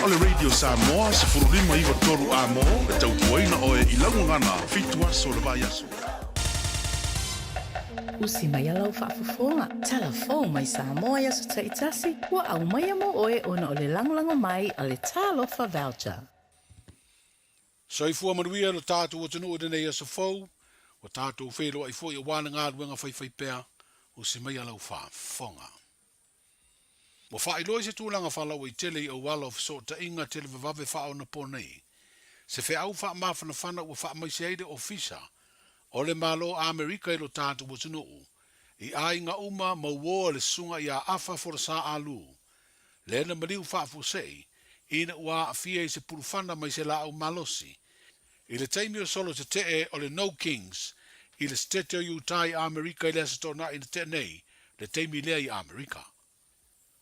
O le Radio Samoa 15 93 Amo e tautuaina oe i lau gagana 7 aso o le vaiaso. Usi mai lau faafofoga, tala fou mai Samoa i aso taitasi, ua aumaia mo oe ona o le lagolago mai a le Talofa Voucher. Soifua manuia lo tatou atunuu i lenei aso fou, ua tatou feiloai foi aua le galuega faifaipea, usi maia lau faafofoga. Ua faailoa i se tulaga faalauaitele i auala o fesootaiga televavave faaonaponei, se feau faamafanafana ua faamaise ai le Ofisa o le Malo Amerika i lo tatou atunuu, i aiga uma ma uo a le Susuga ia Afa Folasa Alu, lea na maliu faafuasei ina ua aafia i se pulufana mai se laau malosi i le taimi o solo tetee o le No Kings i le Setete o Utah i Amerika i le Aso Toonai na tea nei, le taimi lea i Amerika.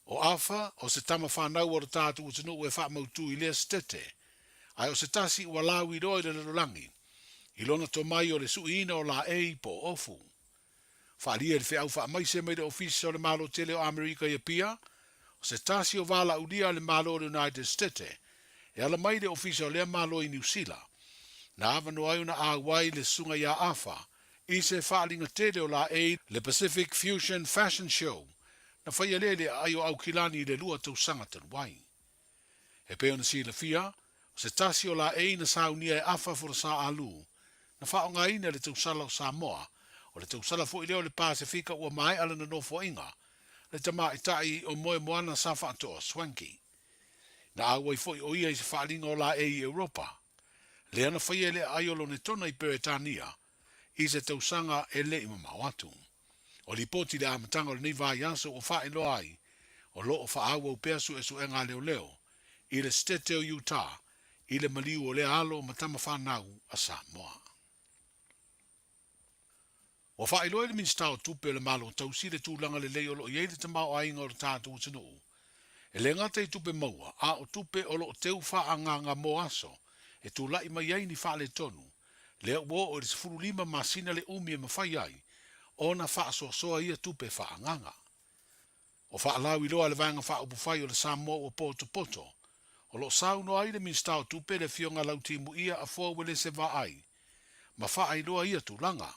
O Afa, o se tama fanau o lo tatou atunuu e faamautū i lea setete, ae o se tasi ua lauiloa i le lalolagi, i lona tomai o le suiina o laei po o ofu. Faaalia i le feau faamaise mai le Ofisa o le Malo Tele o Amerika i Apia, o se tasi o valaaulia a le Malo o le United Stete e ala mai i le Ofisa o lea Malo i Niu Sila, na avanoa ai ona auai le Susuga ia Afa i se faaaliga tele o laei le Pacific Fusion Fashion Show na faia lea i le aai o Aukilani i le 2 tausaga talu ai. E pei ona silafia, o se tasi o laei na saunia e Afa Folasa Alu, na faaaogaina i le tausala o Samoa, o le tausala foi lea o le Pasefika ua maea lana nofoaiga, le tamaitai o Moemoana sa faatoa Swankie. Na auai foi o ia i se faaaliga o laei i Europa, lea na faia i le aai o Lonetona i Peretania i se tausaga e le i mamao atu. O lipoti i le amataga o lenei vaiaso ua faailoa ai, o lo o faaauau pea suesuega a leoleo i le Setete o Utah i le maliu o lea alo ma tama fanau a Samoa. Ua faailoa e le Minisita o Tupe o le Malo Tausi le tulaga lelei o lo o i ai le tamaoaiga o le tatou atunuu, e le gata i tupe maua, a o tupe o lo o teu faaagaaga mo aso e tulai mai ai ni faaletonu, lea ua oo i le 15 masina le umi e mafai ai ona faasoasoa ia tupe faaagaaga. O faalauiloa a le Vaega Faaupufai o le Samoa ua potopoto, o lo o saunoa ai le Minisita o Tupe le Afioga Lautimuia Afoa Uelese Vaai ma faailoa ia tulaga,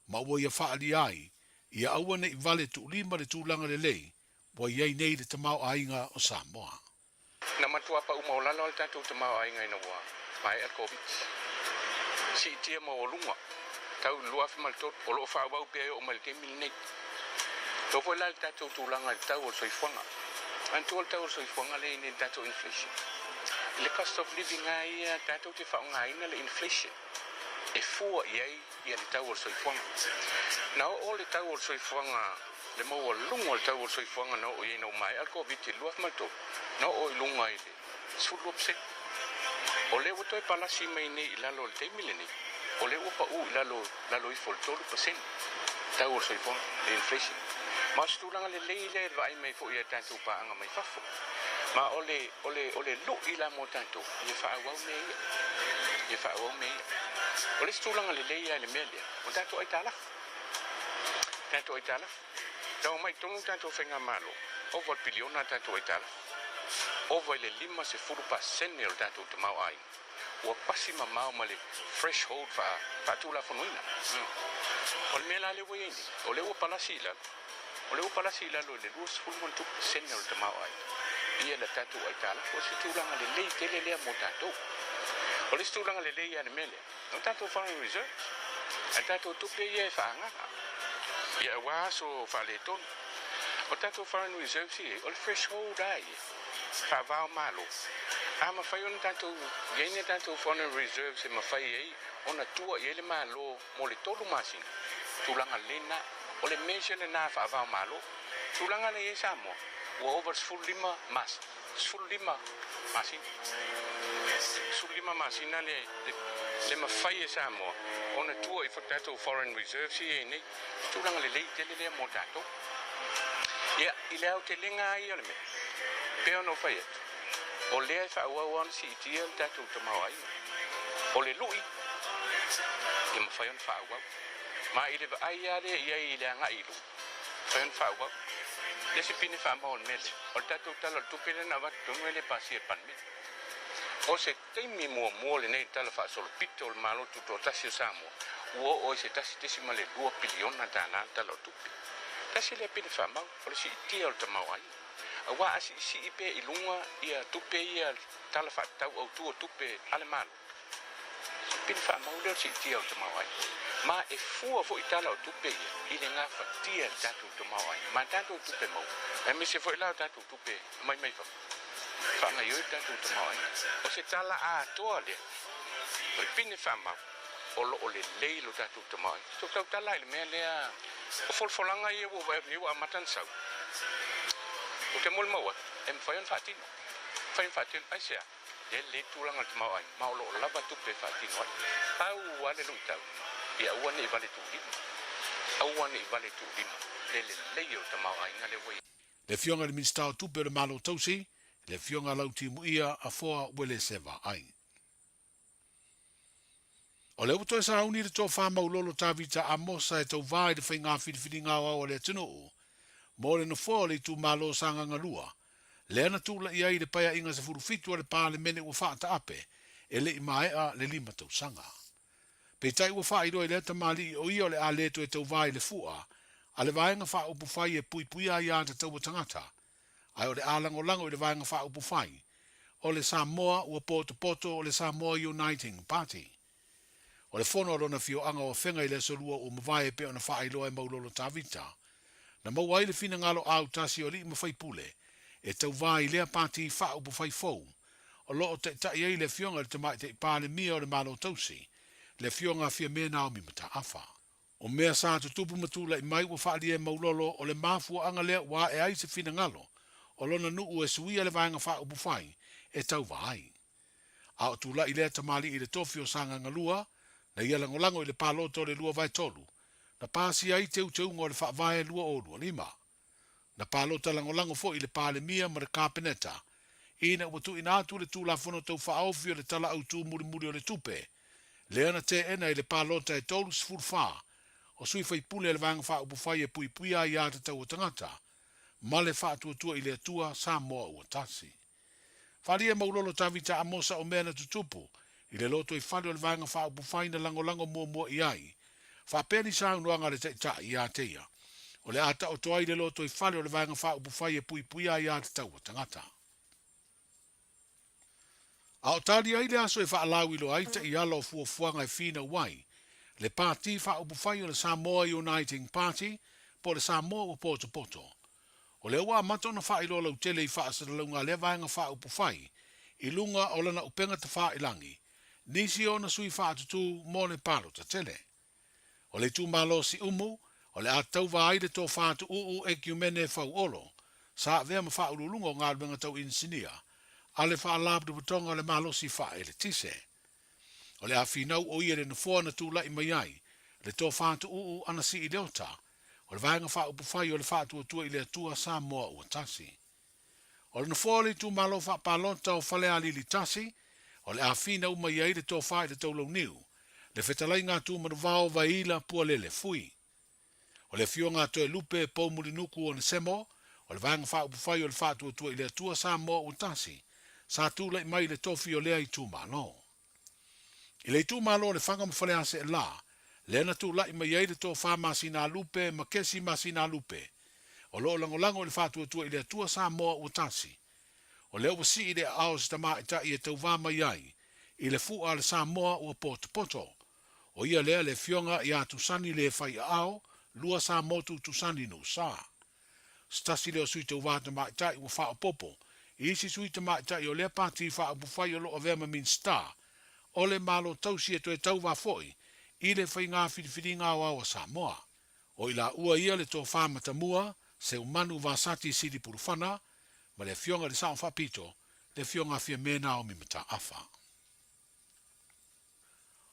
ma ua ia faaalia ai ia aua ne i vale tuulima le tulaga lelei ua i ai nei le tamaoaiga o Samoa. Na matua pau maualalo lava le tatou tamaoaiga ina ua maea le Koviti. Siitia maualuga tau i le 2003, o lo o faaauau pea e oo mai i le taimi lenei. E oo foi la i le tatou tulaga i le tau o le soifuaga. Manatua le tau o le soifuaga lea e i ai nei i le tatou inflation. I le cost of living lava ia tatou te faaaogaina le inflation e fua i ai le tau o le soifuaga. Na oo le tau o le soifuaga, le maualuga o le tau o le soifuaga na oo i ai ina ua maea le Koviti i le 2003, na oo i luga i le 12%. O lea ua toe palasi mai nei i lalo i le taimi lenei, o lea ua pau i lalo, lalo ifo i le 3% tau o le soifuaga, le inflation. Ma o se tulaga lelei lea i le vaai mai foi a tatou paaga mai fafo. Ma o le, o le, o le lui la mo tatou, ia faaauau mea ia. Ia faaauau mea ia. O le isi tulaga lelei lava i le mea lea, o tatou aitalafu. Tatou aitalafu. Na omai i totonu le tatou faigamalo, ova i le piliona a tatou aitalafu. Ova i le 50% o le tatou tamaoaiga ua pasi mamao ma le threshold faatulafonoina. O le mea la lea ua i ai nei, o lea ua palasi i lalo, o lea ua palasi i lalo i le 20% o le tamaoaiga ia le tatou aitalafu. O se tulaga lelei tele lea mo tatou. O le isi tulaga lelei lava i le mea lea, o tatou foreign reserves, a tatou tupe ia e faaagaaga ia aua aso faaletonu. O tatou foreign reserves ia, o le threshold lava ia faava o Malo. A mafai ona tatou i ai ni a tatou foreign reserves e mafai ai ona tua i ai le Malo mo le 3 masina, tulaga lelei lena. O le measure lena faava o Malo. Tulaga lea e i ai Samoa, ua ova i le 15 mas, 15 masina. 15 masina le, le mafai e Samoa ona tua i tatou foreign reserves ia e i ai nei. Tulaga lelei tele lea mo tatou. Ia, i le aotelega lava ia o le mea, pei ona ou fai atu, o lea e faaauau lava ona siitia le tatou tamaoaiga. O le lui, e mafai ona faaauau. Ma i le vaai lava lea i ai i le agai i luma, Mafai ona faaauau. Le isi pine faamau o le mea lea, o le tatou Tala o le Tupe lea na avatu tonu e le pasia e le Palemene. O se taimi muamua lenei i le Tala Faasolopito o le Malo Tutoatasi o Samoa ua oo ai se $1.2 piliona tala le Tala o le Tupe. Tasi lea pine faamau, o le siitia o le tamaoaiga. Aua a siisii pea i luga ia tupe ia Tala Faatatau Autu o Tupe a le Malo, Pili faamau lea o le siitia o le tamaoaiga. Ma e fua foi tala o tupe ia i le gafatia e le tatou tamaoaiga ma tatou tupe maua, aemaise foi la o tatou tupe aumai mai fafo e faagaoioi le tatou tamaoaiga. O se tala atoa lea o le pine faamau o lo o lelei lo tatou tamaoaiga. Se i tautala i le mea lea o folafolaga ia ua vaai atu nei ua amata ona sau. Ou te molimau atu e mafai ona faatino. Mafai ona faatino. Aisea? Lea lelei le tulaga o le tamaoaiga, ma o lo o lava tupe e faatino ai. Pau lava le luitau, ia aua ne i vale tuulima. Aua ne i vale tuulima le lelei o le tamaoaiga lea ua i ai. Le Afioga i le Minisita o Tupe o le Malo Tausi, le Afioga Lautimuia Afoa Uelese Vaai. O lea ua toe sauni le tofa maulolo Tavita Amosa e tauva i le faiga filifiliga aoao a le atunuu mo le nofoa o le itumalo o Sagaga 2, lea na tulai ai i le Paeaiga 17 a le Palemene ua faataape e le i maea le lima tausaga. Peitai ua faailoa i lea tamalii o ia o le a le toe tauva i le fua a le Vaega Faaupufai e puipuia aiatatau a tagata ae o le a lagolago i le Vaega Faaupufai o le Samoa ua potopoto o le Samoa Uniting Party. O le fono a lona afioaga o Afega i le Aso Lua ua mavae e pei ona faailoa e Maulolo Tavita, na maua ai le finagalo autasi o alii ma faipule e tauva i lea Pati Faaupufai fou o lo o taitai ai le Afioga i le Tamaitai Palemia o le Malo Tausi, le Afioga a Fiame Naomi Mataafa. O mea sa tutupu ma tulai mai ua faaalia e Maulolo o le mafuaaga lea ua ae ai se finagalo o lona nuu e suia le Vaega Faaupufai e tauva ai. A o tulai lea tamalii i le tofi o Sagaga 2, na ia lagolago i le palota o le 2 vae 3, na pasia ai teuteuga o le Faavae 2025. Na palota lagolago foi i le Palemia ma le Kapeneta ina ua tuuina atu le Tulafono Tau Faaofi o le Tala Autu Mulimuli o le Tupe, lea na teena i le palota e 34 o sui faipule a le Vaega Faaupufai e Puipuia Aiatatau a Tagata ma le Faatuatua i le Atua Samoa Ua Tasi. Faaalia Maulolo Tavita Amosa o mea na tutupu i le lotoifale o le Vaega Faaupufai na lagolago muamua i ai, faapea ni saunoaga a le Taitai ia te ia, o le a taoto ai le lotoifale o le Vaega Faaupufai e puipuia aiatatau a tagata. A o tali ai le aso e faalauiloa ai taiala o fuafuaga e finau ai le Pati Faaupufai o le Samoa Uniting Party po o le Samoa Ua Potopoto, O lea ua amata ona faailoa lautele i faasalalauga a lea Vaega Faaupufai i luga o lana upega tafailangi nisi o ona sui faatutū mo le palota tele. O le itumalo o Siumu, o le a tauva ai le tofa tuuu Ekiumene Fauolo, sa avea ma Faauluuluga o Galuega Tau Inisinia a le Faalapotopotoga o le Malosi Faaeletise. O le a finau o ia i le nofoa na tulai mai ai le tofa tuuu Anasii Leota o le Vaega Faaupufai o le Faatuatua i le Atua Samoa Ua Tasi. O le nofoa o le itumalo faapalota o Falealili 1, o le a finau mai ai le tofa i le Taulauniu, le fetalaiga a Tumanuvao Vaila Pualele Fui. O le afioga a Toelupe Poumulinuku Onesemo, o le Vaega Faaupufai o le Faatuatua i le Atua Samoa Ua Tasi, sa tulai mai i le tofi o lea itumalo. I le itumalo o Lefaga ma Faleaseela, lea na tulai mai ai le tofa Masinalupe ma Kesi Masinalupe, o lo o lagolago i le Faatuatua i le Atua Samoa Ua Tasi. O lea ua sii le aao o se tamaitai e tauva mai ai i le fua a le Samoa ua potopoto. O ia lea le afioga ia Tusani le fai aao, lua Samotu Tusani Nuusa. Se tasi lea o sui tauva tamaitai ua faaopoopo i isi sui tamaitai o lea pati faaupufai o lo o avea ma Minisita o le Malo Tausi e toe tauva foi i le faiga filifiliga aoao a Samoa. O i laua ia le Tofa Matamua, Seumanu Vasati Sili Pulufana ma le Afioga i le Sao Faapito, le Afioga a Fiame Naomi Mataafa.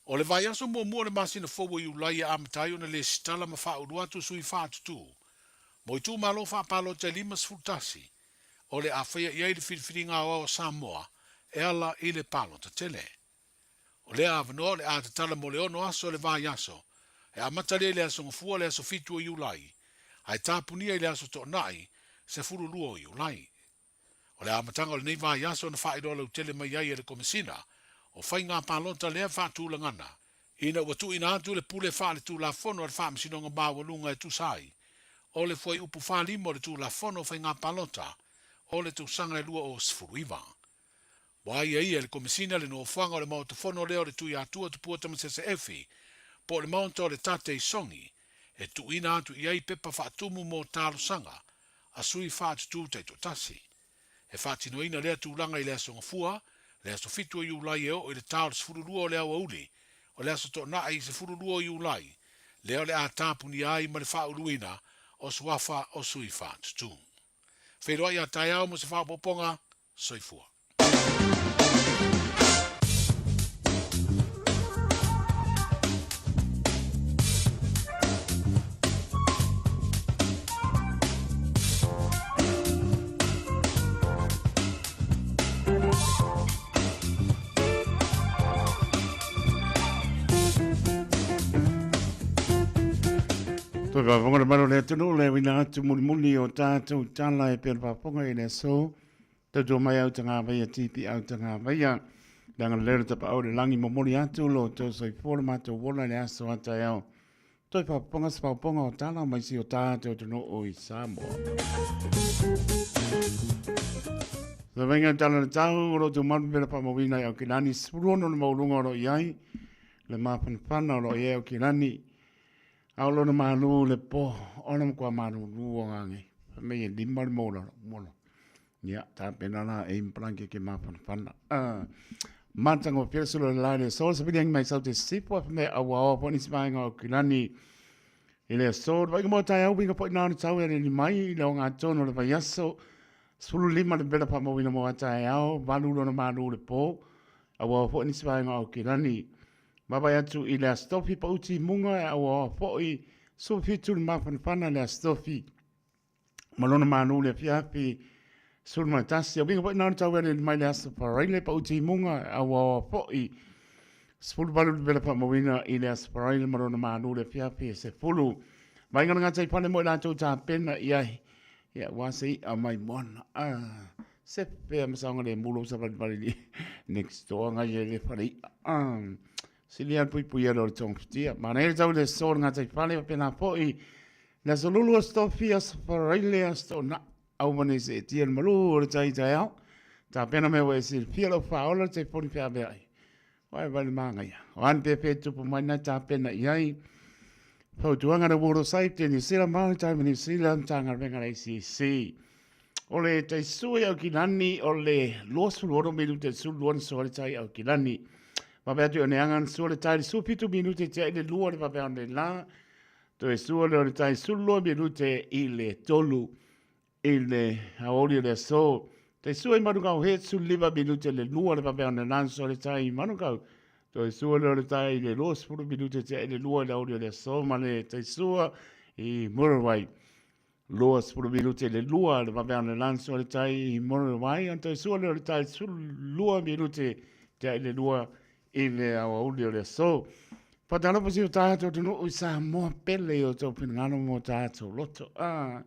O le vaiaso muamua o le masina fou o Iulai e amata ai ona lesitala ma faaulu atu sui faatutū mo itumalo faapalota e 51 o le a faia i ai le filifiliga aoao a Samoa e ala i le palota tele. O lea avanoa o le a tatala mo le ono aso o le vaiaso e amata lea i le Aso Gafua le aso 7 o Iulai. ae tapunia i le aso Toonai, 12 o Iulai. O le amataga o lenei vaiaso na faailoa lautele mai ai e le Komesina o Faiga Palota lea faatulagana ina ua tuuina atu le pule faale-tulafono a le Faamasinoga Maualuga e tusa ai o le Fuaiupu 45 o le Tulafono o Faiga Palota o le tausaga e 2019. Ua aiaia e le Komesina le nofoaga o le Maota Fono lea o le Tuiatua Tupua Tamasese Efi po o le Maota o le Tate i Sogi e tuuina atu i ai pepa faatumu mo talosaga a sui faatutū taitoatasi. E faatinoina lea tulaga i le Aso Gafua, le aso 7 o Iulai e oo i le ta o le 12 o le aoauli o le aso Toonai 12 o Iulai, lea o le a tapunia ai ma le faauluina o suafa o sui faatutū. Feiloai a taeao mo se faaopoopoga. Soifua. Toe faafofoga le mamalu o le atunuu le uiga atu mulimuli o tatou tala e pei ona faafofoga i le aso. Tautua mai au tagavaia tipi au tagavaia. Leaga lelei o le tapaau i le lagi momoli atu lo outou soifua lo matou ola i le aso a taeao. Toe faafofoga se faaopooga o tala mai si o tatou atunuu i Samoa. Sa vainga tala le tau o lo outou malu pela faamauina i Aukilani, 16 le maualuga o lo o i ai, le mafanafana o lo o i ai Aukilani. A o lona malu le po, ona matua malulu o ngā nei. Fai mai e lima le maulalo, mola. Ia, tapena la e impalangi ke mafanafana. Ah, matagofie le sulu o le la i le aso, sa pili angi mai sau te sifo, fai mai aua oa po nisi vaega o Aukilani. I le aso, le vaaiga mo taeao uiga foi na ona tau e aleli mai i le ogatotonu o le vaiaso. 15 le vela faamauina mo a taeao, 8 lona malu le po. Aua oa foi nisi vaega o Aukilani. Vaavaai atu i le Aso Tofi pau timuga e auaoa foi 17 le mafanafana i le Aso Tofi ma lona malu i le afiafi 11. O uiga foi na ona tau e mai le Aso Faraile pau timuga e auaoa foi 18 le vela faamauina i le Aso Faraile ma lona malu i le afiafi e 10. Vaaiga le gataifale mo i latou tapena i ai. Ia, ua se i'a mai moana. Ah, se pea ma saogalemu lou savalivali li next door ngai e le fale i'a. Ah, sili a pui pui o le tongafitia. Manaia le tau le aso le gataifale faapena foi le aso Lulu, aso Tofi, aso Faraile, aso Toonai. Aua ne i seetia le malu o le tai taeao. Tapena mea ua e silafia lau faaola le telefoni feaveai. Wae wale māngaia. O ane pē pē tupu mai nai tapena i ai. Fautuaga le World of Safety New Zealand, Maritime New Zealand, Matagaluega a le ACC. O le taisua i Aukilani, o le 26 minute le 12 na sua le tai Aukilani. Vave atu i Oneaga na sua le tai le 17 minute tea i le 2 le vave le la. Toe sua lea o le tai 12 minute i le 3 i le aoauli o le aso. Tai sua i Manukau he 15 minute le 2 le vave le la na sua le tai i Manukau. Toe sua lea o le tai i le 20 minute tea i le 2 i le aoauli o le aso ma le tai sua i Muriwai. 20 minute le 2 le vave le la na sua le tai i Muriwai. Ona toe sua lea o le tai 12 minute tea i le 2 i le aoauli o le aso. Faatalofa si o tātou atunuu i Samoa pele i o tou finagalo mo tātou loto. Ah,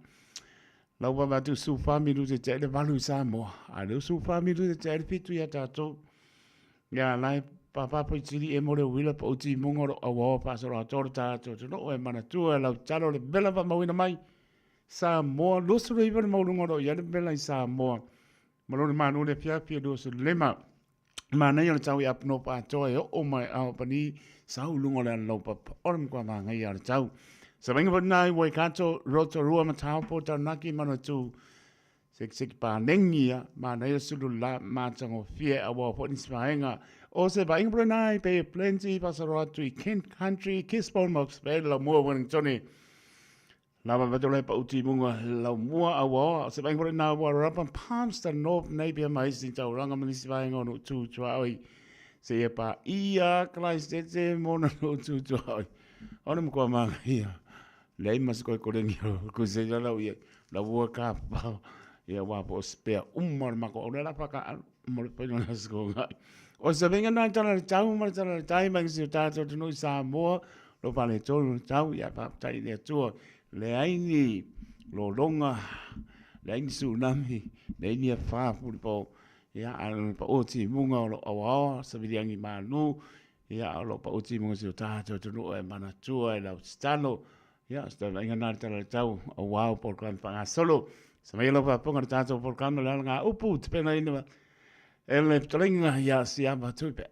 lau vave atu su wha minute te le valu i Samoa. A leu su wha minute te le fitu ia tātou. Ia lai pāpāpo i tiri e mo le uila pa uti munga ro aua o whaasoro atoro tātou atunuu e manatua e lau talo le vela whamauina mai. Samoa, 29 le maulunga ro ia le vela i Samoa. Ma lona manu le afiafi e 25. Manaia o le tau i Apunopa atoa e oo mai a pani sau lunga o le alaupapa o le matua māngaia o le tau. Sa vainga foi nā i Waikato, Rotorua ma Taupo, Taranaki, Manawatu, Sekiseki Pānengia, manaia sulu la mātangofie aua foi nisi vaega. O se vainga pole nā i Bay of Plenty, pasaro atu i Kent Country, Gisborne, Mox Bay, Laumua, Wellingtone. Lava va tole pa uti munga lau mua a wa se vai hore na wa rapa Palmerston North Napier ma isi tauranga ma nisi vaenga o no tū tuaoi se ia pa ia Christ te mona no tū tuaoi ona mo koa manga ia lei mas koe kore ni o ko se la lau ia lau ua ka pa ia wa po spea umma ma ko ora la pa ka mo le pena na sko ngai o se venga na tala le tau ma tala le tai ma se tātou tonu i Samoa lo pale tonu tau ia pa tai le atua. Leai ni lologa, leai ni tsunami, leai ni afa fulipo, ia, a o le pau o timuga o lo o aoaoa, saviliagi malu, ia, o lo o pau timuga si o tatou atunuu e manatua e lau tatalo, ia, o se taulaiga lena i le Tala o le Tau, aua o polokalame faagasolo. Sa mai lau faafofoga i le tatou polokalame o le alagaupu, tapenaina e le fetalaiga ia Siama Tuipe.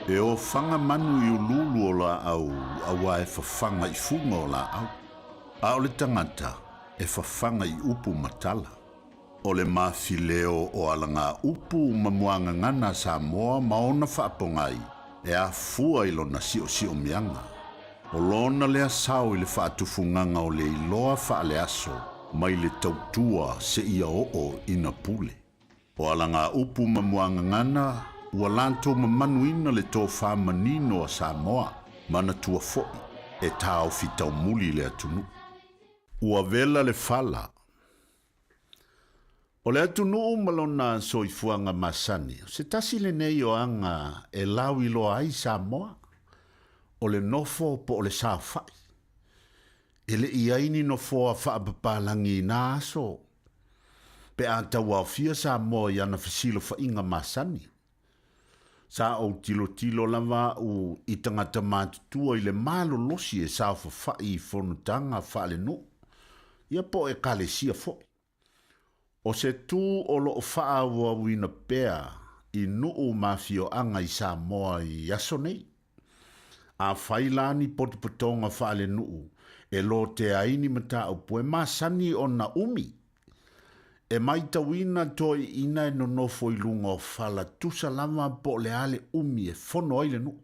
E ofaga manu i uluulu o laau auā e fafaga i fuga o laau, a o le tagata e fafaga i upu ma tala. O le mafileo o alagaupu ma muagagana a Samoa ma ona faapogai e afua i lona siosiomiaga. O lona lea sao i le faatufugaga o le iloa faaleaso mai le tautua seia oo ina pule. O alagaupu ma muagagana ua latou mamanuina le tofa manino a Samoa, manatua foi e taofi taumuli le atunuu. Ua vela le fala. O le atunuu ma lona soifuaga masani, o se tasi lenei o aga e lauiloa ai Samoa, o le nofo po o le saofai. E le i ai ni nofoa faapapalagi i na aso, pe a tauaofia Samoa i ana fesilafaiga masani. Sa ou tilotilo lava au i tagata matutua i le malolosi e saofafai i fonotaga faalenuu, ia po o ekalesia foi. O se tu o lo o faaauauina pea i nuu ma afioaga i Samoa i aso nei. Afai la ni potopotoga faalenuu e lotea ai ni mataupu e masani ona umi, E maitauina toeaiina e nonofo i luga o fala tusa lava po o le a le umi e fono ai le nuu.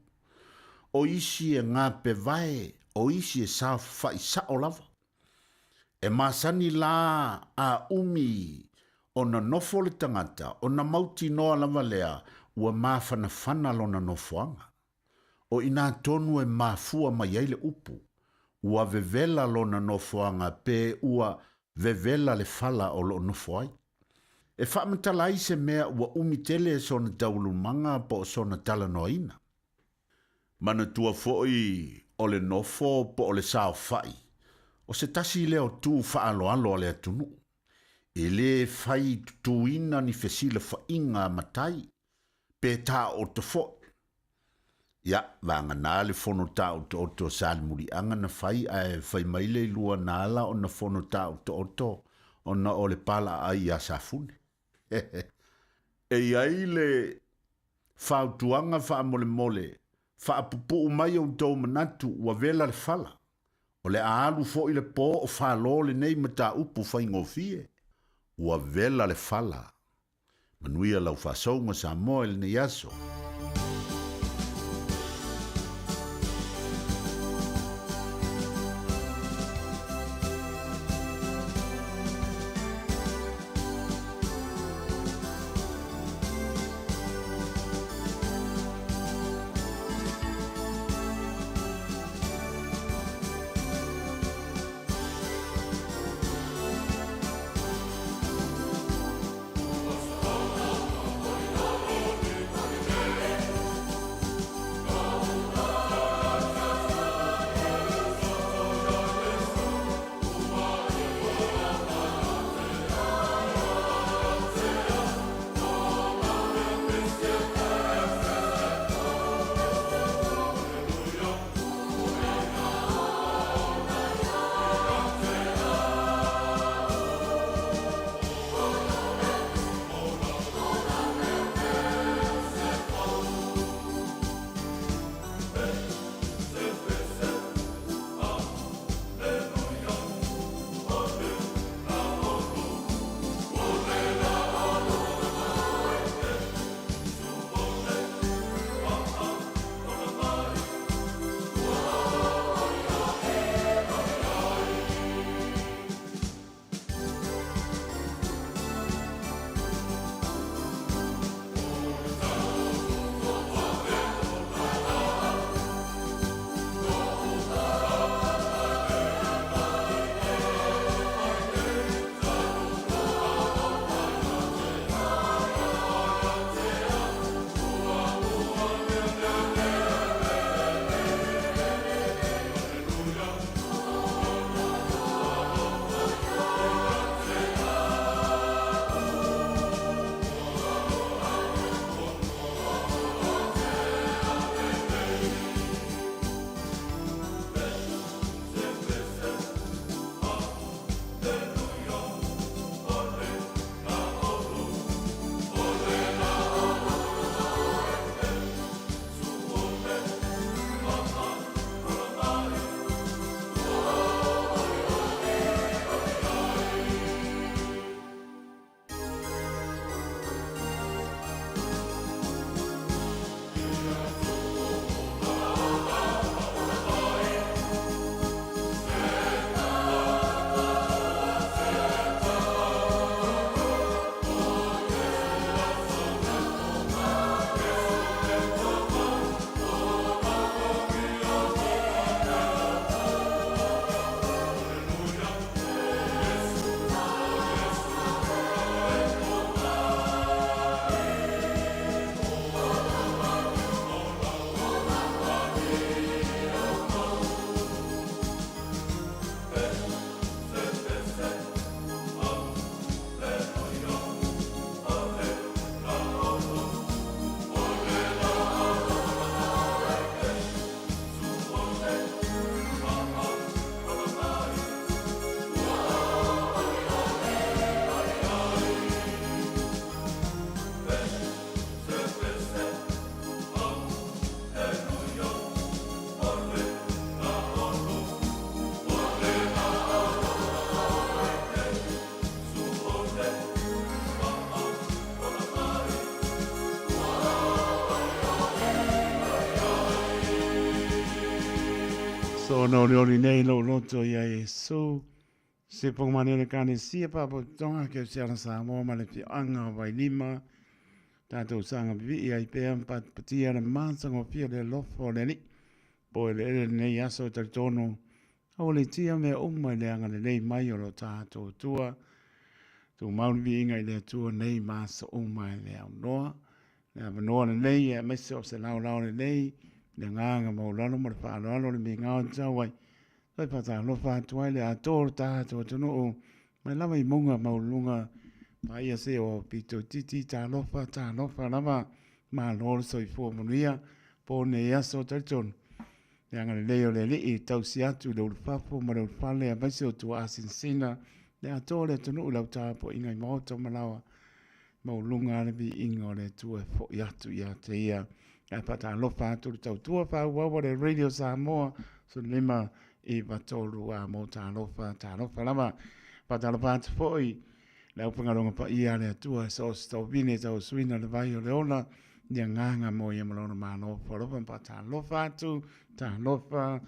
O isi e gapevae, o isi e saofafai sao lava. E masani la a umi ona nofo le tagata ona mautinoa lava lea ua mafanafana lona nofoaga. O i ina tonu e mafua mai ai le upu, ua vevela lona nofoaga pe ua vevela le fala o lo o nofo ai. E faamatala ai se mea ua umi tele sona taualumaga po o sona talanoaina. Manatua foi o le nofo po o le saofai, o se tasi lea o tu faaaloalo a le atunuu. E le fai tutuina ni fesilafaiga a matai, pe taooto foi. Ia, vagana le fono taotooto a Salemuliaga na fai ae fai mai le ilua na ala ona fono taotooto ona o le palaaai ia Safune. E i ai le fautuaga faamolemole, faapupuu mai outou manatu ua vela le fala. O le a alu foi le po o falo lenei mataupu faigofie. Ua vela le fala. Manuia lau faasouga Samoa i lenei aso. Ona olioli nei lou loto ia Iesu, se pogomane o le Ekalesia, Faalapotopotoga, Kerisiano Samoa ma le Afioaga o Vailima, tatou saga pipii ai pea ma patipatia le matagofie o le alofa o le Alii, po eleele lenei aso e talitonu aua le tia mea uma i le agalelei mai o lo tatou Atua. Tumau le viiga i le Atua nei ma aso uma e le aunoa. Le avanoa lenei aemaise o se laolao lelei, le agaga maualalo ma le faaaloalo le migao e tatau ai. Toe faatalofa atu ai le atoa o le tatou atunuu mai lava i mauga maualuluga paia se o pito itiiti talofa talofa lava malo le soifua manuia po nei aso talitonu le agalelei o le Alii e tausi atu i le ulufafo ma le ulufale aemaise o tuaasinasina le atoa o le atunuu i lau tapuaiga i maota ma laoa maualuga le viiga o le Atua e foi atu ia te ia. Ae faatalofa atu le tautua faaauau a le Radio Samoa 15 9 3 a mo talofa talofa lava. Faatalofa atu foi le aufaigaluega paia a le Atua e so o se tovine tauasuina le vai o le ola i agaga mo ia ma lona Malo. Alofa ma faatalofa atu, talofa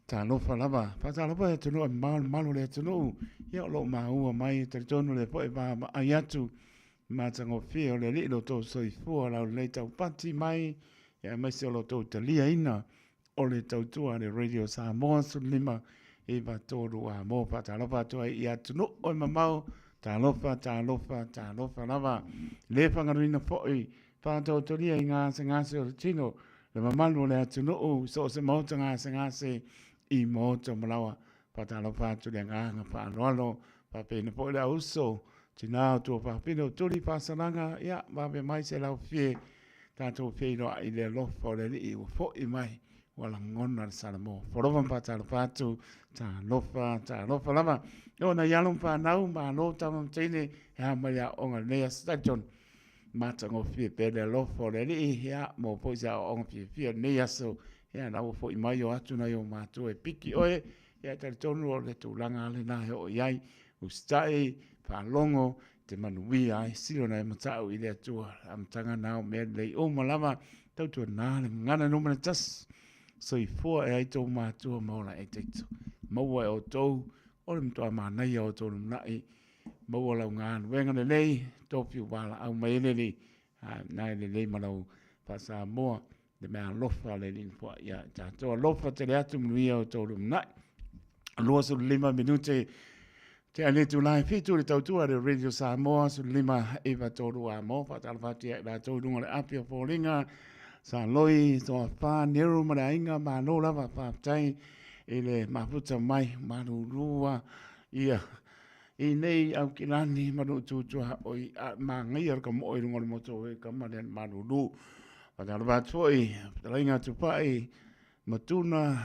Talofa lava, faatalofa i atunuu e mamao le malu o le atunuu, ia o lo o maua mai e talitonu lea foi e vaavaai atu i matagofie o le Alii lo outou soifua laulelei taupati mai, ia aemaise o lo outou taliaina o le tautua a le Radio Samoa 15 9 3 a mo faatalofa atu ai i atunuu e mamao, talofa, talofa, talofa lava. Le fagaluina foi Faataotolia i gasegase o le tino, le mamalu o le atunuu i so o se maota gasegase i maota ma laoa. Faatalofa atu le agaga faaaloalo, faapena foi le auso, tina o tuafafine o tuli faasalaga, ia vave mai se laufie, tatou feiloai i le alofa o le Alii ua foi mai, ua lagona le Salamo. Folova ma faatalofa atu, talofa, talofa lava. E oo nai alo ma fanau, malo tama ma teine, e a mai le aoaoga i lenei aso talitonu. Matagofie pea le alofa o le Alii, ia, mo foi se aoaoga fiafia o lenei aso, ia, la ua foi mai o atu nai ou matua e piki oe, ia, e talitonu o le tulaga lava lena e oo i ai, usitai, faalogo, te manuia ai, sili ona e matau i le Atua, le amataga na o mea lelei uma lava, tautuana le gagana numera tasi, soifua e ai tou matua ma ola e taito, maua e outou, o le matua manaia o outou lumanai, Maua lau galuega lelei, tofi valaau mai ai le Alii, a na e lelei ma lau faa-Samoa, le mea alofa a le Alii na foai ia i tatou. Alofa tele atu manuia o tou lumanai. 25 minute te ai le itula e fitu le tautua le Radio Samoa 15 9 3 a mo faatalofa atu ia i latou i luga o le api o foliga sa loi toafa Nero ma le aiga malo lava faafetai i le mafuta mai malulua ia I nei Aukilani ma lou tutuaoi a magaia le kamoo i luga o le moto e kama lea malulu. Faatalofa atu foi, fetalaiga Tupai, Matuna,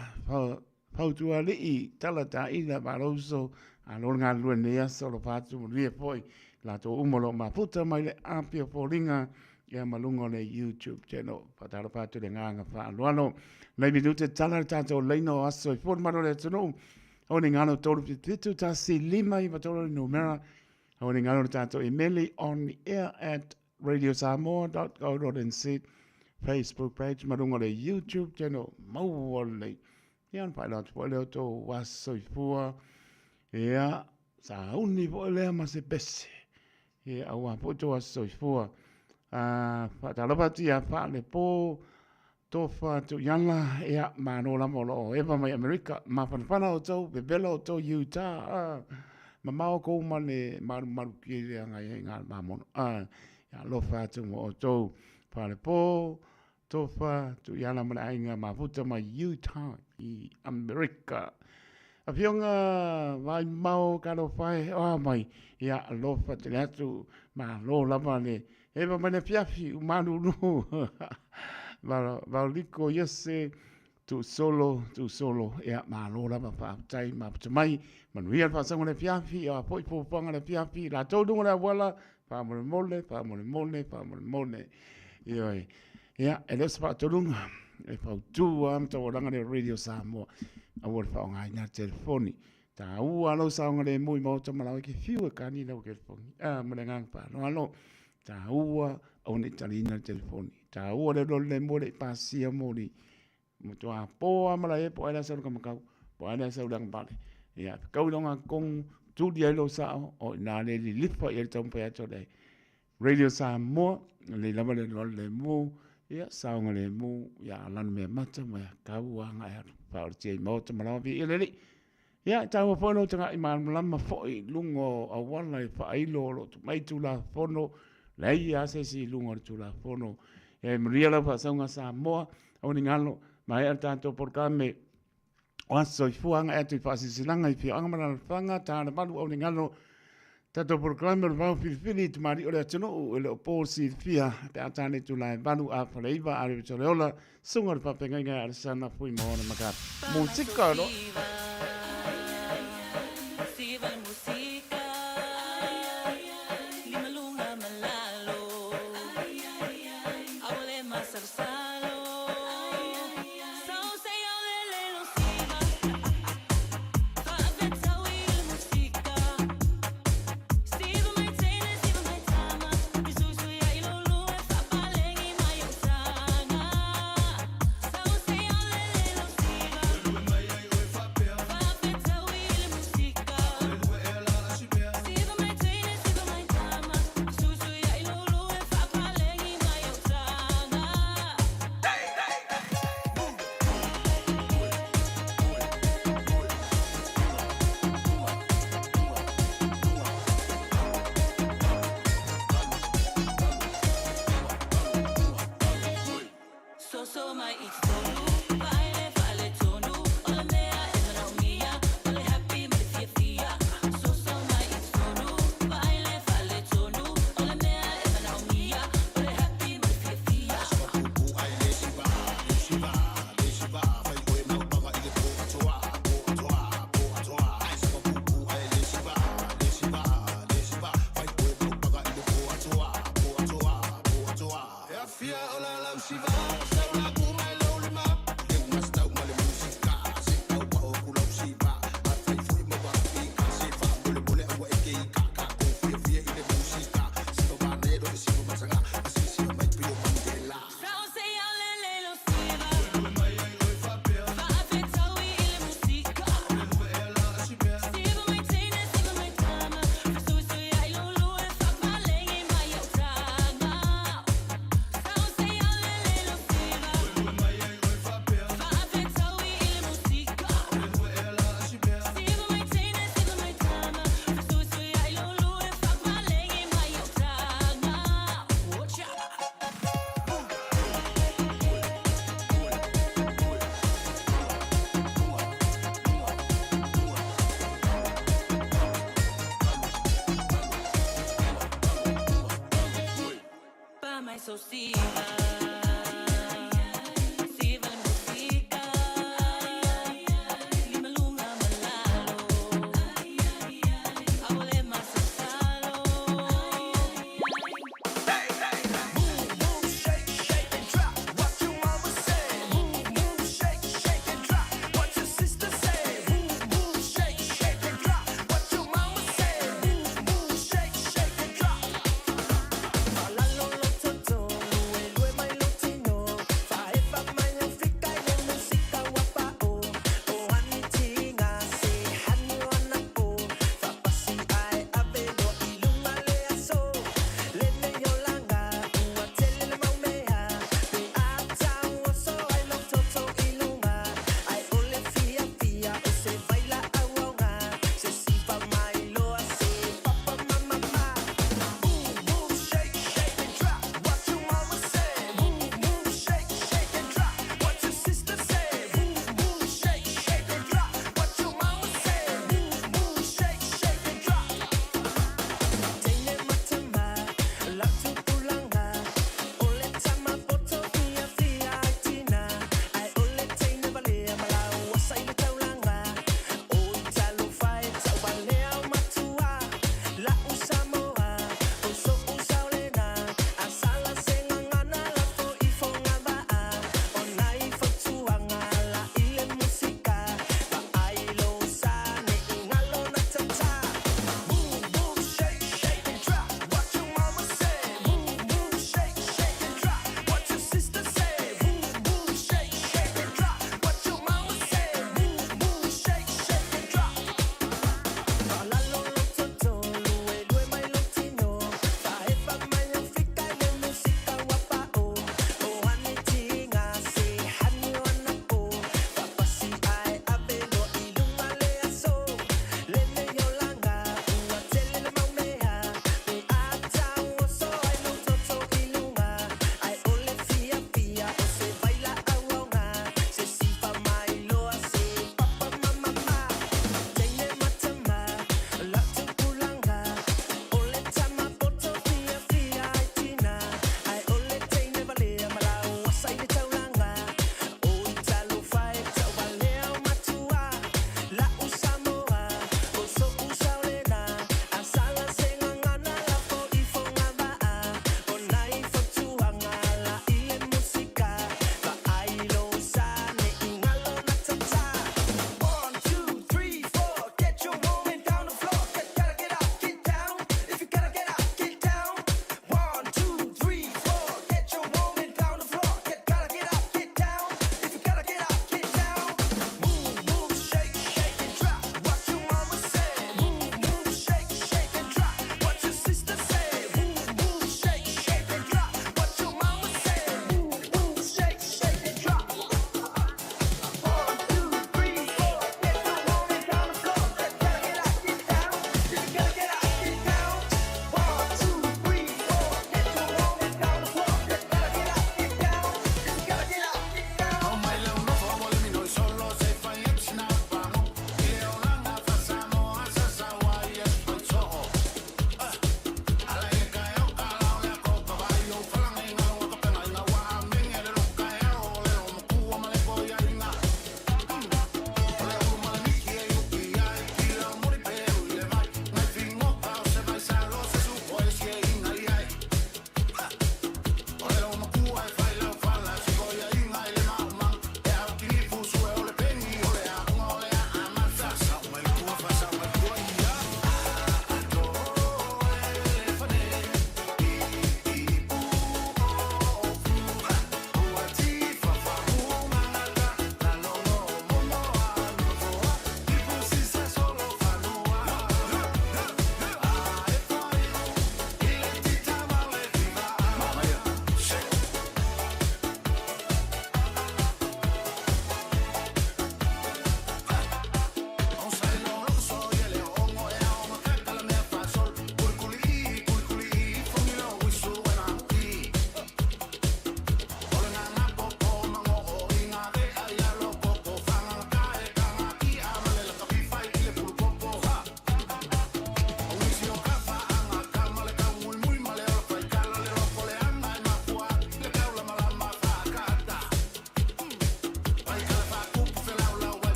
Fautualii, Tala Taila, Valouso, alo le galulue i lenei aso, alofa atu manuia foi latou uma o lo o mafuta mai le api o foliga ia ma luga o le YouTube channel. Faatalofa atu i le agaga faaaloalo. Nei minute tala le tatou laina o aso i fua le malu o le atunuu. O ni galo 3 7 1 5 9 3 le numera. O ni galo le tatou imeli on the air at radiosamoa.co.nz Facebook page ma luga o le YouTube channel maua lelei. Ia ona faailoa atu foi lea o tou aso soifua. Ia, sauni foi lea ma se pese. Ia, aua foi tou aso soifua. Faatalofa atu ia Faalepo Tofa Tuiala, ia, malo lava o lo o eva mai Amerika. Mafanafana outou, vevela outou Utah, ah, mamao kou ma le malumalu ki le anga i ngā mamono. Ah, ia, alofa atu mo outou. Faalepo, Tofa Tuiala ma le aiga mafuta mai Utah i Amerika. Afioga Vaimao Talofa e, oa mai, ia, alofa tele atu, malo lava le Eva mai le afiafi u malulu Vaoliko Iose Tuusolo Tuusolo ia malo lava faafetai mafuta mai manuia le faasaga o le afiafi a foi fuafuaga le afiafi latou luga o le auala faamolemole faamolemole faamolemole ioe ia e le o se faatonuga e fautua lava ma taualaga le Radio Samoa aua le faaaogaina le telefoni Taua lou saogalemu i maota ma laoa e ke fiu e kani lau telefoni. Ah, ma le agaga faaaloalo. Taua aua ne i taliina le telefoni. Taua le lole lemu e le i pasia moli. Matua po lava malae ai po o ai la sau le kamakau, po o ai la sau le agavale. Ia, fekau i le ogatotonu, tuli ai lou sao, o i ina le lilifa i ai le taumafai atu o le Radio Samoa, lelei lava le alualu lemu, ia, saogalemu, ia Lanumeamata ma ia kau agai alu faaolatia i maota ma laoa viia le Alii. Ia, e taua foi lou taga'i malamalama foi i luga o auala e faailo o lo o tuu mai Tulafono, leai lava se isi i luga o le Tulafono. Ia e manuia lau faasauga Samoa, aua ne i galo, maea le tatou polokalame o Aso Soifua agai atu i faasilasilaga i afioaga ma alaalafaga, ta le 8 aua ne i galo tatou polokalame o le Vao Filifili i tamalii o le atunuu e le o po silafia pe a ta le itula e 8 a Faleiva a le Toleola susuga o le faafeagaiga ia Alesana Fuimaono Makapi. Musika loa.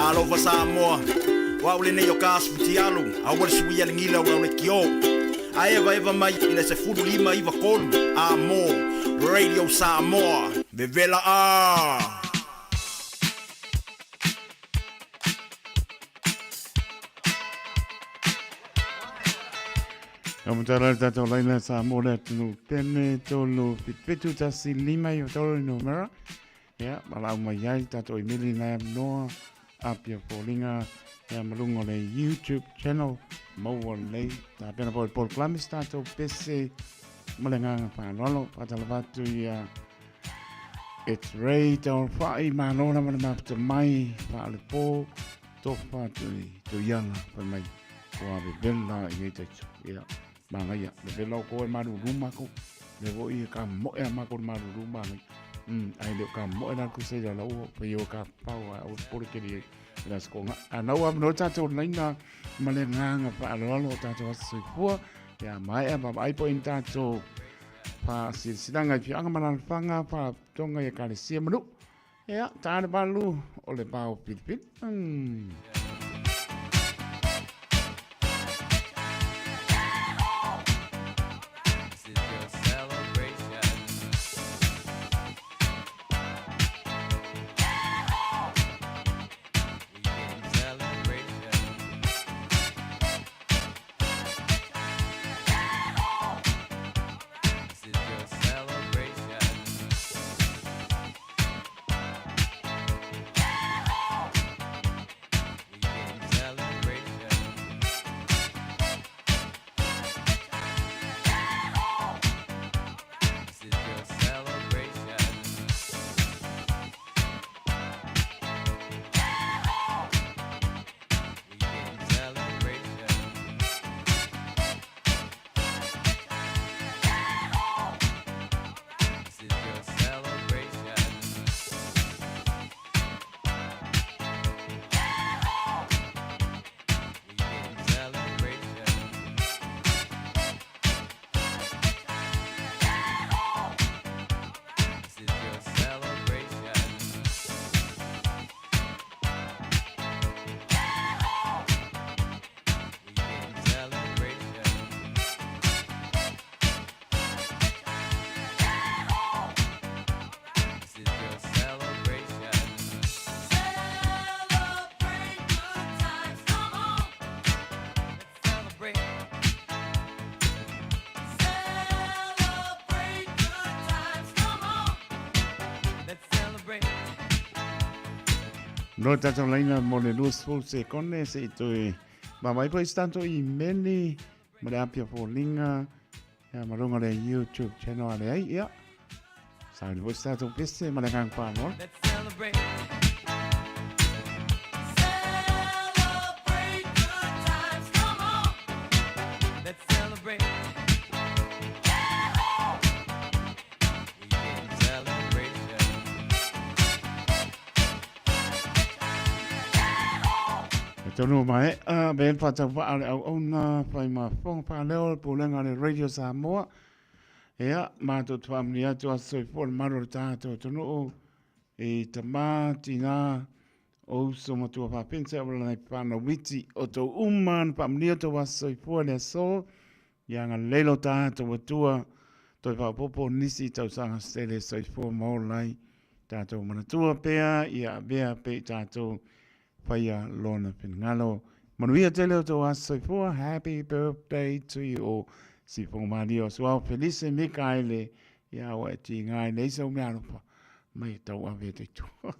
Talofa Samoa, o au lenei o Kas Futialu, aua le suia le gila o lau lekiō. A evaeva mai i le 15 93 a mo Radio Samoa, vevela a! Ka matala le tātou laina sa mō le atunu pene tolu whitu tasi lima i tolu numera. Ia, ma lau mai ai tātou i mili nai amnoa apia fōlinga ia malunga o le YouTube channel maua lelei. Tā pena po i Paul Klamis tātou pese ma le nganga whālolo. Whātala wātu ia It's Ray Taurwhai, mālō lava le mafuta mai, whaale pō, tofa tui, tui anga, whai mai, ko a vevela i nei taitu. Ia, māngaia, vevela o koe maruru mākou, le wo i ka moe a mākou le maruru māngai. Ai leo ka moe la ku seira la ua, whai o ka pau a o pore keri e, la skonga. A nau a no tātou naina, ma le nganga whaaloalo o tātou aso soifua, ia, mai a ai po in tātou, Faasilasilaga i Afioaga ma Alaalafaga, Faalapotopotoga i Ekalesia ma Nuu. Ia, ta le valu o le vao pilipili. No tātou laina mo le 20 sekone se i toe mamai po i se tātou i meli ma le apia fōlinga ia ma runga le YouTube channel a le ai ia. Sa le foi se tātou pese ma le ngang whānoa. Let's celebrate. Celebrate good times, come on. Let's celebrate. We can celebration. E tonu mai, a ben whātau wha le au auna whai ma whonga whāleo le pūlenga le Radio Samoa. Ia, mātou te whaamuni atu a soifua le maro le tātou tunuu i tamā, tinā, o uso matua whāpense o lanai whānau witi o tō uma na whaamuni o tō aso soifua le aso. Ia nga leilo tātou atua toi whapopo nisi tausaga sele soifua maolai tātou manatua pea ia avea pe i tātou whaia lona finagalo. Manuia tele o tō aso soifua. Happy birthday to you all. Si Whangamāria o Suao Felice Mikaele ia ua e tīnga ai nei sau mea alofa mai e tau ave te tua.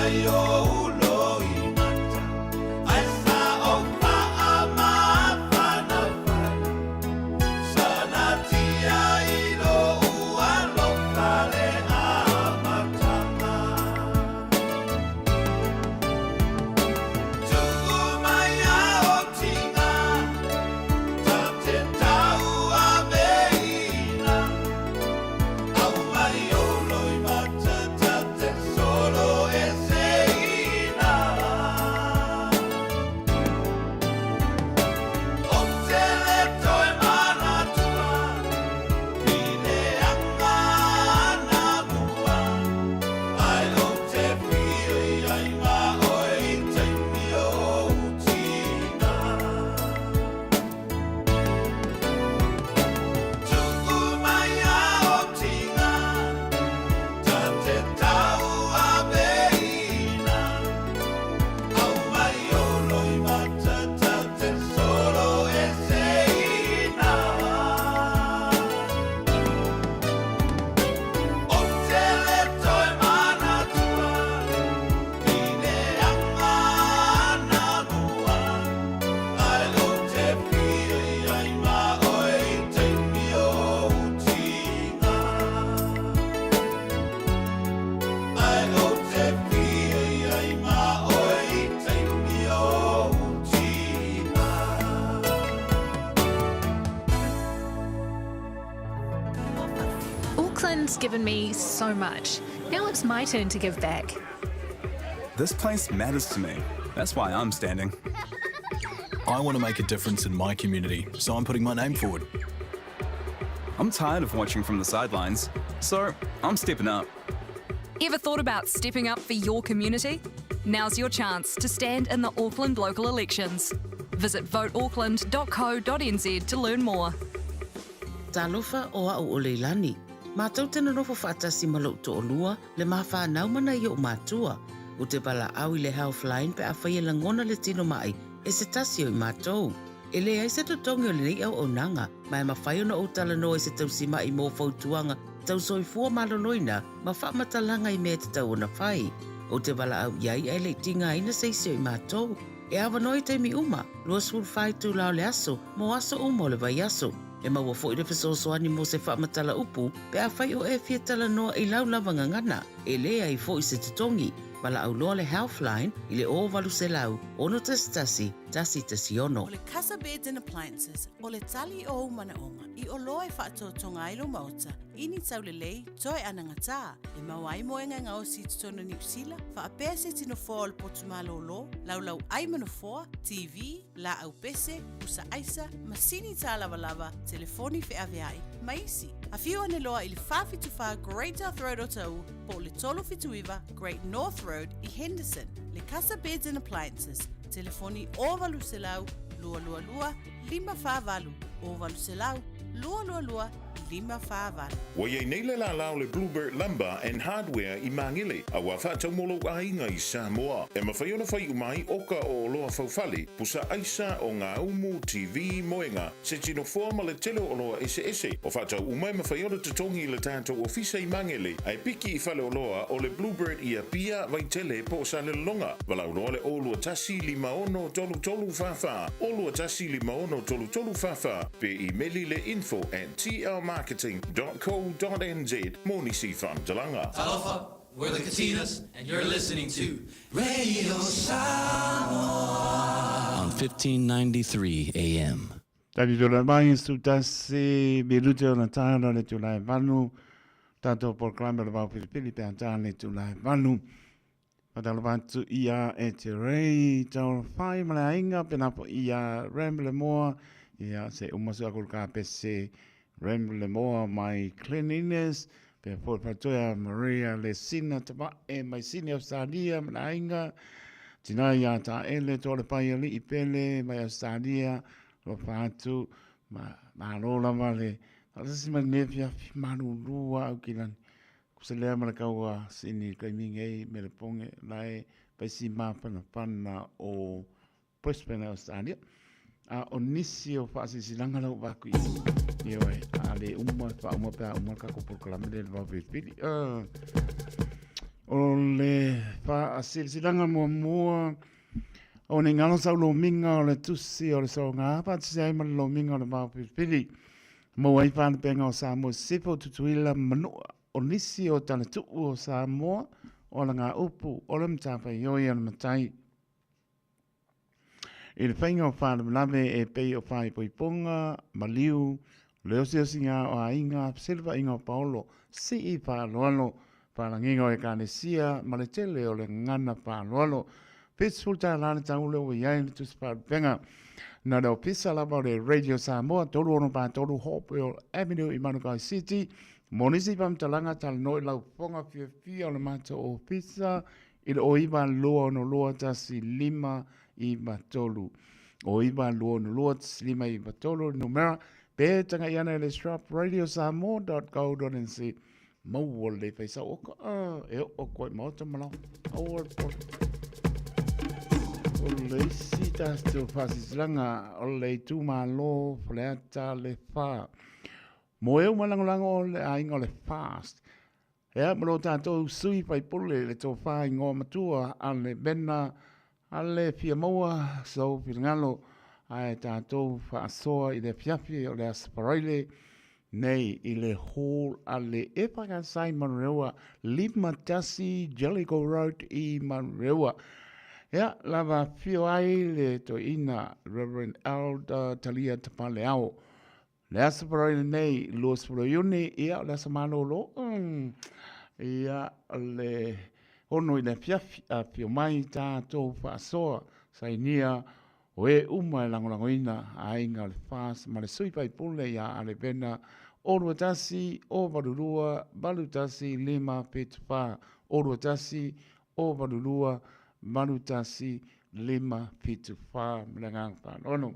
mai ou loimata, Ae sa ou faamafanafana, Sanatia i lou alofa le amataga. Tuku mai a otinga, Ta te tauaveina, Aumai ou loimata ta te solo eseina. Ou te le toe manatua i le anga anamua, Ae ou te whio ai ma oe i taimi o ou tina. Tuku mai a otinga, Ta te tauaveina, Aumai ou loimata ta te solo eseina. Ou te le toe manatua i le anga anamua, Ae ou te whio ai ma oe i taimi o ou tina. Ae ou te whio ai ma oe i taimi o ou tina. Auckland's given me so much. Now it's my turn to give back. This place matters to me. That's why I'm standing. I want to make a difference in my community, so I'm putting my name forward. I'm tired of watching from the sidelines, so I'm stepping up. Ever thought about stepping up for your community? Now's your chance to stand in the Auckland local elections. Visit voteauckland.co.nz to learn more. Talofa o a'u o Leilani. Matou te nonofo faatasi ma lo'u to'alua, le ma fanau ma nai o'u matua. Ou te valaau i le Healthline pe afai e lagona le tino ma'i e se tasi o i matou. E leai se totogi o lenei auaunaga, ma e mafai ona ou talanoa i se tausima'i mo fautuaga tau soifua maloloina ma faamatalaga i mea e tatau ona fai. Ou te valaau i ai ae le i tigaina se isi o i matou. E avanoa i taimi uma, 24 itula o le aso, mo aso uma o le vaiaso. E maua foi le fesoasoani mo se faamatala upu pe afai o e fia talanoa i lau lava gagana. E leai foi se totogi. Valaau loa le Healthline i le 0800 611 116. O le Casa Beds and Appliances, o le tali o ou manaoga i oloa e faatoatoga ai lou maota i ni taulelei toe anagatā, e maua ai moega e gaosi i totonu o Niu Sila, faapea se tino foa o le potu malōlō, laulau ai ma nofoa, TV, laau pese, pusa aisa, masini tālavalava, telefoni feaveai, ma isi. Afio ane loa i le 474 Great South Road o Taʻu po o le 379 Great North Road i Henderson. Le Casa Beds and Appliances, telefoni 0800 222 548, 0800 222 548. Ua i ai nei le lālā o le Bluebird Lumber and Hardware i Māngele, a ua faatau mo lou aiga i Samoa. E mafai ona fai uma ai oka o oloa faufale, pusa aisa, o ngā umu, TV, moega, se tino foa ma le tele o oloa eseese. O faatau uma e mafai ona totogi i le tatou ofisa i Māngele, a e piki i faleoloa o le Bluebird i Apia, Vaitele po o Salelologa. Valaau loa le 021 56 33 44, 021 56 33 44, pe imeli le info at tlmarketing dot co dot nz mo nisi faamatalaga. Talofa, we're the Katinas and you're listening to Radio Samoa on 1593 AM. Tabi tula mai su tasi minute o na taeao le tula e valu. Tatou polokalame o le Vao Pilipili pe a tā le tula e valu. Whakatalofa atu i a e te Rei Tauwhai ma le aiga, pēnā foi i a Ram Lemoa, ia se uma su aku le kapese Ram Lemoa mai Glen Innes, pea foi le whatoe a Maria Lesina Tavae mai Sydney Australia ma le aiga, tina i a Taele Toa le Pai Ali'i Pele mai Australia, alofa atu, ma, malo lava le faatasi mai lenei afiafi, malulu a au ki lani. Ko se lea ma le kaua sini i taimi nei me le ponge la e paisi mafanafana o Brisbane Australia. A o nisi o faasilasilaga lau vaku i ioe, a le uma, faauma pe a uma le tatou polokalame lea i le vao filifili. O le faasilasilaga muamua o ni galo sau lomiga o le tusi o le soga faatasi ai ma le lomiga o le vao filifili. Maua ai faalupega o Samoa Sisifo, Tutuila ma Manua. O nisi o talatuu o Samoa o alagaupu o le matafaioi a le matai. I le faiga o faalavelave e pei o faaipoipoga, maliu, le osiosiga o aiga, fesilafaiga o paolo, sii faaaloalo, faalagiga o ekalesia ma le tele o le gagana faaaloalo. $70 le tau lea ua i ai le tusi faalupega. Na le ofisa lava o le Radio Samoa, 363 Hopewell Avenue i Manukau City. Mo nisi faamatalaga, talanoa i lau fofoga fiafia o le matou ofisa i le 0 9 2 6 2 1 5 9 3. O 9 2 6 2 1 5 9 3 le numera pe taga'i ana i le shop radiosamoa.co.nz maua lelei faisao o ka e oo atu ai i maota ma lao. Aua le popole. O le isi tatou faasilasilaga o le itumalo Faleata Lefa. Mo e uma lagolago o le aiga o le FAST. Ea ma lo tatou sui faipule le tofa igoa matua a le Vena a le fia maua sou finagalo ae tatou faasoa i le afiafi o le Aso Faraile nei i le Hall a le EFKS i Manurewa 51 Jellicoe Road i Manurewa. Ea lava afio ai le toeaina Reverend Elder Talia Tapaleao Le aso Faraile nei, 20 o Iuni, ia, o le aso malolo, ia, le 6 i le afiafi, afifio mai tatou faasoa, sainia o e uma e lagolagoina aiga o le FAST ma le sui faipule ia Alevena, 0 21 082 81 5 7 4, 0 21 082 81 5 7 4, ma le agaga faaaloalo.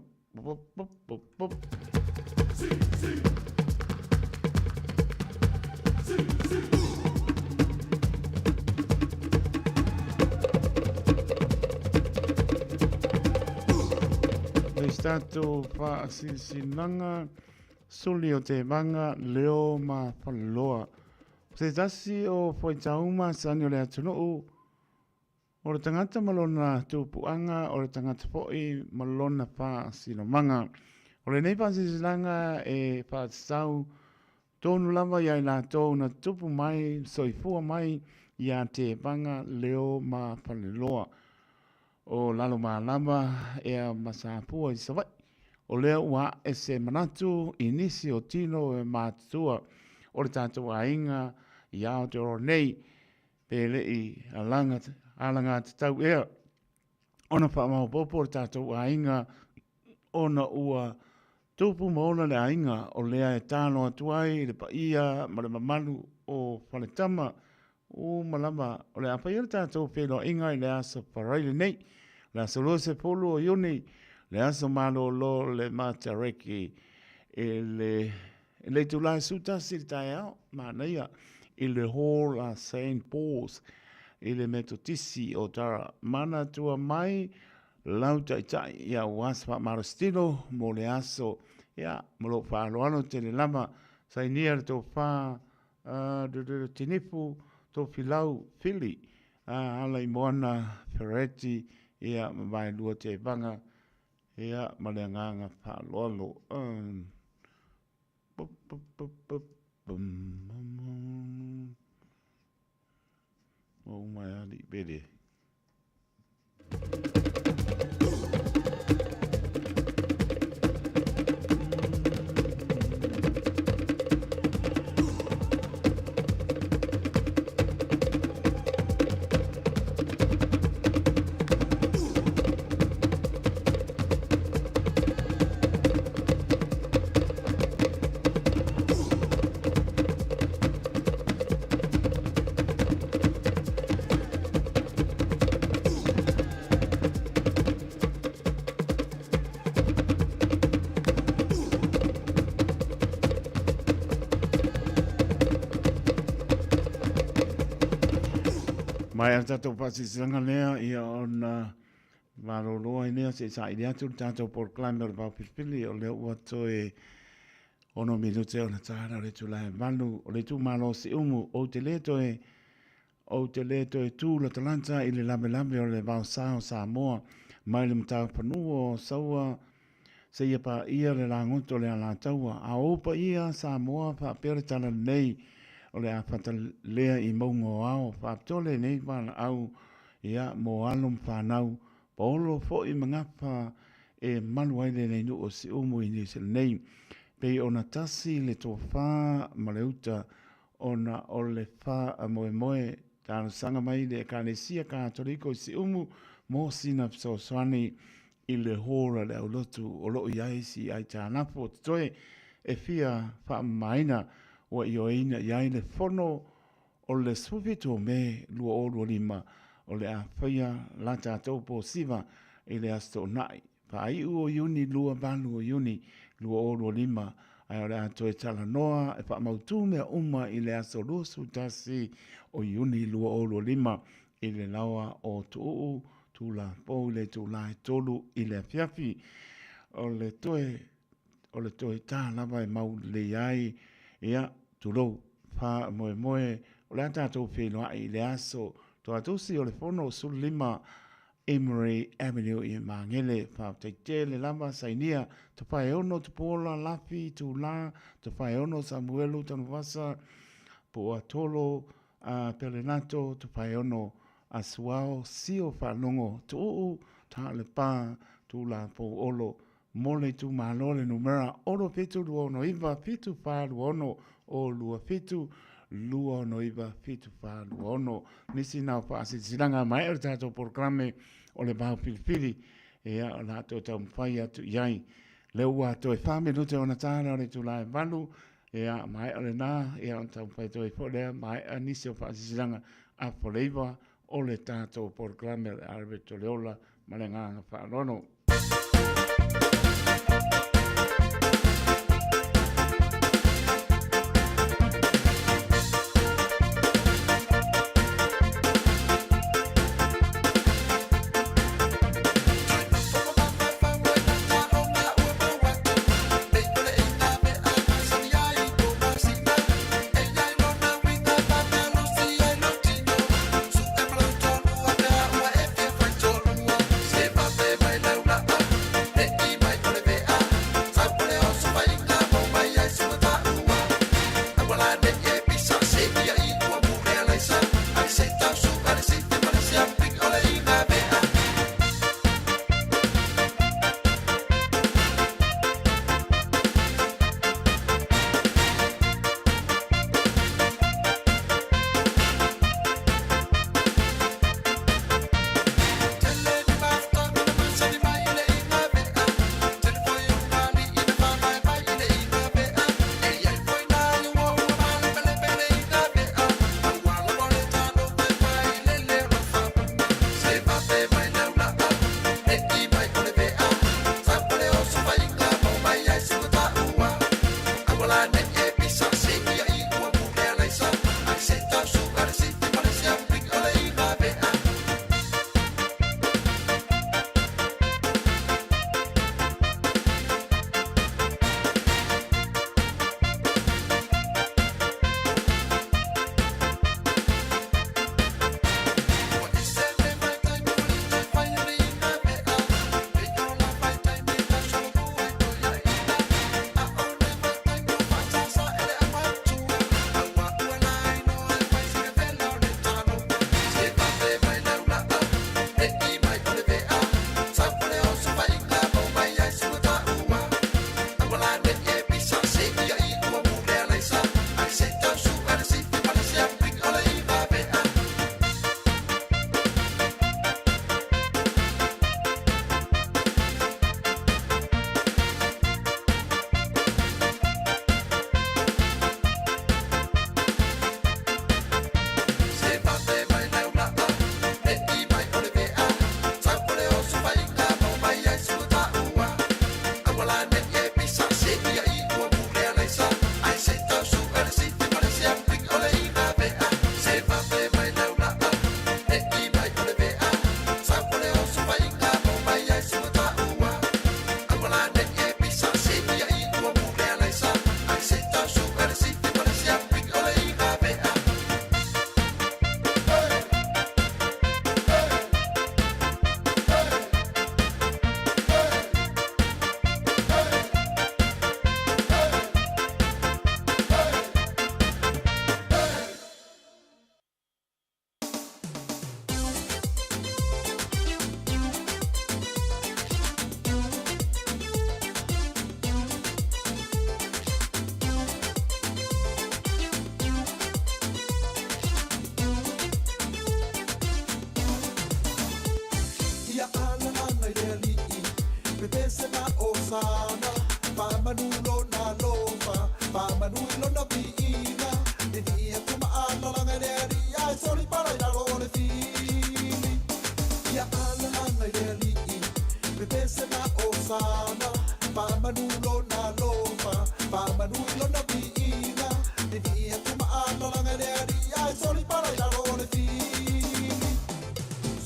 Tatou faasilasilaga suli o Tevaga, Leo ma Faleloa. O se tasi o faitauma sani o le atunuu, O le tagata ma lona tupuaga, o le tagata foi ma lona faasinomaga. O lenei faasilasilaga e faatatau tonu lava ia i latou na tupu mai, soifua mai ia Tevaga, Leo ma Faleloa. O Lalomalava ea ma Sapua i Savaii. O lea ua ae se manatu i nisi o tino e matutua o le tatou aiga i Aotearoa nei, Pe le i alagatatau ea ona faamaopoopo le tatou aiga ona ua tupu ma ola le aiga o lea e talo atu ai i le paia ma le mamalu o Faletama uma lava o le a faia le tatou feiloaiga i le aso Faraile nei, le aso 20 o Iuni, le aso malolo o le Matariki i le I le itula e 11 i le taeao, manaia, i le Hall a Saint Paul's i le Metotisi o Tara. Manatua mai lau taitai ia ua aso faamalositino mo le aso. Ia, ma lou faaaloalo tele lava, sainia le tofa Tinifu Tofilau Fili, Alaimoana Fereti, ia, ma Vaelua Tevaga, Ia, ma le agaga faaaloalo. Ua uma e alii pele. Mai a tatou faasilasilaga lea ia ona malolo ai lea se i saili atu le tatou polokalame o le vaofilifili o lea ua toe 6 minute ona tala o le itula e 8 o le itumalo o Siumu. Ou te le toe. Ou te le toe tu latalata i le lavelave o le vaosa o Samoa mai le mataufanua o Saua seia paia le lagoto o le Alataua. A o ou paia Samoa faapea le tala lenei o le a fata lea i mauga o ao faapitoa lenei valaau ia mo alo ma fanau paolo foi ma gafa e malu ai lenei nuu o Siumu i Niu Sila nei. Pei ona tasi le tofa ma le uta ona o le faamoemoe talosaga mai le Ekalesia Katoliko i Siumu mo sina fesoasoani i le hall a le aulotu o lo o i ai si aitalafu o totoe e fia faamamaina ua ioeina i ai le fono o le 17 o Me 2025 o le a faia la tatou posiva i le Aso Toonai Faaiu o Iuni 28 o Iuni 2025, ae o le a toe talanoa e faamautu mea uma i le aso 21 o Iuni 2025 i le laoa o Tuuu Tulapou i le itula e 3 i le afiafi. O le toe o le toe tā lava e mau lelei ai, ia, tulou, faamoemoe o le a tatou feiloai i le aso Toatusi o le Fono 15 Emery Avenue i Magele. Faafetai tele lava Sainia, Tofaeono, Tupuola, Lafi, Tula, Tofaeono, Samuelu, Tanuvasa, Puatolo, uh, Pelenato, Tofaeono, Asuao, Sio Faalogo, Tuuu, Taalepa, Tula Pouolo, Mo le itumalo le numera 67 269 7426 o 27 269 7426. Nisi na o faasilasilaga maea o le tatou polokalame o le vao filifili ia o le a toe taumafai atu i ai. Lea ua toe 4 minute ona tala o le itula e 8 ia maea lena ia ona taumafai atu ai foi lea maea nisi o faasilasilaga afa le 9 o le tatou polokalame o le Alabet o le Ola ma le agaga faaaloalo. osana, faamanu lona alofa, faamanu i lona viiga, Lilii atu ma alalaga i le Alii, ae soli pala i lalo o le fili. Ia alalaga i le Alii, pepese ma osana, faamanu lona alofa, faamanu i lona viiga, Lilii atu ma alalaga i le Alii, ae soli pala i lalo o le fili.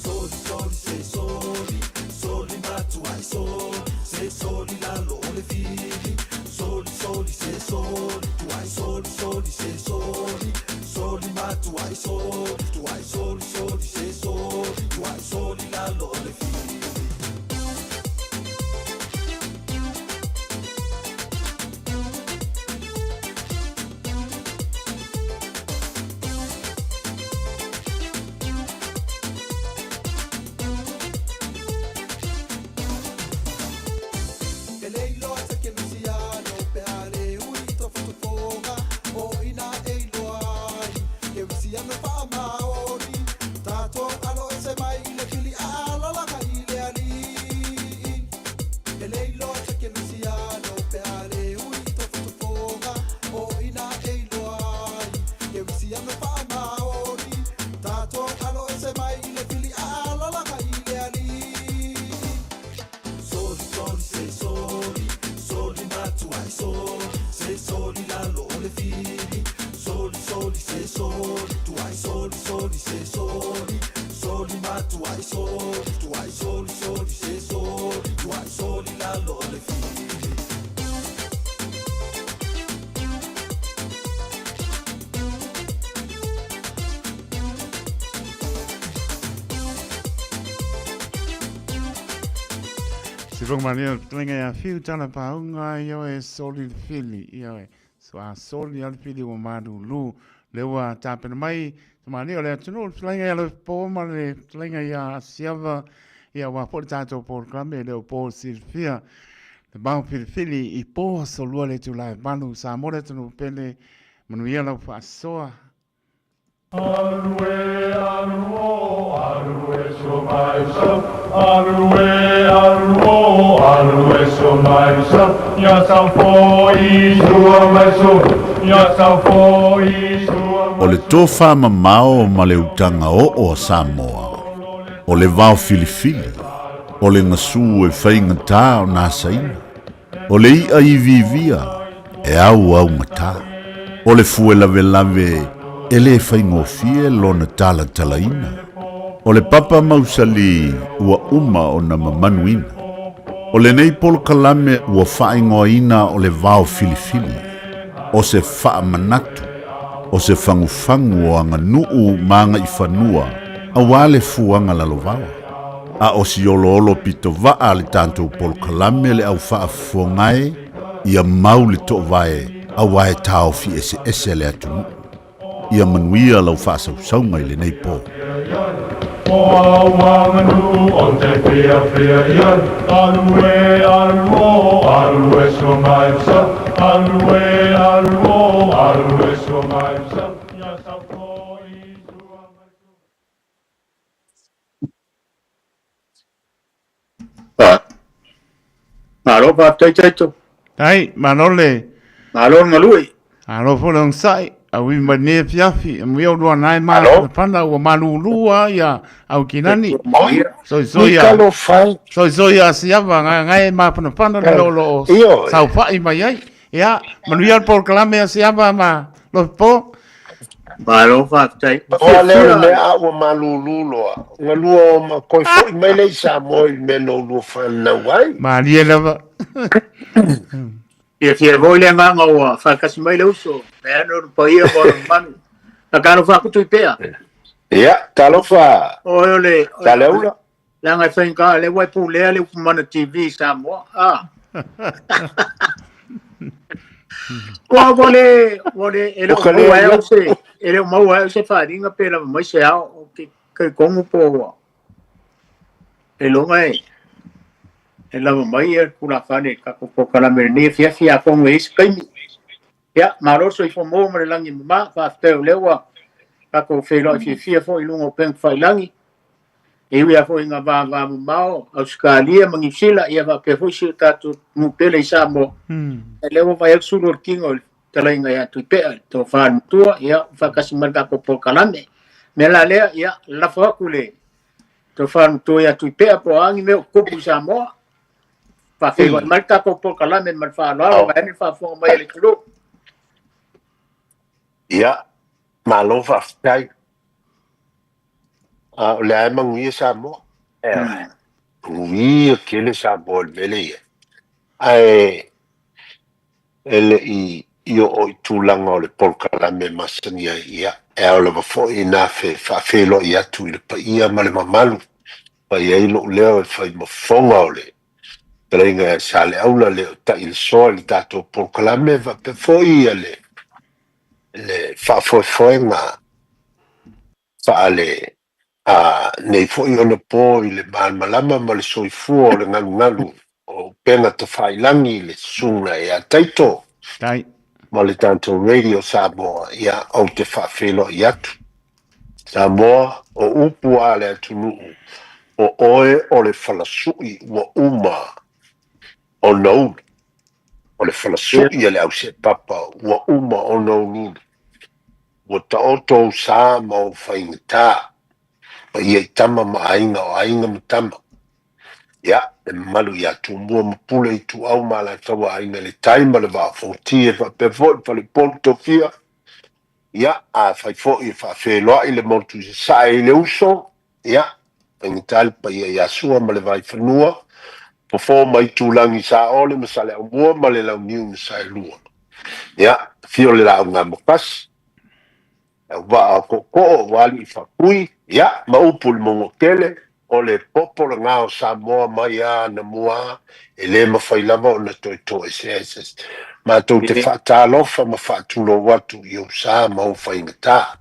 Soli, soli, se soli, soli matuai soli, se soli lalo o le fili. Soli, soli, se soli, tuai soli, soli, se soli, soli matuai soli, tuai soli, soli, se soli, tuai soli lalo o le fili. E le iloa te kerisiano pe a le ui i tofotofoga o ina e iloa ai kerisiano faamaoni tatou alo ese mai i le pili a alalaga i le Alii. E le iloa te kerisiano pe a le ui i tofotofoga o ina e iloa ai kerisiano faamaoni tatou alo ese mai i le pili a alalaga i le Alii. Soli, soli, se soli, soli matuai soli, se soli lalo o le fili. Soli, soli, se soli, tuai soli, soli, se soli, soli matuai soli, tuai soli, soli, se soli, tuai soli lalo o le fili. Se fofoga malie o le fetalaiga ia Fiu tala paauga ioe soli le fili ioe so a soli a le fili ua malulu le ua tapena mai tamalii o le atunuu le fetalaiga ia Loifopo ma le fetalaiga ia Asiava ia aua foi le tatou polokalame e le o po silafia le vao filifili i po aso lua le itula e 8 Samoa le atunuu pele manuia lau faasoa. Alu e alu o alu e so mai so alu e alu o alu e so mai so ia sau foi sua mai so ia sau foi sua O le tofa mamao ma le utaga oo a Samoa, o le vao filifili, o le gasu e faigata ona asaina, O le iʻa iviivia e auaugata, o le fue lavelave e lē faigofie lona talatalaina, o le papa mausali ua uma ona mamanuina. O lenei polokalame ua faaigoaina o le vao filifili, o se faamanatu, o se fagufagu o aganuu ma agaifanua auā le fuaga lalovaoa. A o si oloolo pito vaa le tatou polokalame le au faafofoga e, ia mau le toovae auā e taofi eseese le atunuu. Ia manuia lau faasausauga i lenei po. O au aganuu o te fiafia i ai Alu e alu o alu e so mai so Alu e alu o alu e so mai so Ia sau foi sua mai so. Malo faafetai Taito. Ai, malo le. Malo le galue. Malo foi le onosai. Auivi mai lenei afiafi. E muia ulua nae ma panapana ua malulu lava ia Aukilani. Soisoi a soisoi a Siava ngae mapanapana le mea o lo o saofai mai ai. Ia, manuia le polokalame a Siava ma Lofipo. Malo faafetai. Oa lea o le mea a ua malulu loa. Galua o ma koe foʻi mai lea i Samoa i le mea na ulua fanau ai. Malie lava. Fiafia foi le agaga ua faatasi mai le uso, e ano le paia ma ona mamalu. A talofa atu Tuipea. Ia, talofa. Oe o le Taleula. Leaga e faigata lea ua e pulea le Upumana TV i Samoa. Ah. Ua ua le ua le e le o maua ai au se e le o maua ai au se faaaliga pe lava mai se ao o ke talitonu po ua e loga e e lava mai ia le tulafale i le tatou polokalame i lenei afiafi atonu e i ai se taimi. Ia, malo le soifua maua ma le lagi e mama. Faafetai o lea ua tatou feiloai fiafia foi i luga o upega tafailagi. E ui lava foi i ngā vāvāmamao, Ausetalia ma Niu Sila, ia faapea foi si o tatou atunuu pele i Samoa. Ia lea ua vaai atu sulu o le tino i le fetalaiga ia Tuipea, le tofa le matua, ia ua faatasi mai le tatou polokalame. O le mea la lea, ia lafo atu le tofa le matua ia Tuipea po o a ni mea o tutupu i Samoa. Faafeiloai mai le tatou polokalame ma le faaaloalo, vaeane le faafofoga mai a le atunuu. Ia, malo faafetai. A o lea e manuia Samoa. Ioe. Manuia tele Samoa i le mea lea e i ai. Ae e le i oo i tulaga o le polokalame e masani ai, ia, e ao lava foi ina faafeiloai atu i le paia ma le mamalu, fai ai lou leo e fai ma fofoga o le fetalaiga ia Saleaula le o Ta'ilesoa i le tatou polokalame faapea foi ia le le faafoefoega faale a nei foi onapo i le malamalama ma le soifua o le galugalu o upega tafailagi i le susuga ia Taito ma le tatou Radio Samoa, ia ou te faafeiloai atu. Samoa, o upu a le atunuu, o oe o le falasui ua uma ona ulu. O le falasui a le auseepapa ua uma ona uluulu. Ua taoto ou sa ma ou faigata, paia i tama ma aiga o aiga ma tama. Ia, le mamalu ia Tumua ma Pule Ituau ma Alataua Aiga i le Tai ma le Vaa o Fonoti e faapea foi le Faleupolu Tofia. Ia, afai foi e faafeiloai le motu i Sasae i le uso, ia, faigata le paia ia Sua ma le Vaifanua, Fofo ma Itulagi Saole ma Saleaaumua ma le Launiu na Saelua. Ia, afio le Laaugaamotasi, le auvaa o Tootoo ua alii faatui, ia, ma upu i le Manuatele, o le popo lena o Samoa mai lava anamua e le mafai lava ona toe toesea e se isi. Matou te faatalofa ma faatulou atu i ou sa ma ou faigata.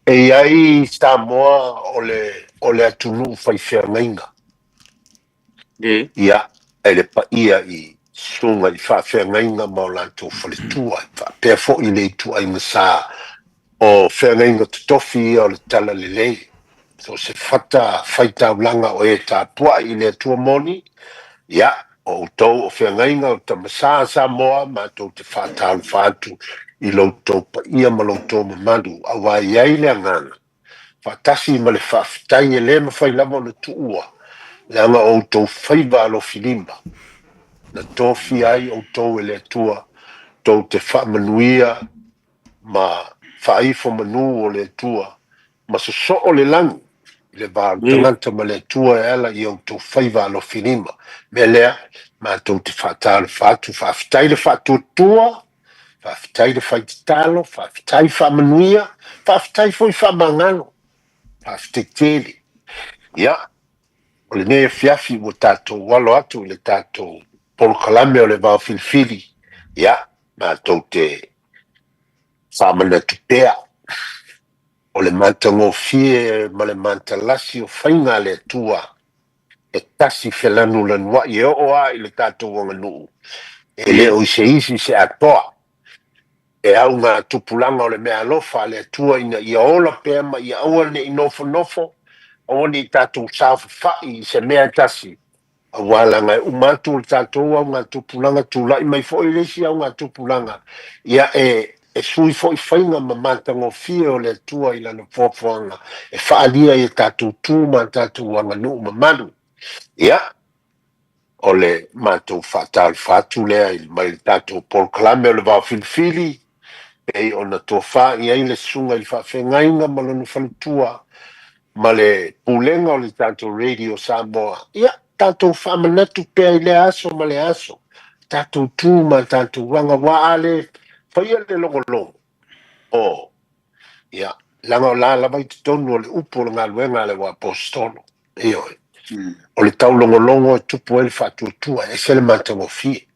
E i ai Samoa o le, o le atunuu faifeagaiga. Ia, e le paia i susuga i faafeagaiga ma o latou faletua, e faapea foi le ituaiga sa o feagaiga totofi ia o le Talalelei. So o se fata faitaulaga o e tapuai i le Atua moni, ia, o outou o feagaiga o tama sa a Samoa, matou te faatalofa atu i lo outou paia ma lo outou mamalu, aua e i ai le agaga faatasi ma le faafetai e le mafai lava ona tuua, leaga o outou faiva alofilima, na tofia ai outou e le Atua tou te faamanuia ma faaifo manu o le Atua ma sosoo le lagi i le va o le tagata ma le Atua e ala i outou faiva alofilima. Mea lea, matou te faatalofa atu, faafetai le faatuatua, Faafetai le fai tatalo, faafetai faamanuia, faafetai foi faamagalo, faafetai tele. Ia, o lenei afiafi ua tatou alo atu i le tatou polokalame o le Vao Filifili, ia, matou te faamanatu pea o le matagofie ma le matalasi o faiga a le Atua e tasi felanulanuai e oo lava i le tatou aganuu, e le o i se isi se atoa. E au ngā tupulaga o le meaalofa a le Atua ina ia ola pea ma ia aua ne i nofonofo, aua ne i tatou saofafai i se mea e tasi, aua leaga e uma atu le tatou augatupulaga, tulai mai foi le isi augatupulaga, ia e E sui foi faiga ma matagofie o le Atua i Lana foafoaga e faaalia i a tatou tu ma a tatou aganuu mamalu. Ia, o le matou faatalofa atu lea i mai le tatou polokalame o le Vao Filifili, pei ona tofa i ai le Susuga i le Faafeagaiga ma lona faletua ma le Pulega o le tatou Radio Samoa. Ia, tatou faamanatu pea i lea aso ma lea aso, tatou tu ma tatou aga, aua a le faia le logologo, o, ia, leaga o la lava i totonu o le upu o le galuega a le Aposetolo, ioe, o le taulogologo e tupu ai le faatuatua, e ese le matagofie.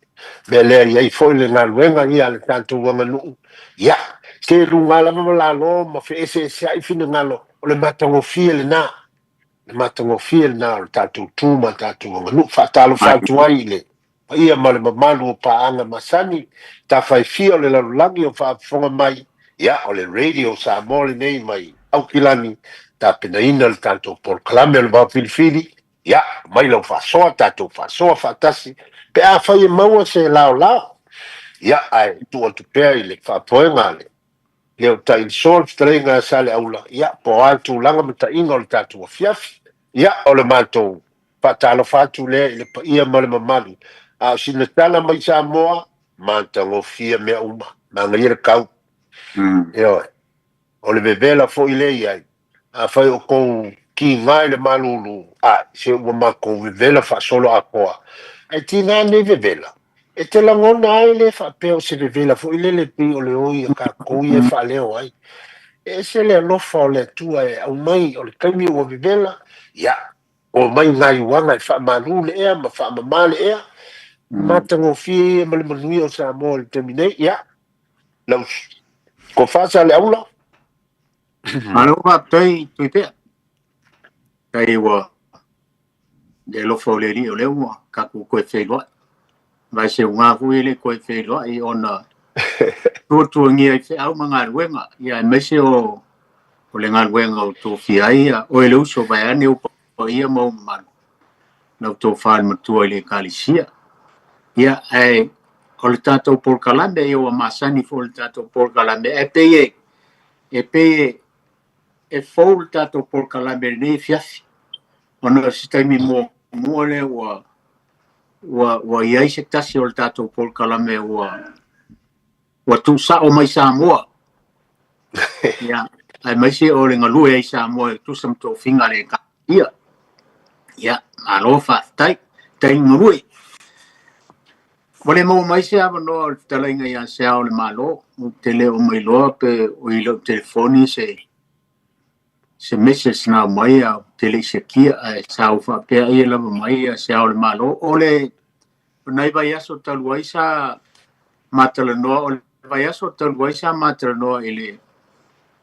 Mea lea e i ai foi le galuega ia a le tatou aganuu, ia, se luga lava ma lalo ma feeseeseai finagalo, o le matagofie lena. Le matagofie lena o le tatou tu ma tatou aganuu. Faatalofa atu ai i le paia ma le mamalu o paaga masani, tafa e fia o le lalolagi o faafofoga mai, ia, o le Radio Samoa lenei mai Aukilani, tapenaina le tatou polokalame o le Vao Filifili, ia, aumai lau faasoa, tatou faasoa faatasi, pe afai e maua se laolao, ia, ae tuu atu pea i le faafoega a le Leo Tailisoa le fetalaiga a Saleaula, ia, po o a le tulaga ma taiga o le tatou afiafi. Ia, o le matou faatalofa atu lea i le paia ma le mamalu, a o sina tala mai Samoa, matagofie mea uma, manaia le kau. Ioe. O le vevela foi lea e i ai, afai o tou kiga i le malulu, ai, se ua matou vevela faasoloatoa. Ae tiga nei vevela, e te lagona ai le faapea o se vevela foi lele pei o le oi a tatou ia e faaleo ai. E ese le alofa o le Atua e aumai o le taimi ua vevela, ia, omai gaiuaga e faamalu le ea ma faamama le ea, matagofie ia ma le manuia o Samoa i le taimi nei. Ia, lau tofa Saleaula. Malo faafetai Tuipea. Tai ua le alofa o le Alii o lea ua tatou toe feiloai. Vai se uga foi e le toe feiloai ona tuatuagia i feau ma galuega, ia aemaise o o le galuega o tofia ai ia oe le uso vaeane ou paia ma ou mamalu, lau tofa le matua i le Ekalesia. Ia, ae o le tatou polokalame, ia ua masani foi i le tatou polokalame, ae pei e, e pei e, e fou le tatou polokalame i lenei afiafi, ona o se taimi muamua lea ua, ua, ua i ai se tasi o le tatou polokalame ua, ua tuusao mai Samoa. Ia, aemaise o le galue ai Samoa e tusa ma tofiga a le Ekalesia. Ia, malo faafetai. Tai galue. Ua le maua mai se avanoa o le fetalaiga ia Se Ao o le Malo. Ou te le o mailoa pe o i lau telefoni se se message na aumai a ou te le i siakia ae sa ou faapea ai e lava mai ia Se Ao o le Malo. O le O nai vaiaso talu ai sa ma talanoa, o le vaiaso talu ai sa ma talanoa i le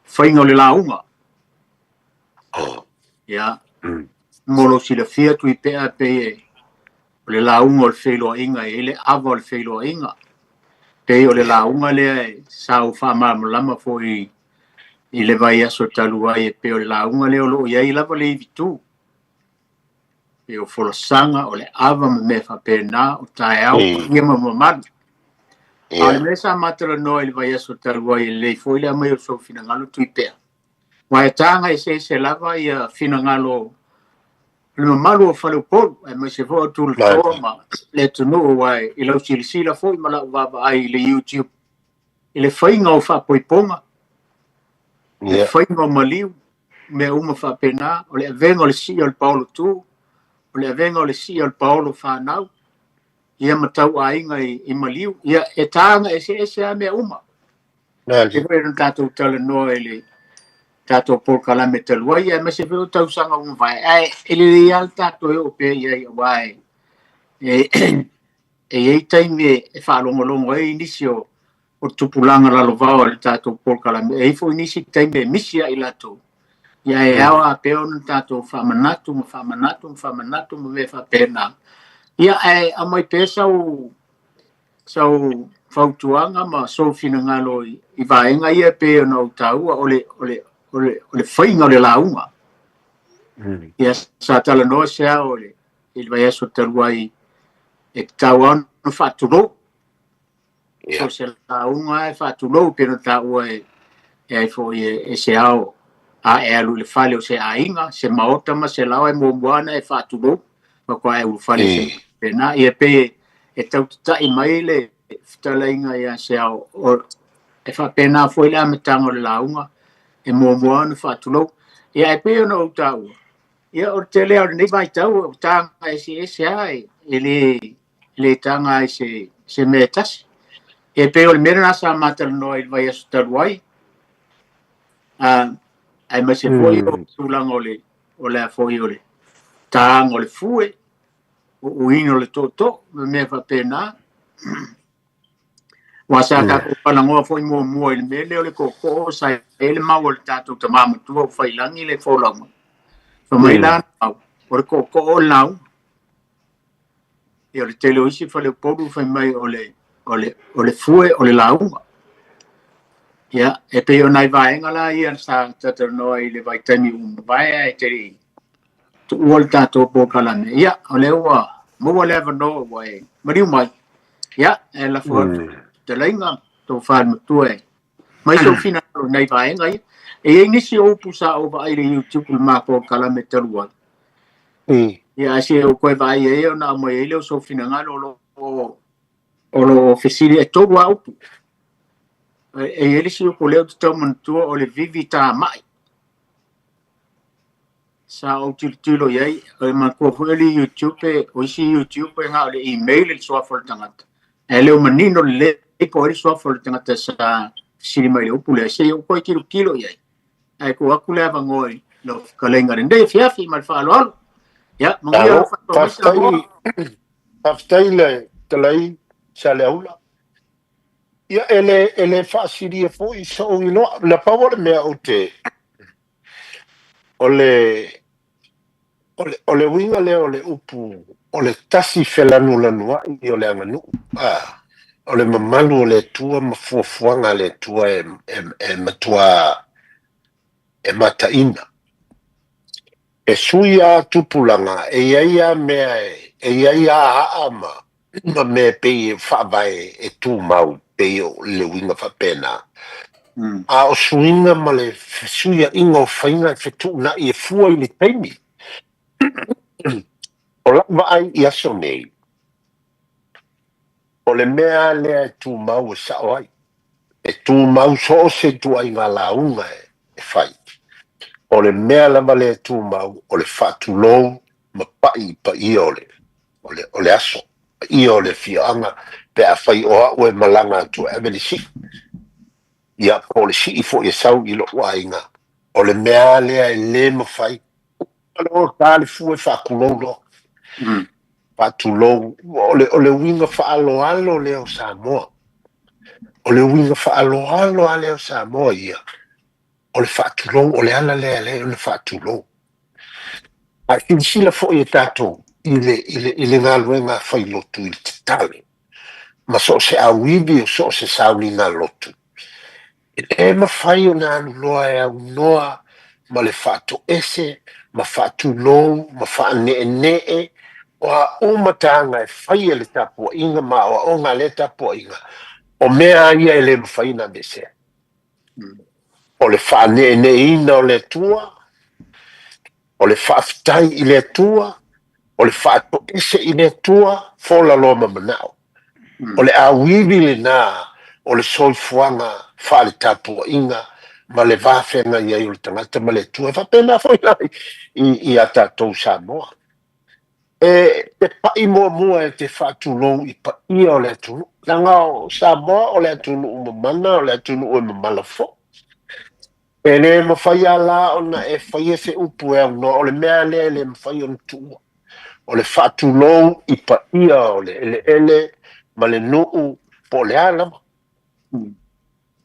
faiga o le lauga. Ia, mo lou silafia Tuipea pei e o le lauga o le feiloaiga, e i ai le ava o le feiloaiga. Pei o le lauga lea e sa ou faamalamalama foi i le vaiaso talu ai, e pei o le lauga lea o lo o i ai lava le ivitu. E o folasaga, o le ava ma mea faapena, o taeao, paia ma mamalu. A o le mea sa ma talanoa i le vaiaso talu ai, e lelei foi le aumai o sou finagalo Tuipea. Aua e taga eseese lava ia finagalo o le mamalu o Faleupolu, aemaise foi o Tulatoa ma le atunuu, aua i lau silasila foi ma lau vaavaai i le YouTube, i le faiga o faapoipoga, le faiga o maliu, mea uma faapena, o le avega o le sii o le paolo tu, o le avega o le sii o le paolo fanau, ia ma tauaiga i, i maliu. Ia, e taga eseese lava mea uma. E foi ona tatou talanoa i le tatou polokalame talu ai, aemaise foi o tausaga ua mavae, ae e lelei lava le tatou e oo pea i ai, aua e, e, e i ai taimi e faalogologo ai nisi o o tupulaga lalovao a le tatou polokalame. E i ai foi nisi taimi e misi ia i latou, ia e ao lava pea ona tatou faamanatu ma faamanatu ma faamanatu ma mea faapena. Ia ae aumai pea sau, sau fautuaga ma sou finagalo i, i vaega ia e pei ona ou taua, o le, o le, o le, o le faiga o le lauga. Ia sa talanoa se ao i le, i le vaiaso talu ai e tatau lava ona faatulou. So se lauga e faatulou pei ona taua e e ai foi e, e se ao a e alu i le fale o se aiga, se maota ma se laoa e muamua ona e faatulou faatoa e ulufale se pena. Ia pei e, e tautatai mai le fetalaiga ia se ao o, e faapena foi le amataga o le lauga e muamua ona faatulou. Ia ae pei ona ou taua, ia o le tele lava o lenei vaitau o taga eseese lava e, e le le taga ai se, se mea e tasi. E pei o le mea lena sa ma talanoa i le vaiaso talu ai, a, aemaise foi o tulaga o le, o le a foi o le taga o le fue, o uiina o le tootoo, ma mea faapena. Aua sa tatou talanoa foi muamua i le mea lea o le tootoo, sa i ai le mau a le tatou tama matua o Faiilagi le folauga. Fai mai la mau, o le tootoo o le lauga. Ia o le tele o isi faleupolu fai mai o le, o le, o le fue o le lauga. Ia, e pei o nai vaega la ia sa talatalanoa i le vaitaimi ua mavae ae te le i tuua le tatou polokalame. Ia, o lea ua maua le avanoa ua e maliu mai. Ia, e lafo atu fetalaiga tofa i le matua e aumai sou finagalo i nai vaega ia. E i ai nisi o upu sa ou vaai i le YouTube i le ma polokalame talu ai. Ia, ae se i ou toe vaai i ai ona aumai ai lea o sou finagalo o lo o o lo o fesili e tolu lava upu. E i ai le isi upu lea ou te tau manatua o le vivi tamai. Sa ou tilotilo i ai, e manatua foi o le YouTube, o isi YouTube e na o le email le suafa o le tagata. Ae le o manino lelei po o ai le suafa o le tagata sa fesili mai i le upu lea, se i ou toe tilotilo i ai. Ae tuu atu le avanoa i lau fetalaiga i lenei afiafi ma le faaaloalo. Ia, manuia lau faafofoga mai Samoa. Faafetai le fetalai Saleaula. Ia e le e le faasilia foi so'u iloa. Na pau o le mea ou te o le o le o le uiga lea o le upu o le tasi felanulanua'i o le aganuu a o le mamalu o le Atua ma fuafuaga a le Atua e e e matuā e mataina. E sui a tupulaga e i ai a mea e i ai a aa ma ma mea e pei e faavae e tumau pei o le uiga faapena. A o suiga ma le fesuiaiga o faiga e fetuunai e fua i le taimi. O lau vaai i aso nei, o le mea lea e tumau e sao ai. E tumau so o se ituaiga lauga e fai. O le mea lava lea e tumau o le faatulou ma pa'i i paia o le, o le, o le aso, paia o le afioaga pe afai o au e malaga atu e ave le si'i, ia po o le si'i foi e sau i lo'u aiga, o le mea lava lea e le mafai. Uma loa ta le fua e faatulou loa. Faatulou, o le, o le uiga faaaloalo lea o Samoa. O le uiga faaaloalo lava lea o Samoa ia, o le faatulou, o le ala lea e ala ai ona faatulou. Ae silasila foi e tatou i le, i le, i le galuega a failotu i le tatalo, ma so o se auivi o so o se sauniga lotu, e le mafai ona alu loa e aunoa ma le faatoese, ma faatulou, ma faaneenee, o a uma taga e fai e le tapuaiga ma aoaoga a lea tapuaiga, o mea lava ia e le mafai ona aveesea. O le faaneeneeina o le Atua, o le faafetai i le Atua, o le faatoese i le Atua, fola loa ma manao. O le auivi lena o le soifuaga faaletapuaiga ma le va feagai ai o le tagata ma le Atua. E faapena foi la i a tatou Samoa. E te paʻi muamua e te faatulou i paia o le atunuu, leaga o Samoa o le atunuu mamana, o le atunuu e mamala foi. E le mafai lava la ona e faia se upu e aunoa, o le mea lea e le mafai ona tuua, o le faatulou i paia o le eleele ma le nuu po o le a lava.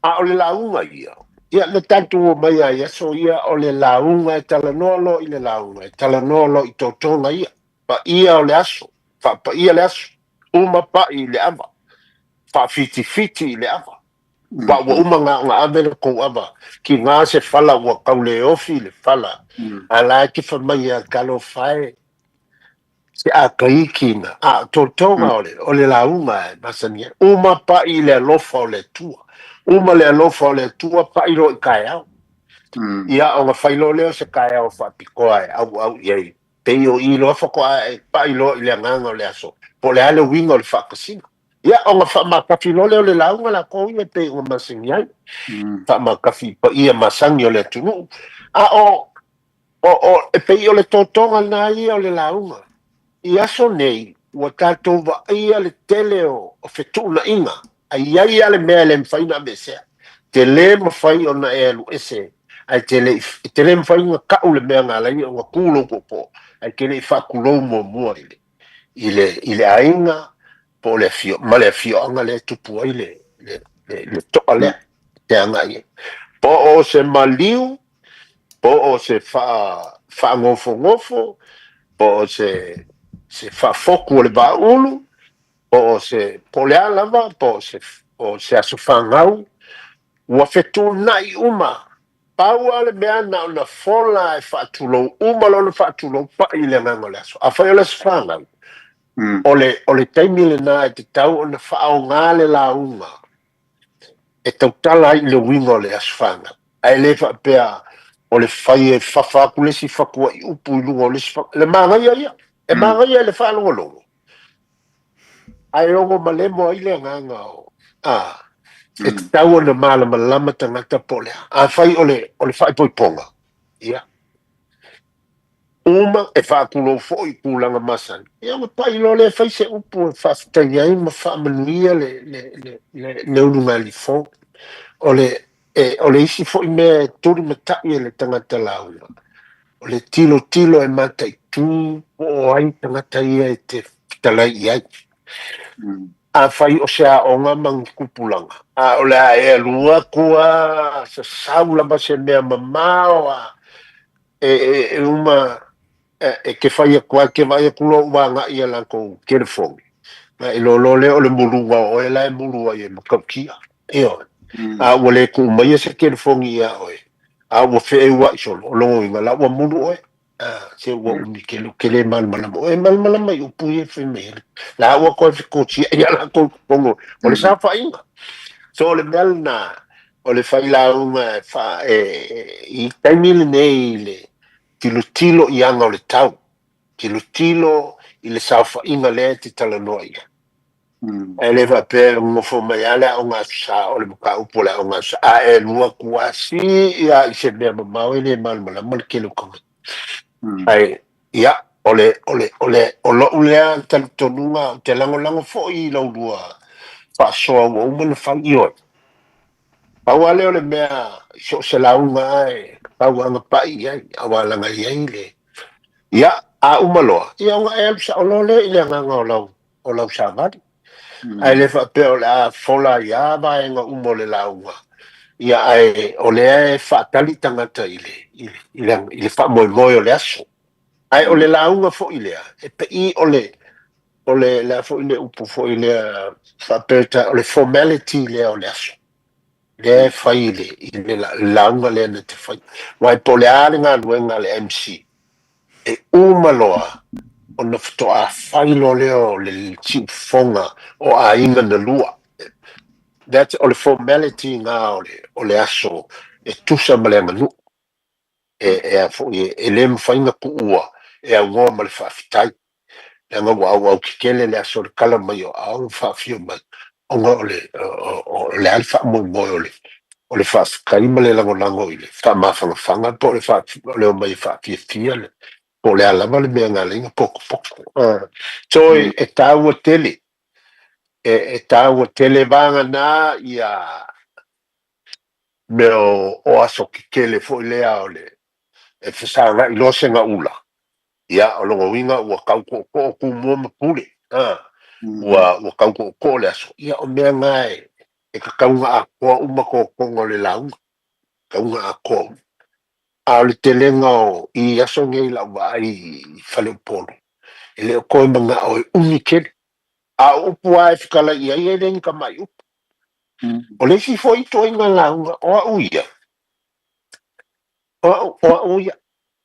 A o le lauga ia, ia na tatou omai lava i aso ia, o le lauga e talanoa loa i le lauga, e talanoa loa i totoga ia, paia o le aso, faapaia le aso, uma paʻi i le ava, faafitifiti i le ava. Aua ua uma ona ave le tou ava, tiga se fala ua tau le ofi le fala, a la e te fai mai ia talofa e, se ataiki na, a totoga o le, o le lauga e masani ai. Uma paʻi i le alofa o le Atua. Uma le alofa o le Atua, paʻi loa i taeao. Ia, ona fai loa lea o se taeao faapitoa e auau i ai. Pei o i loa faatoa e paʻi loa i le agaga o le aso, po o le a le uiga o le faatasiga. Ia, ona faamatafi loa lea o le lauga latou ia e pei ona masani ai. Faamatafi i paia masani o le atunuu. A o, o, o, e pei o le totoga lena ia o le lauga. I aso nei, ua tatou vaaia le tele o, o fetuunaiga, a i ai lava le mea e le mafai ona aveesea. Te le mafai ona e alu ese, ae te le i, te le mafai ona tau le mea na ala ai ona tu lou tootoo, ae te le i faatulou muamua i le, i le, i le aiga po o le afio, ma le afioaga lea e tupu ai le, le, le, le toa lea te agai ai. Po o se maliu, po o se faa, faanofonofo, po o se, se faafotu o le vaaulu, po o se, po o le a lava, po o se, o se aso fanau. Ua fetuunai uma. Pau lava le mea na ona fola e faatulou uma loa ona faatulou pai i le agaga o le aso. Afai o le aso fanau, o le, o le taimi lena e tatau ona faaaoga le lauga e tautala ai i le uiga o le aso fanau. Ae le faapea o le fai e fafa atu le isi fatuai upu i luga o le isi fatu. Le manaia ia. E manaia i le faalogologo. Ae ogo malemo ai le agaga o, a, e tatau ona malamalama tagata po o le a. Afai o le, o le faaipoipoga, ia, uma e faatulou foi i tulaga masani, ia ona pai loa lea e fai se upu e faafetai ai ma faamanuia le, le, le, le, le ulugalii fou. O le, e, o le isi foi mea e tulimatai e le tagata lauga, o le tilotilo e mataitu po o ai tagata ia e te fetalai i ai. Afai o se aoga ma ni tupulaga, a o le a e alu atu lava sasau lava se mea mamao a e, e, e uma e te fai atu lava, e te vaai atu loa ua agai i a latou telefoni, ona e iloa loa lea o le muluga o oe la e mulu ai e matautia. Ioe. A ua le tuu maia se telefoni ia oe, a ua feeua'i solo, o lona uiga la ua mulu oe. A, se ua umi tele, ou te le malamalama. Oe e malamalama i upu ia e fai mai ai. La ua toe fekosia ia latou i totonu o le saofaiga. So o le mea lena, o le failauga e fa, e, i taimi lenei i le tilotilo i aga o le tau, tilotilo i le saofaiga lea e te talanoa i ai. Ae le faapea e nonofo mai lava le aoga aso sa o le mataupu o le aoga aso sa, a e alu atu lava sii lava i se mea mamao e le malamalama le tele o tagata. Ae, ia, o le, o le, o le, o lou lea talitonuga, ou te lagolago foi i la ulua faasoa ua uma ona fai. Ioe. Pau lava lea o le mea i so o se lauga lava e tatau lava ona pai i ai, aua leaga e i ai le, ia, a uma loa, ia ona e alu sao loa lea i le agaga o lau o lau savali. Ae le faapea o le a fola ai lava vaega uma o le lauga, ia ae o lea e faatali tagata i le, i le, i le, i le faamoemoe o le aso. Ae o le lauga foi lea, e pei o le, o le, le a foi le upu foi lea faa-Peretania, o le formality lea o le aso. Lea e fai i le, i le lauga lea na te fai. Aua po o le a le galuega a le MC, e uma loa ona faatoa fai loa lea o le siufofoga o aiga na lua. That's, o le formality na o le, o le aso e tusa ma le aganuu. E, e a foi, e, e le mafai ona tuua e aunoa ma le faafetai. Leaga ua auau tetele le aso o le tala mai o aao ma faafio mai ona o le, o le a le faamoemoe o le, o le faafetai ma le lagolago i le faamafanafanaga po o le faa, o le omai e faafiafia le, po o le a lava le mea na ala ai ona potopoto. So e, e taua tele, e, e taua tele vagana ia mea o, o aso tetele foi lea o le, e fesagai loa se gaula. Ia, o lona uiga ua tau tootoo Tumua ma Pule, a, ua, ua tau tootoo le aso. Ia, o mea na e, e tatau ona atoa uma totoga o le lauga, tatau ona atoa uma. A o le telega o, i aso nei i lau vaai i Faleupolu, e le o toe manao e umi tele. A o upu lava e fetalai i ai, e le ni tamai upu. O le isi foi ituaiga lauga, o au ia, O au, o au ia,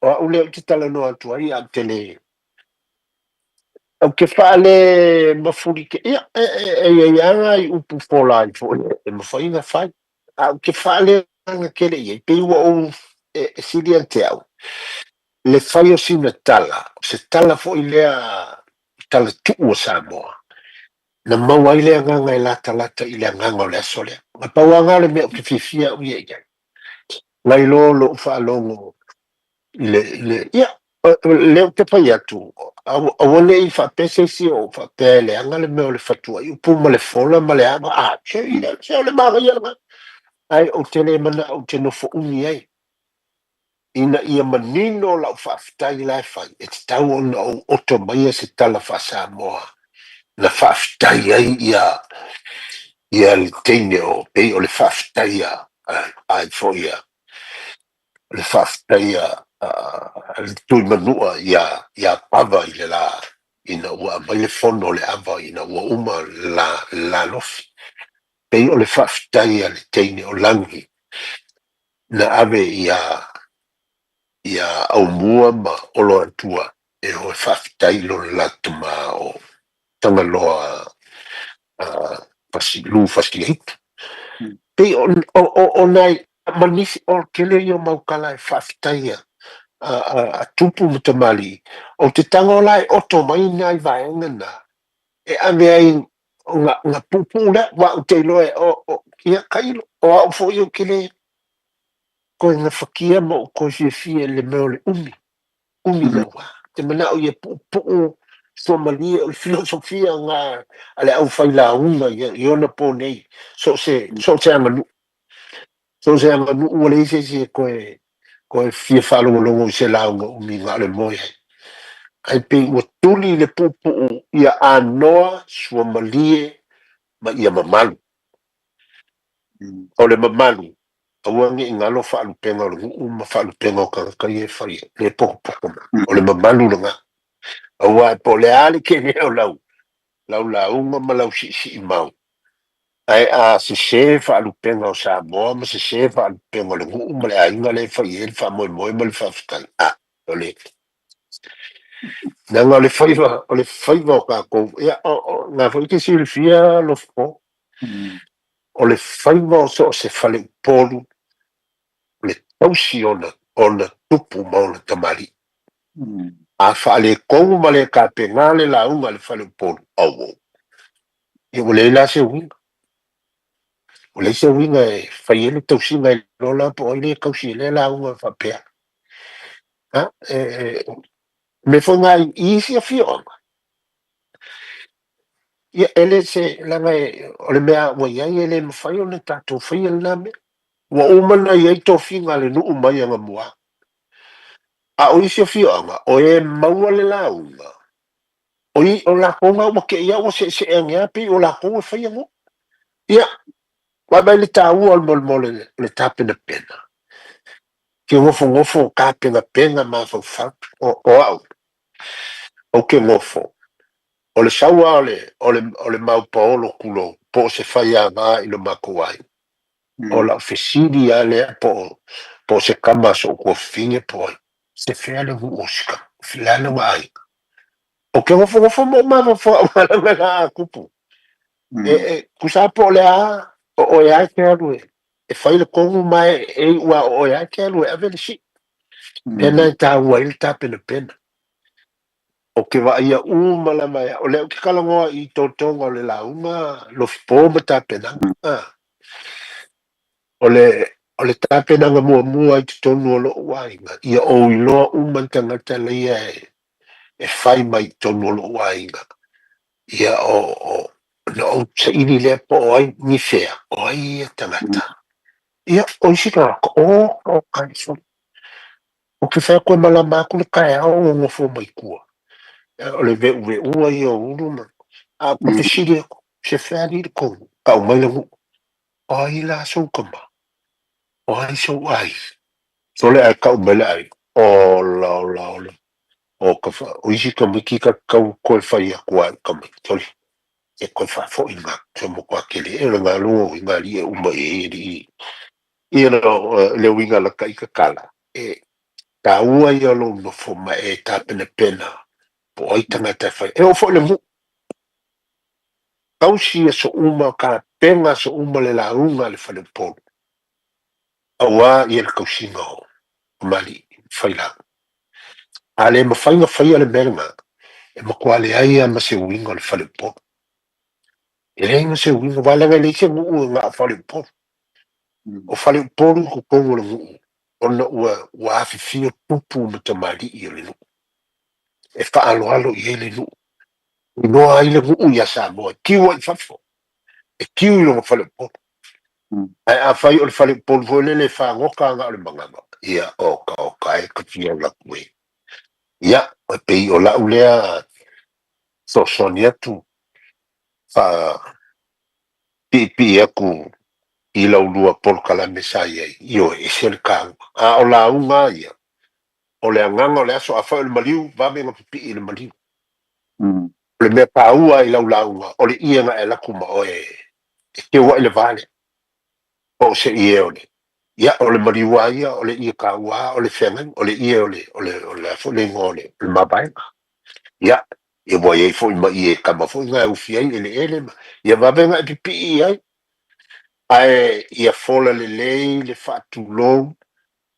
o au lea ou te talanoa atu ai, ae ou te le, ou te faale mafuli te, ia, e, e, e i ai lava nai upu fola ai foi e mafai ona fai, ae ou te faale agaga tele i ai, pei ua ou, e, e sili ia te au, le fai o sina tala, o se tala foi lea, tala tuu a Samoa, na maua ai le agaga e latalata i le agaga o le aso lea. Na pau lava lena o le mea ou te fiafia au ia i ai. Nai lo lou faalogo i le, i le, ia, lea ou te fai atu, aua ne i faapea se isi o ou faapea e leaga le mea o le fatuaiupu ma le fola ma le ava, a, se, se o le manaia lena. Ae ou te le manao ou te nofo umi ai. Ina ia manino lau faafetai la e fai, e tatau ona ou oto maia se tala faa-Samoa na faafetai ai ia ia le teine o pei o le faafetai a ai foi a le faafetai a le Tuimanua ia ia Pava i le la ina ua aumai le fono o le ava ina ua uma le la le la lofi. Pei o le faafetai a le teine o Lagi na ave ia ia Aumua ma Oloatua e o e faafetai i lona la tama o Tagaloa Fasi, Lu Fasileitu. Pei o, o, o, o nai ma nisi o le tele ia o mau tala e faafetai a, a, a, a tupu ma tamalii, ou te tago la e oto mai nai vaega na e ave ai na, na puupuu lea, aua ou te iloa e o, o, ia tailo, o au foi ou te le toe gafatia ma ou toe fiafia i le mea o le umi, umi naua. Te manao ia puupuu suamalie o le filosofia na a le aufailauga i, i ona po nei, so o se, so o se aganuu. So o se aganuu ua leai se isi e toe, toe fia faalogologo i se lauga umi na o le moe ai. Ae pei ua tuli le puupuu ia anoa, suamalie ma ia mamalu. O le mamalu, aua ne i galo faalupega o le nuu ma faalupega o tagata ia e fai ai, le potopoto mai. O le mamalu lena. Aua po o le a le tele o lau, lau lauga ma lau siisii mau, ae a sese faalupega o Samoa ma sese faalupega o le nuu ma le aiga lea e fai ai le faamoemoe ma le faafetai, a, o le leaga o le faiva, o le faiva o tatou, ia, o, o, na foi e te silafia Lofipo, o le faiva o so o se faleupolu, o le tausi o ona, ona tupu ma ona tamalii. A faaletonu ma le tapena le lauga a le faleupolu, auau, ia ua leai la se uiga. Ua leai se uiga e fai ai le tausiga e iloa la po o ai le tausi i lea lauga faapea. A, e, e, mea foi na i isi afioaga, ia e le se, leaga e, o le mea ua i ai e le mafai ona tatou faia lena mea. Ua uma ona i ai tofiga a le nuu mai anamua. A o isi afioaga, o e maua le lauga, o i, o latou na ua te i a ua seesee ane a pei o latou e faia nuu. Ia, vaai mai le taua o le mo le, le tapenapena. Ke nofonofo tapenapena mafaufau. O, o au, ou te nofo. O le sau lava o le, o le, o le mau paolo tulou, po o se faiava i lo matou aiga. O lau fesili lava lea po o, po o se tama a sou tuafafine po o ai, se fea le nuu o si tama, le a lona aiga. Ou te nofonofo ma ou mafaufau au leaga la a tupu. E, e, tusa lava po o le a, o oe lava e te alu e, e fai le tonu ma e, e iu lava o oe lava e te alu e ave le sii. Mea lena e taua ai le tapenapena. Ou te vaaia uma lava e au, o lea ou te talanoa i totoga o le lauga, Lofipo ma tapenaga. A, o le, o le tapenaga muamua i totonu o lou aiga, ia ou iloa uma ni tagata laia e, e fai mai i totonu o lou aiga. Ia o, o, ona ou saili lea po o ai ni fea, o ai ia tagata. Ia, o isi tagata, o, o, kai soli. Ou te fai atu e malama atu le taeao o nofo mai tua. O le veuveua ia o Ulu ma... A ou fesili atu, se fea alii le tonu? Tau mai le nuu. O ai la sou tama? O ai sou aiga? Sole ae tau mai le aiga. Ola, ola, ola. O ka wha... O isi tamaiti ka tau koe whai atu a i tamaiti. Sole, e koe whaafoi ngā. So mo koa kele e ngā lunga o i ngā li e uma e e li i. Ia le uiga laka i ka kala, e taua ia o lou nofo ma e tapenapena po o ai tagata e fai. E oo foi le nuu, tausi aso uma, tapena aso uma le lauga a le faleupolu, aua ia le tausiga o kamali'i failauga. A le mafai ona faia le mea lena, e matua leai lava ma se uiga o le faleupolu. E leai ma se uiga, aua leaga e leai se nuu e na o faleupolu. O Faleupolu i totonu o le nuu ona ua ua afifio tupu ma tamalii o le nuu e faaaloalo i ai le nuu. Iloa ai le nuu ia Samoa, e tiu ai i fafo, e tiu i lona Faleupolu. Ae afai o le Faleupolu foi lele e fagota na o le manava, ia oka oka e ka fia ola atu e. Ia, e pei o lau lea fesoasoani atu faa piipii atu i lau lua polokalame sa i ai, ioe, ese le taua. A o lauga lava ia, o le agaga o le aso, afai o le maliu, vave ona pipii i le maliu. O le mea taua i lau lauga, o le ie na e alu atu ma oe E teu ai le va lea. Po o se ie o le, ia, o le maliu lava ia, o le ie taua lava o le feagaiga, o le ie o le, o le, o le a foi le igoa o le, o le mavaega. Ia, ia ua i ai foi ma ie kama foi na e ufi ai eleele ma, ia vave ona e pipii i ai. Ae ia fola lelei le faatulou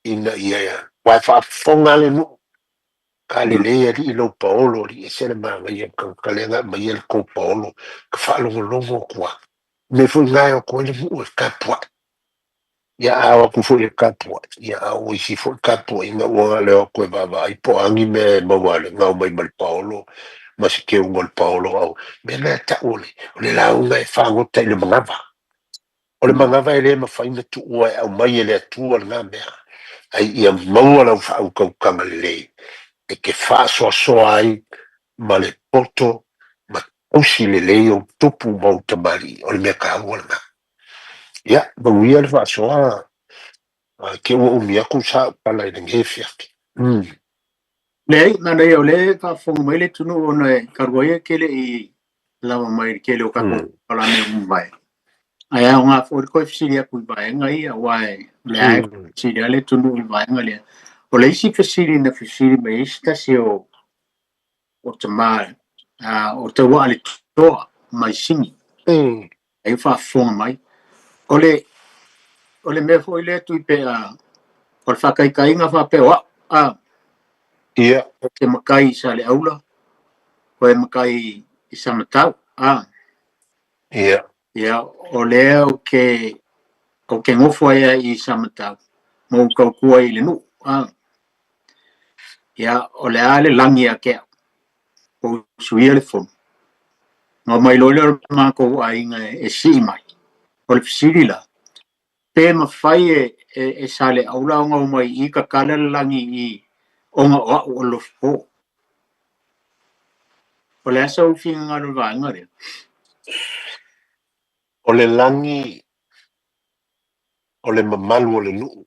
ina ia, aua e faafofoga lava le nuu, ka lelei alii lou paolo, alii ese le manaia o le tagata lea na aumaia le tou paolo, ka faalogologo atu lava. O le mea foi lena e o atu ai le nuu e tapuai. Ia a o atu foi e tapuai, ia a ua isi foi tapuaiga ua na o le o atu e vaavaai po o a ni mea e maua e na omai ma le paolo ma se teuga o le paolo a o mea na e tau o le, o le lauga e fagota i le manava. O le manava e le mafai ona tuua e aumai e le Atua lena mea, ae ia maua lau faautautaga lelei e te faasoasoa ai ma le poto ma tausi lelei ou tupu ma ou tamalii, o le mea taua lena. Ia, manuia le faasoa, te ua umi atu sa ou tala i lenei afiafi. Mm. Leai, manaia o lea e faafofoga mai le atunuu ona e talu ai e te le i lava mai i le tele o tatou polokalame ua mavae. Ae aoga foi le toe fesili atu i vaega ia, aua o lea e fesili lava le atunuu i le vaega lea. O le isi fesili na fesili mai ai se tasi o o tama o Tauaaletoa mai Sini. Ai faafofoga mai. O le o le mea foi lea Tuipea, o le faataitaiga faapea o au, a Ia. Ou te matai i Saleaula, koe matai i Samatau, a Ia. Ia, o lea ou te ou te nofo ai i Samatau ma ou tautua i le nuu, a Ia, o le a le lagi ia te au, ua ou suia le fono. Na omai loa lea o le matou aiga e sii mai. O le fesili la, pe mafai e, e, e Saleaula ona omai i i tatala le lagi i ona o au o le lofipo? O le a sou finagalo i le vaega lea? O le lagi o le mamalu o le nuu,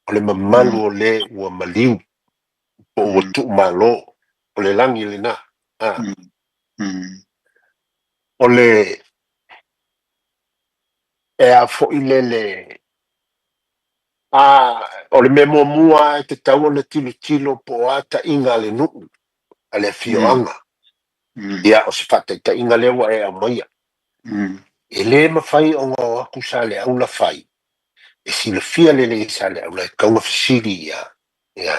o le mamalu o le ua maliu po o ua tuumalo, o le lagi lena. A. O le e a foi lele a o le mea muamua lava e tatau ona tilotilo po o a taiga a le nuu, a le afioaga. Ia, o se faataitaiga lea ua e aumaia. E le mafai ona o atu Saleaula fai, e silafia lelei e Saleaula e tatau ona fesili ia ia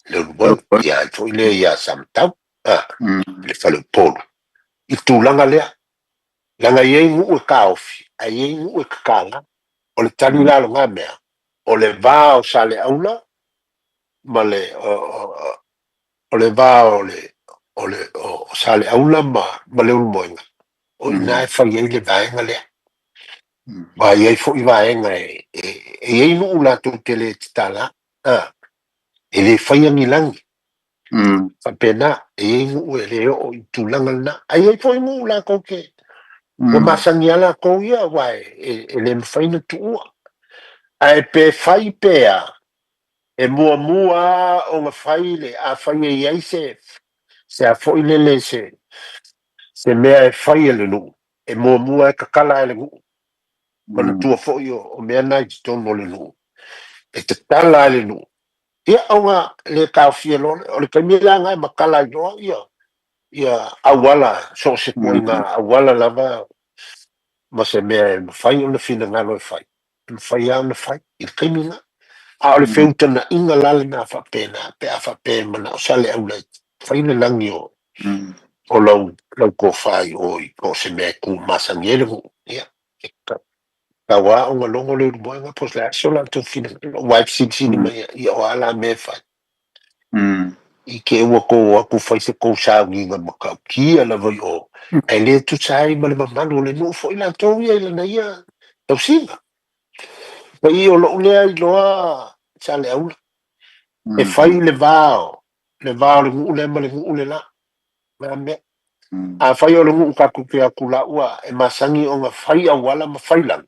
Leulumoega, ia ai foi lea ia Samatau, a, le fale o Upolu, i le tulaga lea. Leaga e i ai nuu e taofi, ae i ai nuu e tatala. O le tali la o lena mea, o le va o Saleaula ma le o le va o le o le o Saleaula ma ma Leulumoega, o i ina e fai ai le vaega lea. Aua e i ai foi vaega e e i ai nuu latou te le tatala, a, e le faia ni lagi. Faapena, e i ai nuu e le oo i tulaga lena. Ae i ai foi nuu latou te ua masani lava latou ia, aua e e le mafai ona tuua. Ae pe fai pe a, e muamua lava ona fai le, afai e i ai se, se a foi lele se, se mea e fai e le nuu, e muamua e tatala e le nuu. Manatua foi o, o mea na i totonu o le nuu, e tatala e le nuu. Ia, ona le taofia loa lea. O le taimi la lena e matala ai loa ia, ia auala, so o se ituaiga auala lava ma se mea e mafai ona finagalo e fai. E mafai lava ona fai i le taimi lena. A o le feutagaiga la lena faapena, pe a faapea e manao Saleaula e fai le lagi o, o lau, lau tofa i o i po o se mea e tu masani ai le nuu. Ia, e tatau lava ona logo Leulumoega po o le a so latou finagalo, aua e fesilisili mai ia o a la mea e fai. I te i ua tou o atu fai se tou sauniga matautia lava i o, ae le tusa ai ma le mamalu o le nuu foi latou ia i lana ia tausiga. Pei o lou lea iloa Saleaula, e fai le va o le va o le nuu lea ma le nuu le la, na mea. Afai o le nuu tatou te o atu la ua e masani ona fai auala ma fai lagi,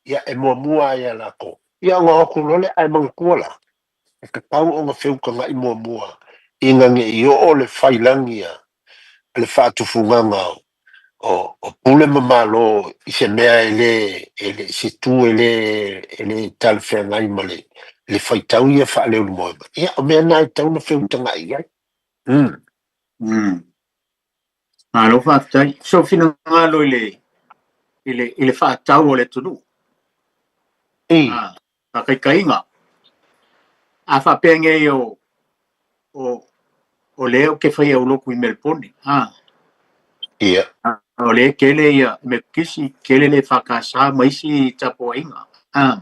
ia e muamua lava ia latou. Ia ona o atu loa lea, ae manatua la, e tatau ona feutaga'i muamua ina ne i oo le fai lagi a le faatufugaga O, o pule ma malo i se mea e le, e le, se tu e le, e le talafeagai ma le, le faitau ia faaleulumoega. Ia, o mea na e tatau ona feutaga'i i ai. Mm. Mm. Malo faafetai. Sou finagalo i le, i le, i le faatau o le atunuu. Ei. Ah, faakaikaiga. A faapea nei o, o, o lea ou te fai aulotu i Melbourne, ah. Ia. O lea e tele ia Metotisi, tele le EFKS ma isi tapuaiga. Ah.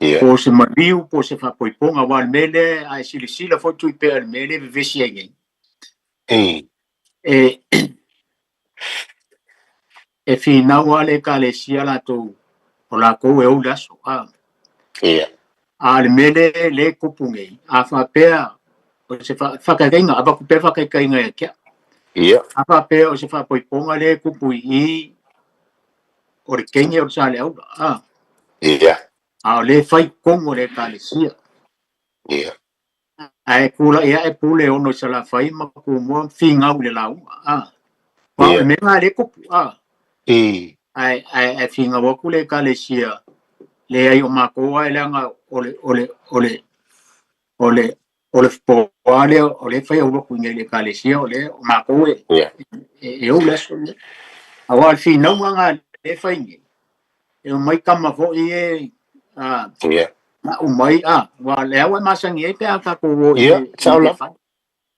Ia. Po o se maliu, po o se faapoipoga, aua o le mea lea, a e silasila foi Tuipea i le mea lea e vevesi ai nei. Ei. E, e finau lava le Ekalesia latou, o latou e ou le aso. A. Ia. A o le mea lea, lea e tupu nei, a faapea o se faataitaiga, avatu pea faataitaiga ia te au. Ia. A faapea o se faapoipoga lea e tupu i i, o le teine o le Saleaula. A. Ia. A o lea e fai i totonu o le Ekalesia. Ia. Ae tulai ae Pule Ono i Salafai ma Tumua ma finau i le lauga. A. Aua o le mea lena lea e tupu. A. I. Ae, ae, ae finau atu le Ekalesia, leai o matou lava leaga o le, o le, o le, o le, o le fofoa lea o lea e fai aulotu i inei i le Ekalesia, o lea o matou e, yeah. e, e ou le aso lenei. Aua o le finauga lena lea e fai nei, e omai tama foi e a, yeah. na umai, a, aua lea ua e masani ai pe a tatou o i yeah, le, sao i le lava. fale.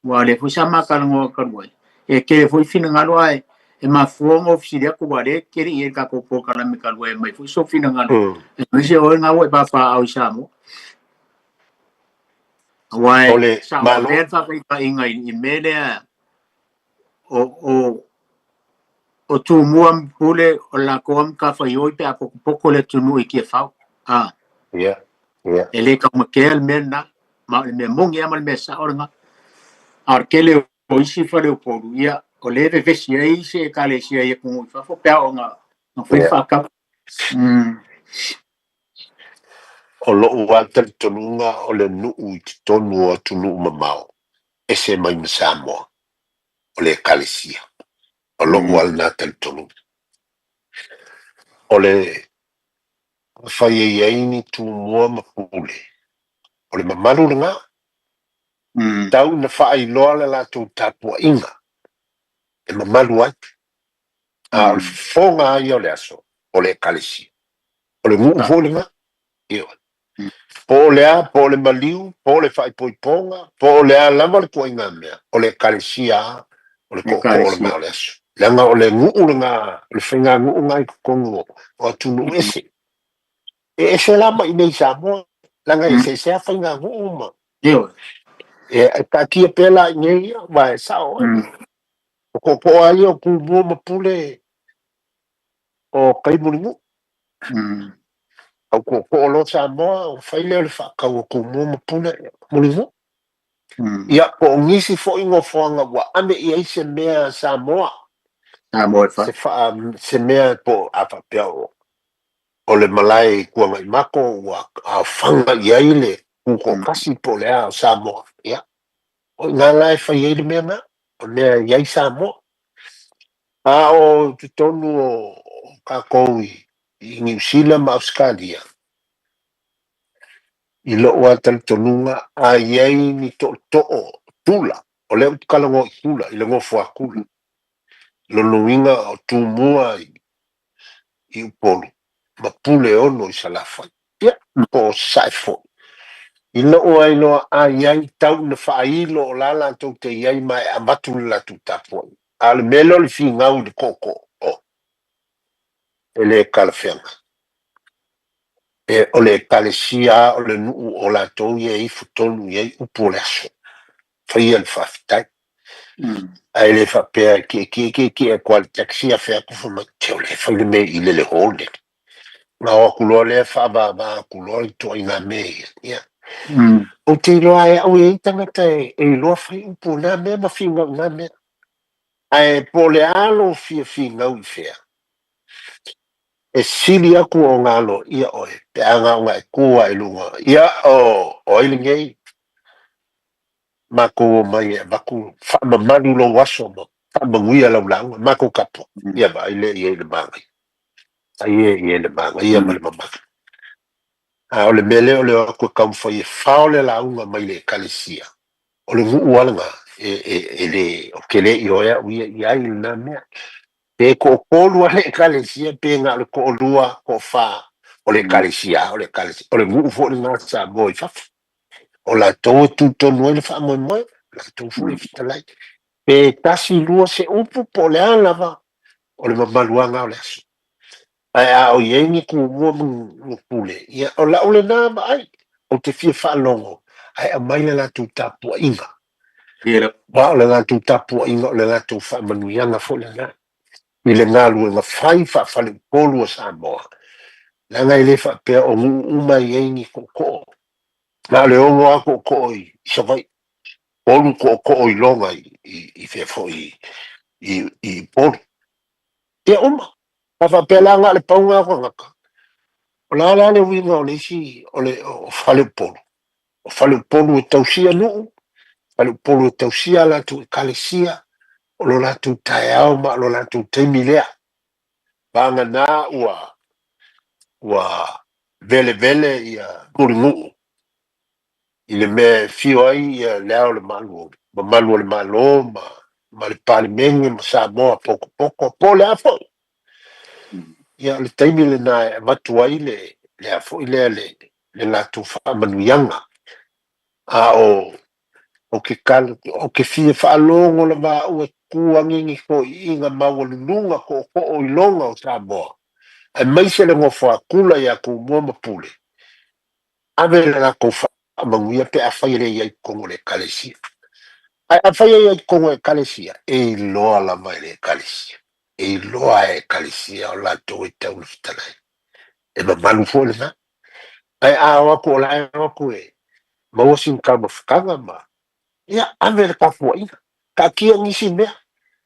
Aua o lea foi sa ma talanoa talu ai. E tele foi finagalo ae e mafua ona ou fesili atu aua o lea e tele i ai le tatou polokalame talu ai e aumai foi sou finagalo. Aemaise oe na ua e papaaao i Samoa. Aua O e le sao Malo. pea le faataitaiga i le mea lea o, o, o Tumua ma Pule o le latou lava matafaioi pe a potopoto le atunuu i Tiafau. A. Ia, ia. E le taumatea le mea lena, ma o le mea moni lava ma le mea sao lena. A o le tele o isi fale Upolu, ia, o lea e vevesi ai isi ekalesia i atunuu i fafo pe a oo ina fai le faatau. Mm. O lo'u lava talitonuga o le nuu i totonu o atunuu mamao, ese mai ma Samoa, o le ekalesia. O lo'u lava lena talitonuga. O le afai e i ai ni tumua ma pule, o le mamalu lena. Tau ina faailoa le latou tapuaiga e mamalu ai. A o le fofoga lava ia o le aso, o le ekalesia. O le nuu foi lena. Ioe. Po o le a, po o le maliu, po o le faaipoipoga, po o le a lava le tuaiga mea, o le ekalesia lava, o le tootoo lena o le aso. Leaga o le nuu lena, o le faiganuu lena i totonu o atunuu ese. E ese la ma i inei i Samoa, leaga e eseese lava faiganuu ma... Ioe. E taatia pea la i inei ia, aua e sao oe. O tootoo lava ia o Tumua ma Pule o tai Mulinuu. Tau tootoo loa Samoa, ona fai lea o le faatau a Tumua ma Pule Mulinuu. Ia, po o nisi foi nofoaga ua ave i ai se mea Samoa. Samoa e fai. Se faa, se mea po o a faapea o, o le malae i Tuanaimato ua aofaga i ai le tutoatasi po o le a o Samoa. Ia, o i ina la e fai ai le mea lena, o le mea e i ai Samoa. A o totonu o tatou i Niu Sila ma Ausetalia, i lou lava talitonuga, a i ai ni tootoo tula, o lea ou te talanoa i tula, i le nofo a tula, lona uiga o Tumua i Upolu ma Puleono i Salafai, ia, po o Sasae foi. I lou lava iloa a i ai tau ina faailo o la latou te i ai ma e avatu le latou tapuaiga. A o le mea lea o le finau i le tootoo, oh, e le talafeagai. E, o le ekalesia lava o le nuu o latou ia e ifo tonu i ai upu o le aso. Faia le faafetai. Ae le faapea e tietie tietie atu lava i le taxi afe atu fai mai, se o lea e fai le mea i le le hall lea. Ona o atu loa lea faavava atu loa le ituaiga mea ia. Ia. Ou te iloa e au e i ai tagata e iloa fai upu o na mea ma finau i na mea. Ae po o le a lou fia finau i fea, e sili atu ona aloaia oe pe a na ona e tu lava i luga, ia, o, o ai lenei? Matou omai e avatu faamamalu lou aso ma. Faamanuia lau lauga, matou tapuai, ia vaai lea i ai le manaia. Ai e i ai le manaia ma le mamalu. A o le mea lea o le o atu e taumafai e fao le lauga mai le Ekalesia, o le nuu lava lena, e, e, e le, ou te le ioe au ia i ai i lena mea. Pe toatolu lava le Ekalesia, pe na o le toalua, toafa, o le Ekalesia lava o le Ekalesia. O le nuu foi lena a Samoa i fafo. O latou e tu tonu ai le faamoemoe, o latou foi e fetalai. Pe tasi, lua se upu po o le a lava, o le mamaluaga o le aso. Ae a o i ai ni tumua ma ni pule, ia o lau lena vaai, ou te fia faalogo ae aumai le latou tapuaiga. Aua o le latou tapuaiga o le latou faamanuiaga foi lena i le galuega fai faa-faleupolu a Samoa, leaga e le faapea o nuu uma e i ai ni tootoo. Na o le ono lava tootoo i Savaii, tolu tootoo i Loga i fea foi i Upolu. Ia uma. A faapea la na o le pau lena o tagata, o le a la le uiga o le isi o le o Faleupolu? O Faleupolu e tausia nuu, Faleupolu e tausia a latou ekalesia, o lo latou taeao ma o lo latou taimi lea. Vagana ua ua velevele ia Mulinuu i le mea e afio ai ia Le Ao o le Malo, mamalu o le Malo ma ma le Palemene ma Samoa potopoto po o le a foi. Ia o le taimi lena e avatu ai le le a foi lea le le latou faamanuiaga. A o ou te tala ou te fia faalogo lava au e tu ane ni toeaiina maualuluga tootoo i lona o Samoa, aemaise le nofo a Tula ia Tumua ma Pule, ave le latou faamanuia pe afai e le i ai i totonu o le Ekalesia. Ae afai e i ai i totonu o le Ekalesia, e iloa lava e le Ekalesia. E iloa e Ekalesia o latou e tau le fetalai. E mamalu foi lena. Ae a o atu o la e o atu e maua sina taumafataga ma ia ave le tapuaiga. Taatia nisi mea.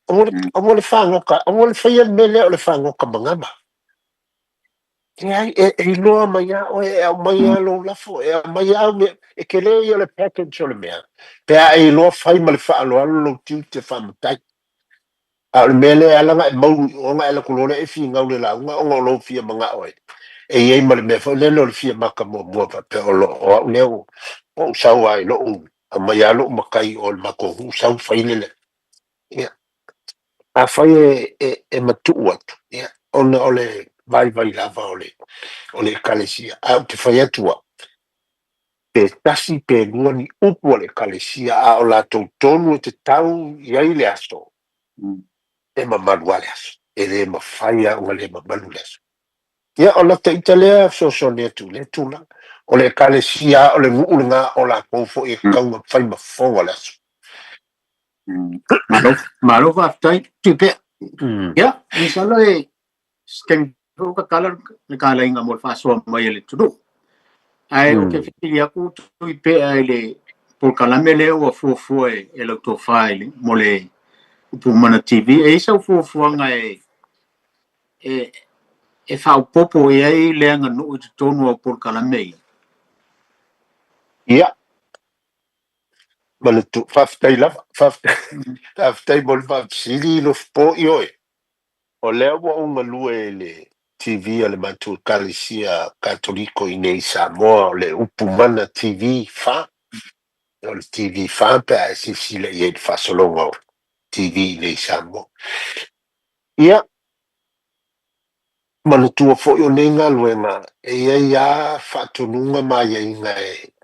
Aua le, aua le fagota, aua le faia le mea lea o le fagota manava. Leai, e, e iloa mai lava oe, e aumai lava lou lafo, e aumai lava au mea, e tele ia o le package o le mea, pe a e iloa fai ma le faaaloalo lou tiute faamatai. A o le mea lea e ala ona e maulu i o ona e alu atu loa lea e finau le lauga ona o lou fia manao e e i ai ma le mea foi lele o le fia maka muamua faapea o lo o au lea ua ou sau lava i lou aumai lava lou matai o le matou nuu sau fai le Ia, afai e, e, e matuu atu, ia, ona o le vaivai lava o le, o le ekalesia. Ae ou te fai atu au, pe tasi pe lua ni upu a le ekalesia, a o latou tonu e tatau i ai le aso, e mamalu lava le aso. E le mafai lava ona le mamalu le aso. Ia, o lata ita lea fesoasoani atu i lea tulaga. O le ekalesia lava, o le nuu lena o latou foi e tatau ona fai ma fofoga o le aso. Malo, malo faafetai. Tupe. Ia, masalo e se taimi foi ua tatala le kalaiga mo le faasoa mai a le atunuu. Ae ou te fesili atu Tuipea i le polokalame lea ua fuafua e, e lau tofa i le, mo le Upu Mana TV. E i ai sau fuafuaga e, e, e faaopoopo i ai le aganuu i totonu o polokalame ia? Ia, Manatu, faafetai lava, faafetai, faafetai mo le faafesili Lofipo. Ioe, o lea ua ou galue i le TV a le matou Ekalesia Katoliko i nei i Samoa, o le Upu Mana TV 4. O le TV 4 pe a e silasila i ai i le faasologa o TV i nei i Samoa. Ia, Manatua foi o nei galuega e i ai lava faatonuga ma aiaiga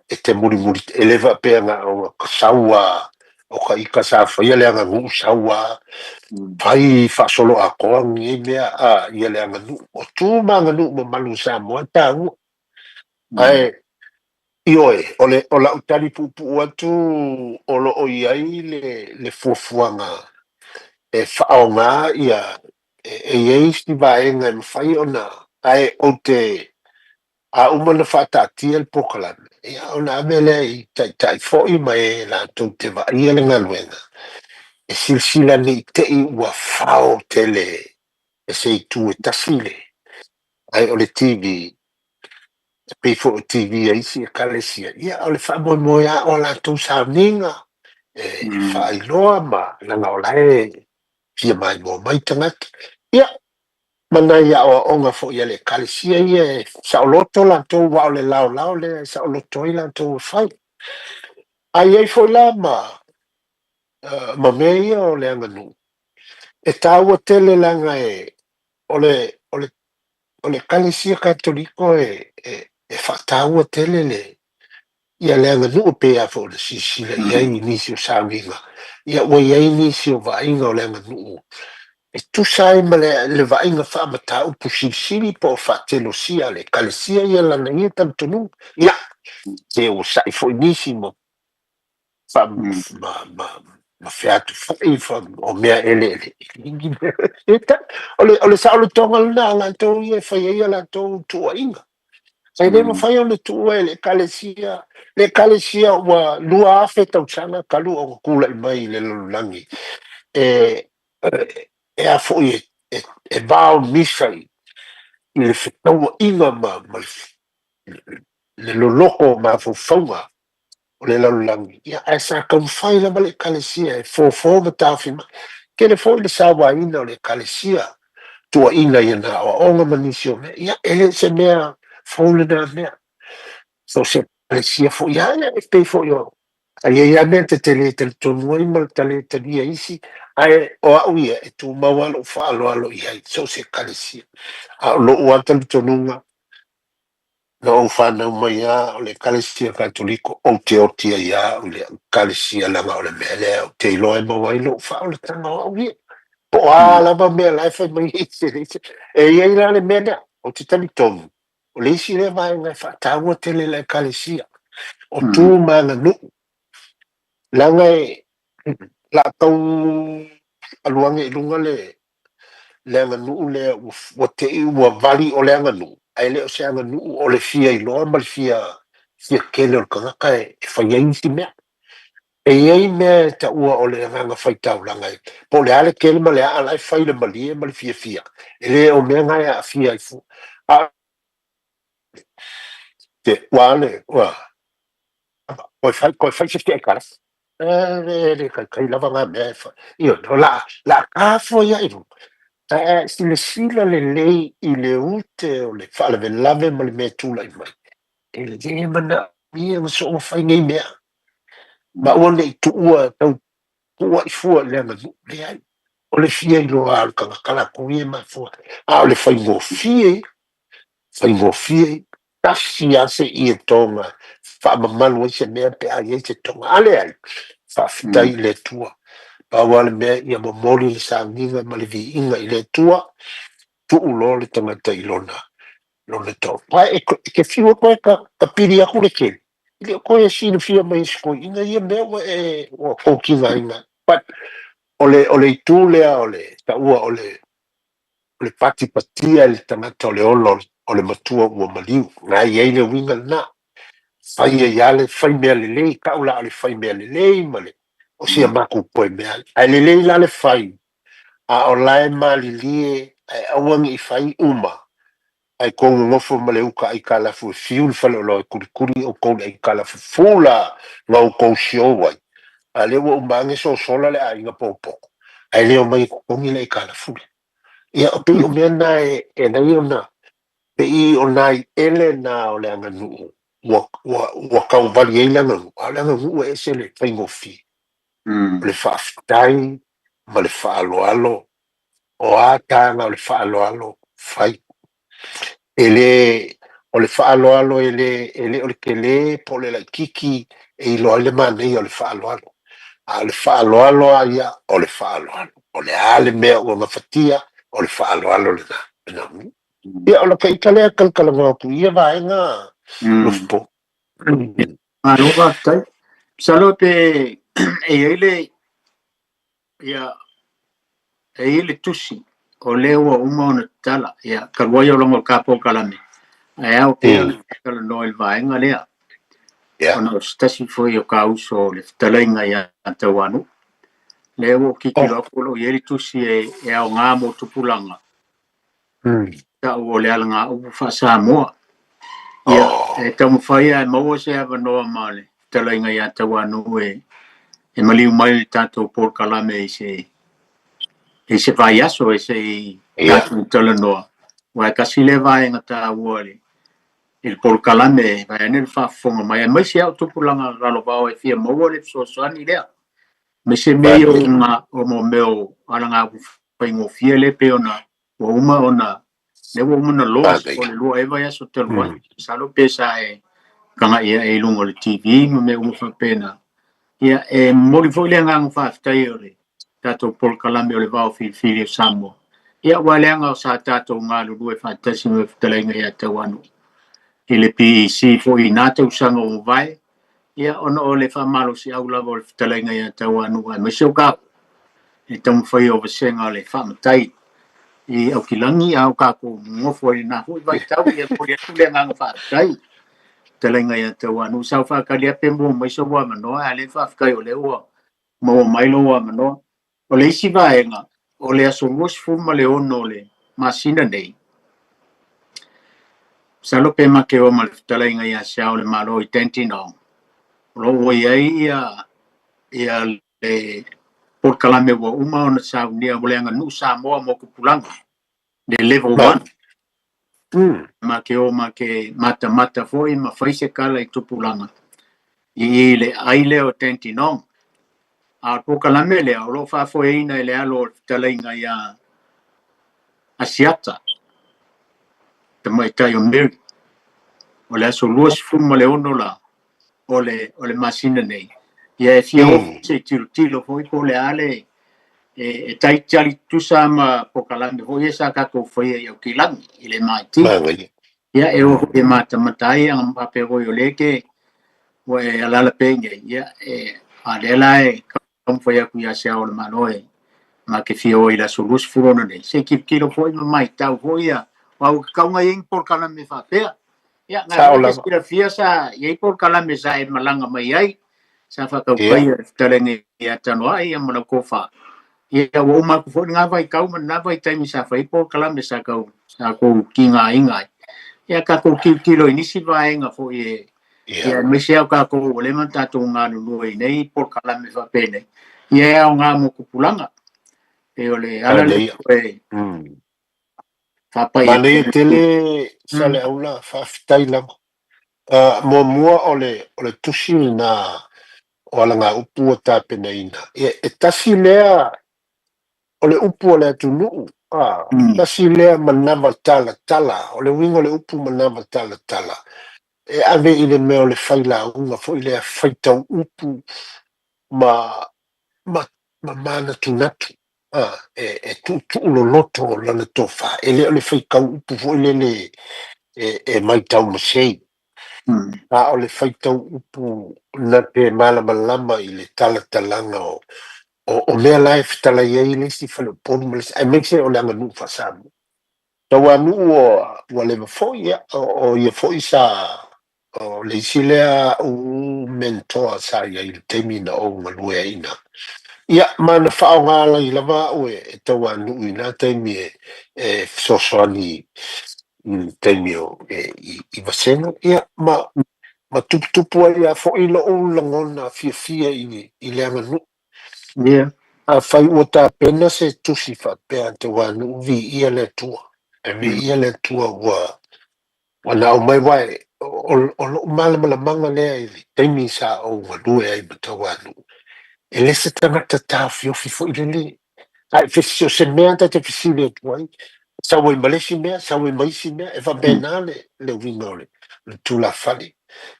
e te mulimuli, e le faapea na ona ka sau lava o ka ita sa faia le aganuu sau lava fai faasolo atoa nei mea a ia le aganuu. O tu ma aganuu mamalu o Samoa e taua. Ae ioe, o le o lau tali puupuu atu o lo o i ai le le fuafuaga e faaaoga ia e i ai isi vaega e mafai ona, ae ou te, a uma ona faataatia le polokalame, ia ona ave lea i taitai foi ma e latou te vaaia le galuega, e silasila ne i te i ua fao tele e se itu e tasi le, ae o le TV, e pei foi o TV a isi ekalesia, ia o le faamoemoe lava o a latou sauniga e faailoa ma, leaga o la e fia maimoa mai tagata. Ia, ma nai aoaoga foi a le Ekalesia ia e saoloto latou, aua o le laolao lea e saoloto ai latou e fai. A i ai foi la ma, ma mea ia o le aganuu, e taua tele leaga e, o le, o le, o le Ekalesia Katoliko e, e, e faataua tele le, ia le aganuu e pei lava foi ona silasila i ai i nisi o sauniga, ia ua i ai nisi o vaaiga o le aganuu e tusa ai ma le, le vaaiga faamataupu silisili po o faatelosia a le Ekalesia ia lana ia talitonuga. Ia, se ua sa'i foi nisi ma, fa, ma, ma, ma featufai fa, o mea eleele. O le, o le saolotoga lena a latou ia e fai ai a latou tuuaiga. E le mafai ona tuua e le Ekalesia, le Ekalesia ua 2000 tausaga talu ona tulai mai i le lalolagi e, e a foi e, e, e vao misa i, i le fetauaiga ma, ma le, le loloto o mafaufauga o le lalolagi, ia, ae sa taumafai lava le Ekalesia e fofo ma taofi mai. Tele foi le sauaina o le Ekalesia, tuuaiina i ana aoaoga ma nisi o mea, ia, e le o se mea fou lena mea. So se Ekalesia foi lava, ia, e pei foi o, a i ai lava mea ta te le talitonu ai ma ta le talia isi, ae o au ia, e tumau lava lou faaaloalo i ai, so o se Ekalesia. A o lou lava talitonuga, Na ou fanau mai lava o le Ekalesia Katoliko, ou te oti ai lava au i le Ekalesia leaga o le mea lea ou te iloa e maua ai lou faaolataga o au ia. Po o a lava mea la e fai mai ai se isi. E i ai la le mea lea, ou te talitonu, o le isi lea vaega e faataua tele i le Ekalesia, o tu ma aganuu. Leaga e o le a tau alu ane i luga le le aganuu lea ua, ua te i ua vali o le aganuu, ae le o se aganuu o le fia iloa ma le fia, fia kele o le tagata e, e fai ai isi mea. E i ai mea e taua o le agaga faitaulaga e, po o le a le kele ma le aa la e fai i le malie ma le fiafia, e le o mea na e aafia ai fua. A te, ua le, ua, Toe fai, toe fai se isi aitalafu. E le taitai lava na mea e fai. Ioe, o le a, le a ta fua ia i luga. Ae silasila lelei i le ute o le faalavelave ma le mea e tulai mai, e le manaomia ona soona fai nei mea. Ma aua ne i tuua tau tuuai fua i le aganuu. Leai. O le fia iloa o le tagata latou ia e mafua. A o le faigofie ia. Faigofie, tasi lava se ietoga faamamalu ai se mea pe a i ai se toga. A leai, faafetai i le Atua. Pau lava le mea ia momoli le sauniga ma le viiga i le Atua, tuu loa le tagata i lona, lona toa. Ae e te fiu e toe tapili atu le keli, e le o toe silafia mai e se toeaina ia mea ua e, ua tou tigaina. But o le, o le itu lea o le taua o le o le patipatia e le tagata o le ola o le matua ua maliu. Na i ai le uiga lena. Fai ai lava le fai mea lelei, tau la o le fai mea lelei ma le o si a matou toe mea. Ae lelei la le fai, a o la e malilie ae aua ne i fai uma, ae tou nonofo ma le uka aitalafu e fiu le faleoloa e kulikuli outou i le aitalafu fula na outou show ai, a lea ua uma ane sosola le aiga popoto, ae le omai e totogi le aitalafu lea. Ia, o pei o mea na e, e alai ona, pei o nai ele na o le aganuu ua, ua, ua tauvali ai le aganuu, a o le aganuu e ese le faigofie. O le faafetai ma le faaaloalo, o a taga o le faaaloalo, fai. E le, o le faaaloalo e le, e le o le tele po o le laitiiti e iloa ai le manaia o le faaaloalo. A o le faaaloalo lava ia, o le faaaloalo. O le a le mea ua gafatia, o le faaaloalo lena. Ia, o lata ita lea e talatalanoa atu i ia vaega, Lofipo. Malo faafetai. Masalo pe e i ai le Ia, e i ai le tusi o lea ua uma ona tatala, ia, talu ai o logo o le ta polokalame, ae ao pea ona talanoa i le vaega lea. Ona o se tasi foi o ta uso o le fetalaiga ia Tauanuu. Lea ua ou tilotilo atu o lo o i ai le tusi e aoga mo tupulaga, tau o le alagaupu faa-Samoa. Ia, e taumafai lava e maua se avanoa ma le fetalaiga ia Tauanuu e maliu mai le tatou polokalame i se i se vaiaso e se i tatou talanoa, aua e tasi lea vaega taua i le polokalame vaeane le faafofoga mai, aemaise lava o tupulaga lalovaoa e fia maua le fesoasoani lea. Aemaise mea ia o mo mea o alagaupu faigofie lea pei ona ua uma ona lea ua uma ona launch o le 2 ea vaiaso talu ai. Masalo pe sa e tagai ae i luga o le TV ma mea uma faapena. Ia, e momoli foi le agaga faafetai o le tatou polokalame o le Vao Filifili o Samoa. Ia, aua leaga sa tatou galulue faatasi ma le fetalaiga ia Tauanu i le PEC foi i na tausaga ua mavae, ia, ona o le faamalosiau lava o le fetalaiga ia Tauanu aemaise o kakou i le taumafai o vasega o le faamatai i Aukilagi, a o kakou nonofo ai i lena foi vaitau. Ia, e momoli atu le agaga faafetai fetalaiga ia Tauanu. Sa ou faatali lava pe maua mai sou avanoa, a o lea faafetai o lea ua maua mai lou avanoa. O le isi vaega, o le aso 26 o le masina nei, masalo pe ma te o ma le fetalaiga ia Se Ao o le Malo i Dandenong, o lo o ua i ai ia, ia le polokalame ua uma ona saunia mo le aganuu Samoa mo tupulaga, le level 1. Ma te o ma te matamata foi ma fai se tala i tupulaga i le ai lea o Dandenong. A o le polokalame lea o lo o faafoeina e le alo o le fetalaiga ia Asiata, tamaitai o Mary. O le aso 26 la o le, o le masina nei. Ia e fia o se i tilotilo foi po o le a le e, e taitali tutusa ma polokalame foi ia sa tatou faia i Aukilagi i le MIT. Manaia. Ia e o foi e matamata ai a faapea foi o lea e te ua e alaala pea i inei, ia e, a lea la e taumafai atu ia Se Ao o le Malo e ma te fia o i le aso 26 nei, se i tilotilo foi ma matau foi ia, aua ua tatau ona i ai ni polokalame faapea. Ia, na Sao foi te lava. silafia sa i ai polokalame sa e malaga mai ai, sa faataufaia le fetalaiga ia Tanoai ia ma lau tofa. Ia, ua uma atu foi lena vaitau ma lena vaitaimi sa fai ai polokalame sa tau sa tou tigaina ai. Ia, tatou tilotilo i nisi vaega foi e ia aemaise lava o tatou ua leva ona tatou galulue i nei polokalame faapenei, ia e aoga mo tupulaga. E o le ala lea e faapai atu. Manaia tele Saleaula, faafetai lava. Muamua o le o le tusi lena o alagaupu ua tapenaina, ia e tasi lea o le upu a le atunuu, a, tasi lea manava talatala, o le uiga o le upu manava talatala, e ave i le mea o le failauga foi lea faitau upu ma ma ma manatunatu, a, e e tuutuu loloto lana tofa, e le o le faitau upu foi lele e e maitau masei, a o le faitau upu na te malamalama i le talatalaga o o mea la e fetalai ai le isi faleupolu ma le isi, aemaise o le aganuu faa-Samoa. Tauanuu ua leva foi, ia, o ia foi sa, o le isi lea a'u mentor sa i ai i le taimi na ou galue ai i ina. Ia, ma na faaaoga ai lava a'u e Tauanuu i na taimi e fesoasoani i le taimi o i vasega, ia, ma ma tuputupu ai lava foi lo'u lagona fiafia i le aganuu. Afai ua tapena se tusi faapea a Tauanuu, viia le Atua. E viia le Atua ua ua na aumai, aua o o lo'u malamalamaga lea i le taimi sa ou galue ai ma Tauanuu, e le se tagata taofiofi foi lele. Ae o se mea ta te fesili atu ai, sau ai ma le isi mea, sau ai ma isi mea, e faapena le le uiga o le le tulafale.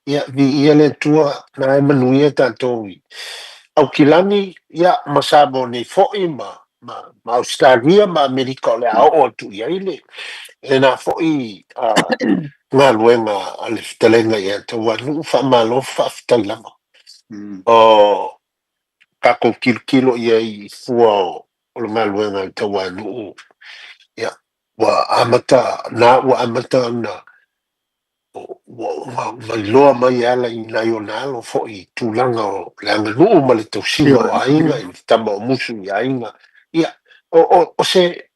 Ia, viia le Atua, na e manuia tatou i Aukilani, ia, ma Samoa nei foi, ma, ma, ma Ausetalia ma Amerika o le a oo atu i ai le, lena foi galuega a le fetalaiga ia Tauanuu, faamalo, faafetai lava. O tatou tilotilo i ai i fua o le galuega a le Tauanuu, ia, ua amata, na ua amata ona ua ua iloa mai e ala i nai ona alo foi i tulaga o le aganuu ma le tausiga o aiga i le tama o musu i aiga. Ia, o, o, o se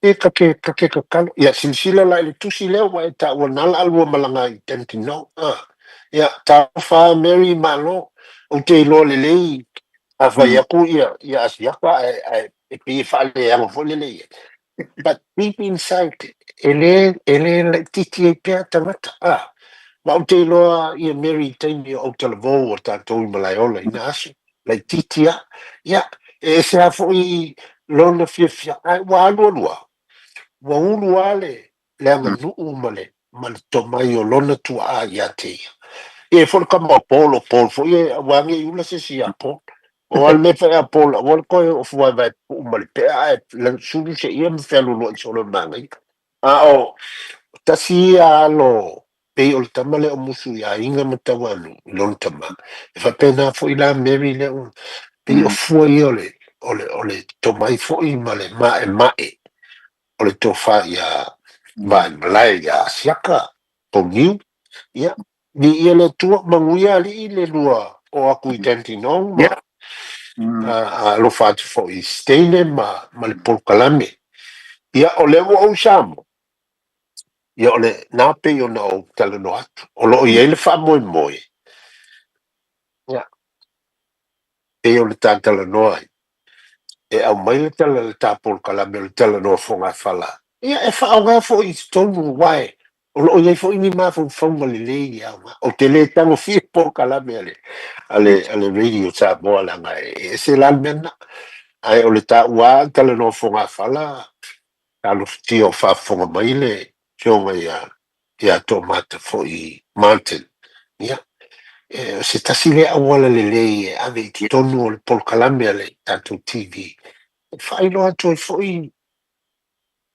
e ta te, ta te tatalo. Ia, silasila la i le tusi lea ua e taua na ala lua malaga i Dandenong. Ah, ia, talofa Mary, malo. Ou te iloa lelei a fai atu ia, ia Asiata ae, ae E pei e faaleaga foi lele i ai. But deep inside, e le, e le laitiiti ai pea tagata. Ah, ma ou te iloa ia Mary i taimi o autalavou o tatou i Malaeola i na aso, laitiiti lava. Ia, e ese lava foi lona fiafia, ae ua alualu lava, ua ulu lava le, le aganuu ma le, ma le tomai o lona tuaa ia te ia. Ia e foi le kama o Paul, o Paul foi e aua ne i ula se isi ia Paul. O a le mea e fai a Paul, aua le toe ofu vaevae pupuu ma le pea ae sulu se ia ma fealualuai solo i le manaia. A o tasi ia alo pei o le tama lea o Musu i aiga ma Tauanuu i lona tama. E faapena foi la Mary lea ua pei o fua ia o le, o le, o le tomai foi ma le maemae o le tofa ia Vaimalae ia Asiata Pauniu. Ia, viia le Atua, manuia alii le lua o atu i Dandenong ma alofa atu foi i Steine ma, ma le polokalame. Ia, o lea ua ou i Samoa, ia o le na pei ona ou talanoa atu, o lo o i ai le faamoemoe, ia, pei o le ta talanoa ai, e aumai le tala le ta polokalame o le talanoa fogafala, ia e faaaoga foi i totonu aua e o lo o i ai foi ni mafaufauga lelei e aoga. Ou te le tagofia polokalame a le, a le, a le Radio Samoa leaga e ese la le mea lena. Ae o le taua lava talanoa fogafala, talofatia o faafofoga mai le afioga ia ia Toomata foi Martin. Ia, e, o se tasi lea auala lelei e ave i totonu o le polokalame a le tatou TV. E faailoa atu ai foi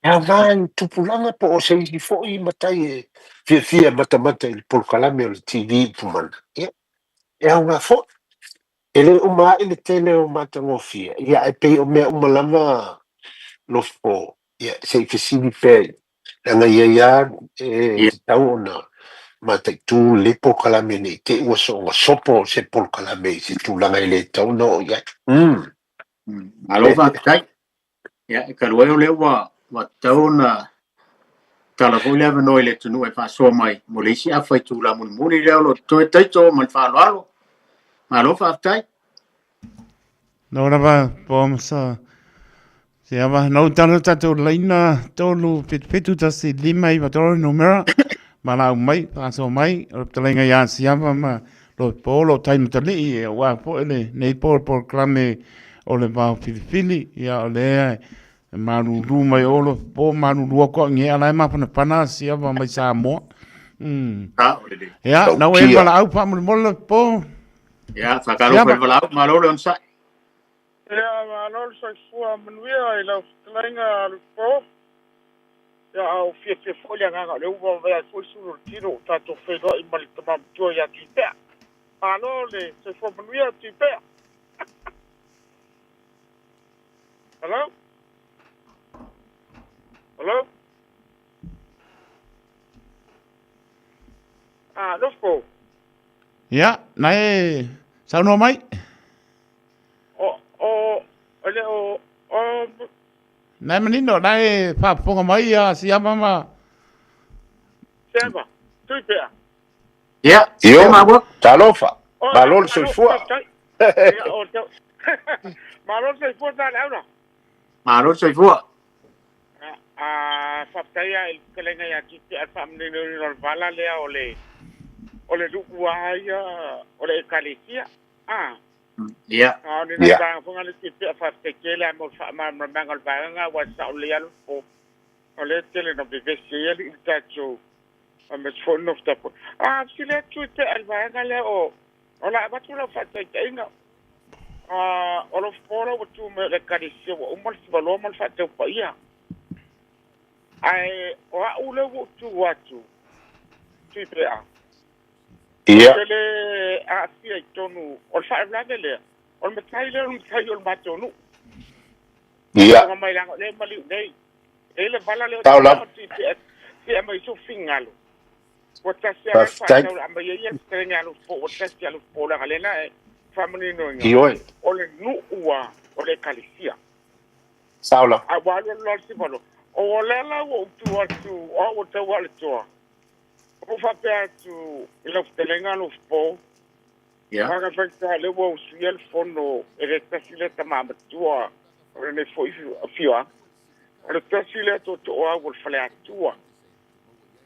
e aoga i tupulaga po o se isi foi matai e fiafia e matamata i le polokalame o le TV Upumana. Ia, e aoga foi. E le uma ae le tele o matagofie, ia ae pei o mea uma lava Lofo, ia se i fesili pea i leaga e i ai lava e tatau ona mataitu lenei polokalame ne i te i ua soona sopo se polokalame i se tulaga e le tatau ona oo i ai. Malo faafetai. Ia, e talu ai o lea ua ua tatau ona tala foi le avanoa i le atunuu e faasoa mai mo le isi afa itula mulimuli lea o lo o totoe Taito ma le faaaloalo. Malo faafetai. Nau lava po sa se ava nau tala tatou laina 3 7 7 1 5 9 3 numera ma lau mai faasoa mai o le fetalaiga ia Siava ma lo po lo tai matalii e ua foi le nei po polokalame o le vao filifili ia o lea e malulu mai o lo po malulu atu au nge ala e mapanapana Siava mai Samoa. Ia, nau e valaau faamolemole lo po. Ia, faatalofa i le valaau, malo le onosai. Ia, malo le soifua manuia i lau fetalaiga Lupo. Ia, a ua fiafia foi le agaga o lea ua vaavaai ai foi sulu o le tino ua tatou feiloai ma le tama matua ia Tuipea. Malo le soifua manuia Tuipea. Hello? Hello? Ah, Lofo. Ia, na e saunoa mai. O, o, o le o, o... Na e manino, na e faafofoga mai ia Siama ma... Siama, tui pea. Ia, Io, talofa, malo le soifua. Malo le soifua ta le aula. Malo le soifua. A faafetai lava i le fetalaiga ia Titi a le faamaninoina o le vala lea o le o le nuu lava ia o le Ekalesia. A. Ia. A o le nai vaega foi lena Titi a faafetai tele lava mo le faamalamalamaga o le vaega aua e sao lelei lava le po. O lea e tele ina vevesi ai alii le tatou aemaise foi le nofo tapuai. A fesili atu i pea i le vaega lea o o le a avatu lau faataitaiga A, o lou fofo la ua tu mai o le Ekalesia ua uma le fivaloa ma le faataupaia. Ae o a'u lea ua ou tu atu, Tuipea, Ia. Ou te le aafia i totonu o le faalavelave lea, o le matai lea o le matai o le matou nuu. Ia. Faafofoga mai leaga o lea e maliu nei. E i ai le vala lea o Sao lava. Tuipea, se i aumai sou finagalo. Ua tasi lava le Faafetai. faatau aumai ai ia le fetalaiga ia Lufipo, ua tasi lava Lufipo leaga lea na e faamaninoina Ioe. o le nuu a o le ekalesia. Sao lava. A ua alu alu loa le sivalo, o lea la ua ou tu atu o au ua tau lava le toa, ua ou faapea atu i lau fetalaiga Lufipo, Ia. Aga faigata lea ua usuia le fono e le tasi lea tama matua. O lenei foi afioaga, o le tasi lea tootooau o le Faleatua.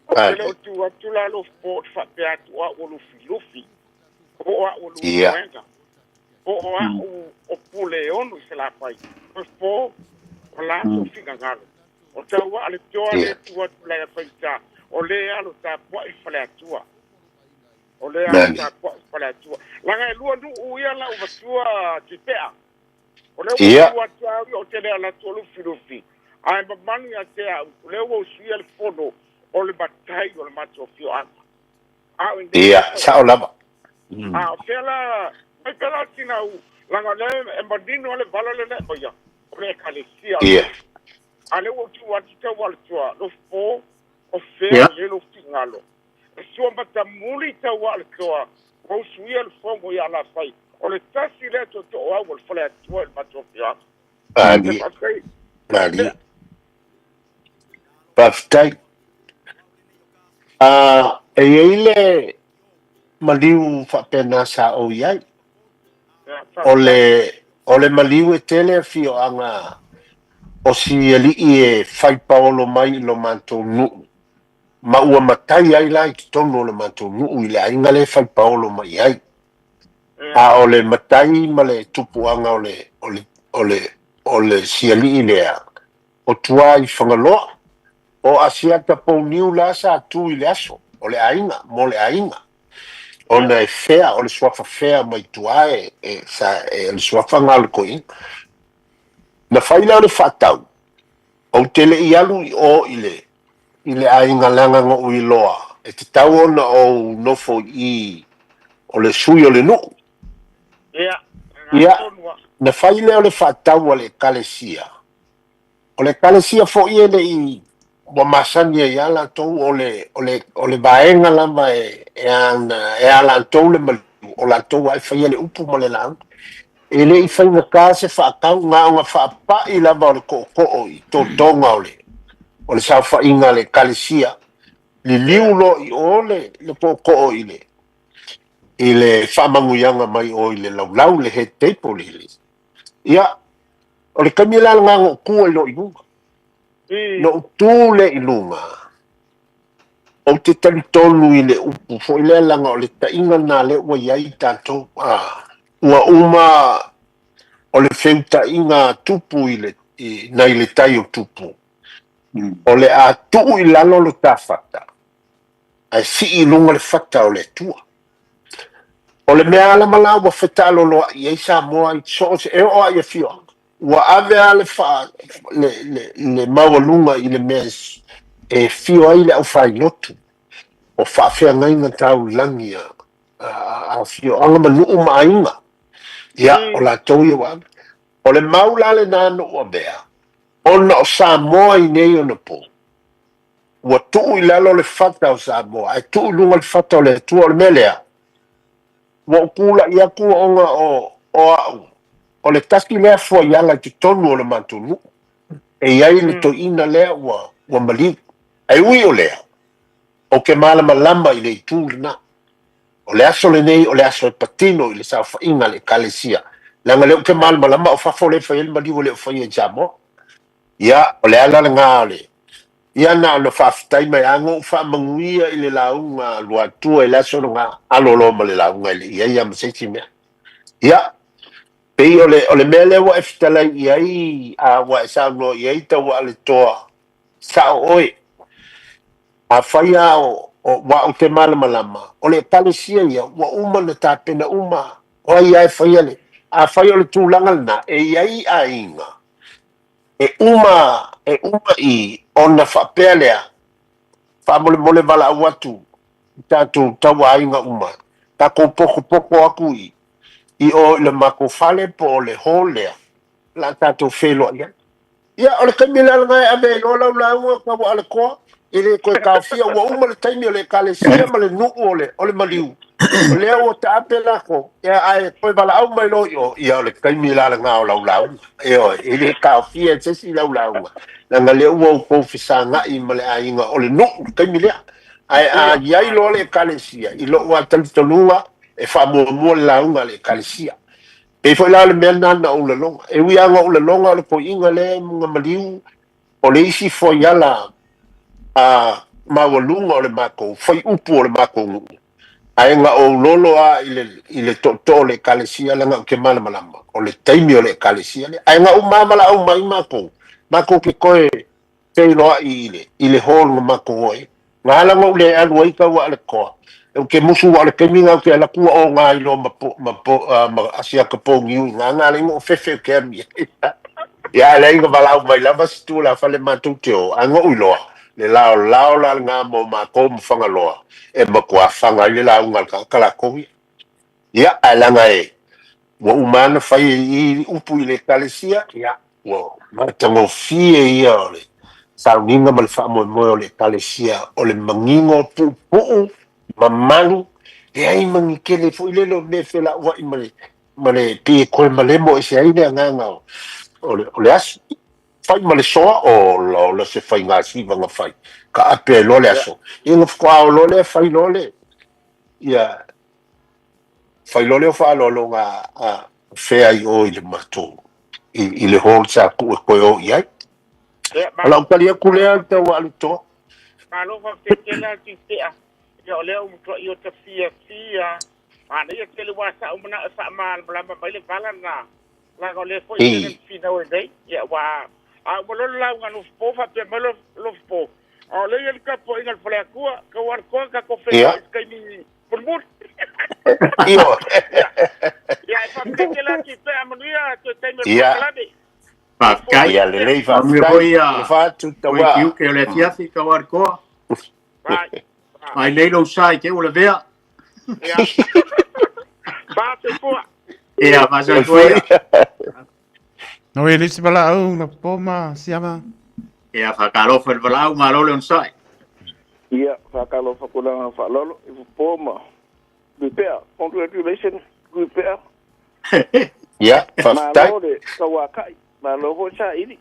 Ou te le o tu atu la Alofa ou te faapea atu o au o Lufilufi, po o au o Lumoega, po o au o Puleono i Salafai. Alofa, o latou finagalo. O tau a le toa lea tu atu lea faigata, o lea alo tapuai le Faleatua. O lea alo tapuai le Faleatua. Leaga e lua nuu ia lau matua Tuipea. O lea ua tu atu au ia, ou te le alu atu o Lufilufi, ae mamalu ia te au, o lea ua usuia le fono o le matai o le matou afioaga. A o i nei Ia, sao lava. A o fea la, mai pea la sina u, leaga o lea e manino lava le vala lea na e aumaia, o le ekalesia. A o lea ua ou tu atu tau ala tua, Lofo, o fea o i ai lou finagalo? E sua matamuli tau a le toa, ua usuia le fono i Alafai. O le tasi lea tootooau o le Faleatua i le matou afioaga. Malie. Faafetai. Malie. Faafetai. Ah, e i ai le maliu faapena sa ou i ai. O le, o le maliu e tele afioaga o si alii e fai paolo mai i lo matou nuu Ma ua matai ai la i totonu o le matou nuu i le aiga lea e fai paolo mai ai. A o le matai ma le tupuaga o le, o le, o le, o le sialii lea, o tua i Fagaloa. O Asiata Pouniu la sa tu i le aso o le aiga, mo le aiga. Ona e fea, o le suafa fea mai tua e, e, sa, e, o le suafa na o le toeaina. Na fai lea o le faatau, ou te le i alu i o i le, i le aiga leaga na ou iloa e tatau ona ou nofo i i o le sui o le nuu. Ia, na fai lea o le faatau a le Ekalesia. O le Ekalesia foi e le i ua masani ai lava latou o le, o le, o le vaega lava e, e ana, e a latou le maliu, o latou lava e faia le upu ma le lauga. E le i faigata se faatau, na ona faapai lava o le tootoo i totoga o le, o le saofaiga a le Ekalesia, liliu loa i o le, le tootoo i le, i le faamanuiaga mai o i le laulau, le head table i le. Ia, o le taimi la lena na ou tu ai loa i luga. Na ou tu lea i luga, Ou te talitonu i le upu foi lea leaga o le taiga lena lea ua i ai tatou, a, ua uma o le feutaiga a Tupu i le, i, nai le tai o Tupu, o le a tuu i lalo lo ta fata, ae sii i luga le fata o le Atua. O le mea lava la ua fetaaloloai ai Samoa i so o se, e oo lava i afioaga. Ua ave lava le faa, le, le, le maualuga i le mea e fio ai le aufailotu o faafeagaiga taulagi a, a, a afioaga ma nuu ma aiga. Ia, o latou ia ua ave. O le mau la lena na ou avea, ona o Samoa i nei ona po, ua tuu i lalo le fata o Samoa, ae tuu i luga le fata o le Atua. O le mea lea, Ua ou tulai atu ona o, o au, o le tasi lea fuaiala i totonu o le matou nuu, e i ai le toeaina lea ua, ua maliu. Ae ui o lea, ou te malamalama i le itu lena. O le aso lenei o le aso e patino i le saofaiga a le Ekalesia, leaga o lea ou te malamalama o fafo lea e fai ai le maliu e le o faia i Samoa. Ia, o le ala lena o le, Ia na ona faafetai mai a na ou faamanuia i le lauga a Luatua i le aso lena, alo loa ma le lauga e le i ai a ma se isi mea. Ia, pei o le, o le mea lea ua e fetalai i ai, a ua e saunoa i ai Tauaaletoa, sao oe. Afai a o, o, ua ou te malamalama, o le Ekalesia ia, ua uma ona tapena uma, o ai a e faia le, afai o le tulaga lena, e i ai aiga, E uma, e uma i ona faapea lea, faamolemole valaau atu i tatou tauaiga uma, tatou potopoto atu i i o i le matou fale po o le hall lea, o le a tatou feiloai ai. Ia, o le taimi la lena e ave ai loa lau lauga Tauaaletoa, e le toe taofia, ua uma le taimi o le Ekalesia ma le nuu o le, o le maliu, o lea ua taape latou, ia, ae toe valaau mai loa i o, ia o le taimi la lena o lau lauga. Ioe, e le taofia e se isi lau lauga, leaga lea ua outou fesagai ma le aiga o le nuu i le taimi lea. Ae a i ai loa le Ekalesia, i lou lava talitonuga, e faamuamua le lauga a le Ekalesia. Pei foi la o le mea lena na ou laloga. E ui lava na ou laloga o le toeaina lea e na maliu, o le isi fuaiala a maualuga o le matou faiupu o le matou nuu, ae na ou lolo lava i le, i le tootoo o le Ekalesia leaga ou te malamalama o le taimi o le Ekalesia lea. Ae na uma lava valaau mai matou, matou te toe feiloai i le, i le hall na matou o ai. Na ala ona ou le alu ai tau aa le toa, ou te musu aua o le taimi lena ou te alu atu ua oga ai loa ma po, ma po, ma Asiata Pouniu i ina, na ala ai ona ou fefe ou te ami ai. Ia ae leai na valaau mai lava si tulafale matou te o, ae na ou iloa, le laolao la lena mo matou ma Fagaloa e matua faga ai le lauga a le tagata latou ia. Ia, ae leaga e, ua uma lava ona fai e i upu i le Ekalesia, ia, ua matagofie ia o le sauniga ma le faamoemoe o le Ekalesia, o le manino puupuu, mamalu, leai ma ni tele foi lele o mea e felauai ma le, ma le, pei e toe malemo ese ai le agaga o, o le, o le aso. Fai ma le soa, ola, ola se faiga siva na fai, taape ai loa le aso. Ia ona faatoa oo loa lea fai loa le, ia, Fai loa lea o faaaloaloga a fea i o i le matou, i le hall sa tuu e toe o i ai. O lau tali atu lea le tau aalitoa. Malo faafetai tele a Tifea. Ia o lea ua matuai ota fiafia. Manaia tele ua sa ou manao e faamalamalama mai le vala lena. Leaga o lea foi e tele finau ai nei. Ia ua a uma loa le lauga a Lofipo faapea mai Lofipo, a o lea e i ai le tapuaiga a le Faleatua, tau aalitoa tatou feiloai i se taimi mulimuli. Ioe. Ia, e faafetai tele atu i pea manuia toe taimi o le polokalame. Faafetai. Ia lelei Manuia faafetai. foi ia Alofa atu koe tauā. tiute o le afiafi tau alitoa. Bye. Mai nei lou sa i te ua lavea. Ia. Faasoifua. Ia, faasoifua ia. No e le isi valaau la po ma siama. Ia, faatalofa i le valaau, malo le onosai. Ia, faatalofa atu le agaga faaaloalo i Fofo ma Tuipea. Congratulations Tuipea. Ia, faafetai. Malo le tauakai, malo foi saili.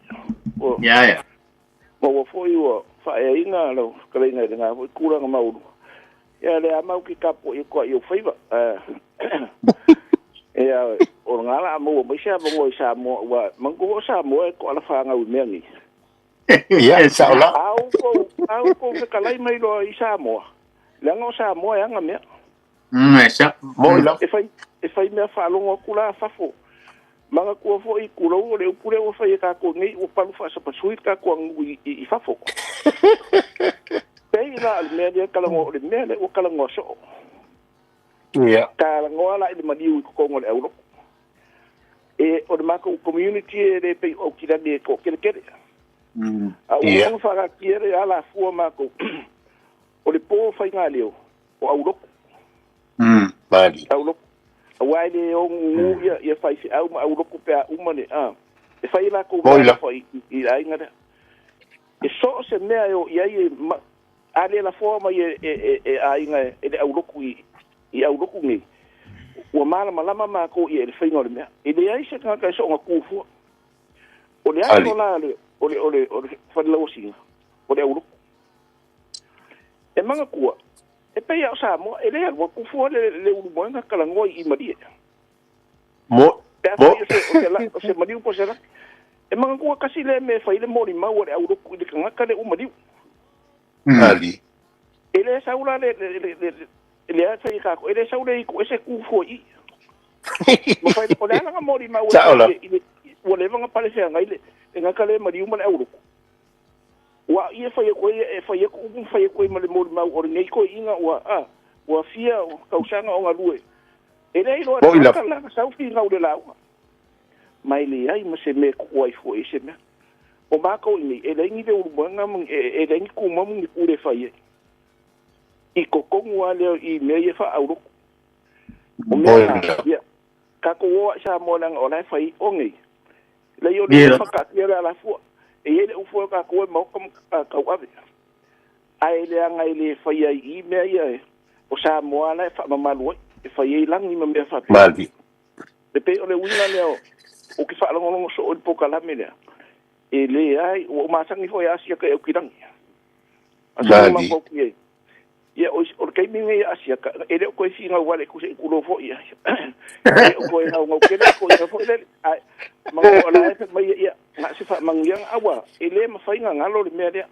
Ua Ia, ia. maua foi ua faaeaina lau fetalaiga i lena foi tulaga maualuga. Ia, lea lava matou te tapuai atu ai i ou faiva. Ia, o lena o le a maua mai se avanoa i Samoa, aua manatua foi o Samoa e toala fanau i mea nei. Ia, sao la. A outou, a outou fetalai mai loa i Samoa, leaga o Samoa e ana mea. E sao. Moi lava. E fai, e fai mea faalogo atu la fafo. Manatua foi, tulou, o le upu lea ua fai e tatou nei, ua palu faasapasui le tatou aganuu i, i, i fafo. Pei la o le mea lea talanoa, o le mea lea ua talanoa soo. Ia. Talanoa la i le maliu i totonu o le aulotu. E, o le matou community e le pei o Aukilani e toateletele. A ua uma ona faataatia le alafua matou, o le po faigaleo o aulotu. Mali. Aulotu. Aua e le ogugu ia, ia faifeau ma aulotu pe a uma le, a, e fai e latou Moi la. meaalofa i, i, i aiga lea. E so o se mea e o i ai e, ma, a le lafoa mai e, e, e, e aiga e le aulotu i, i aulotu nei, ua malamalama matou ia i le faiga o le mea. E leai se tagata e soona tu fua. O le Ali. aso la le, o le, o le, o le falelauasiga, o le aulotu. E manatua, e pei lava o Samoa, e le alu atu fua le, le ulumoega talanoa i Malie. Mo, Pe mo. afai o se, o se, la, o se maliu po o se laki. E manatua tasi lea mea e fai le molimau a le aulotu i le tagata lea ua maliu. Ali. E le sau la le, le, le, le, le, lea e fai e kākou, e le sau le itu ese tu fua i i. Ma fai, o le a lana molimau e Sao fai la. i le, i le, ua leva ona pale feagai le, le tagata lea e maliu ma le aulotu. Ua ia fai atu ai, e fai atu upu ma fai atu ai ma le molimau o lenei toeaina ua, a, ua fia tausaga o galue. E le iloa e le Moi tagata lava. lana sau finau i le lauga. Ma e leai ma se mea e tuua ai fua i se mea. O matou i nei, e leai ni leulumoega ma ni, e, e leai ni tumau ma ni pule e fai ai. I totonu lava lea i mea ia faa-aulotu. O mea Moi na, lava. ia, tatou o lava i Samoa leaga o la e fai o nei. Leai o lea ua faataatia le alafua. E i ai le ufu o tatou e maota ma tauave. Ae leaga e le faia ai i i mea ia o Samoa la e faamamalu ai, e fai ai lagi ma mea faapea. Mali. E pei o le uiga lea ou te faalogologo soo i le polokalame lea. E leai, ua ou masani foi e Asia kai Aukilagi. Masani Mali. matou i ai. Ia, o, o le taimi lenei a Asiata, e le o toe finau vale ku se i tulou foi ia. E le o toe naunau tele le toeaina foi lele. Ae, manu o la e fai mai ia, na o se faamanuiaga, aua, e le mafai ona galo le mea lea.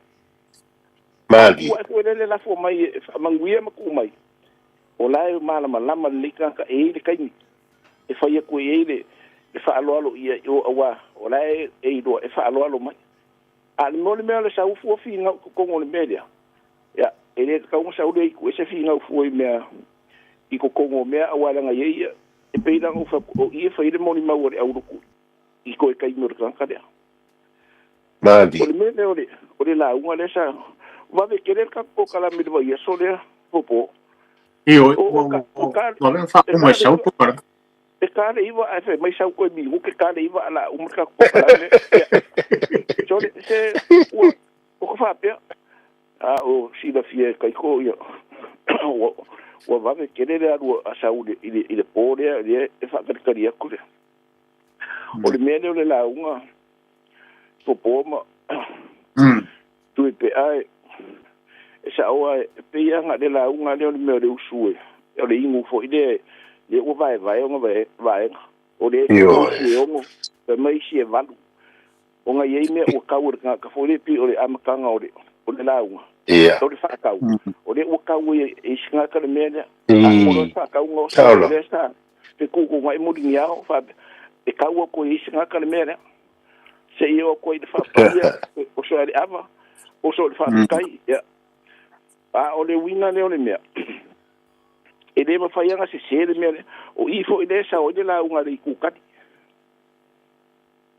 Malie. Ua foi lele lafo mai e faamanuia ma tuu mai, o la e malamalama lenei tagata e i ai le taimi e fai atu ai ai le, le faaaloalo ia i o, aua o la e, e iloa e faaaloalo mai. A o le mea o le mea o le sau fua finau i totonu o le mea lea, ia, e le tatau ona sau le itu ese finau fua i mea i totonu o mea, aua leaga e i ai ia, e pei la ona ou fai atu, o i e fai ai le molimau a le aulotu i toe taimi o le tagata lea. Malie. O le mea lea o le, o le lauga lea sa vave tele le tatou polokalame i le vaiaso lea, Fofo. Ioe, O, ua o ka, o ua ka, ua vave ona e faauma ta e le sau iva, polokalame. E ta le iva ae fai mai sau toe minute ta le iva a la uma le tatou polokalame. Ia, sole, se, ua, o ka faapea, a o silafia e Kaiko, ia, ua, ua vave tele le alu a Sau i le, i le po lea, lea e faatalitali atu lea. O le mea lea o le lauga, popo ma Tuipea e, e sao lava, e pei lava na o le lauga lea o le mea o le usu e, o le inu foi lea, lea ua vaevae ona vaega. O lea e fai mai isi e ono, fai mai isi e valu. Ona e i ai mea ua tau e le tagata foi lea pei o le amataga o le, o le lauga, o le faatau. O lea ua tau e isi tagata le mea lea. A uma loa le faatauga o sau, o lea sa fetuutuunai muliniao, faapea, e tau atu e isi tagata le mea lea. Se i oo atu ai i le faapaia, oso ai le ava, oso i le faafetai. Ia. A o le uiga lea o le mea, e le mafai lava ona sese le mea lea. O i foi lea e sao ai le lauga a le Itu Kali.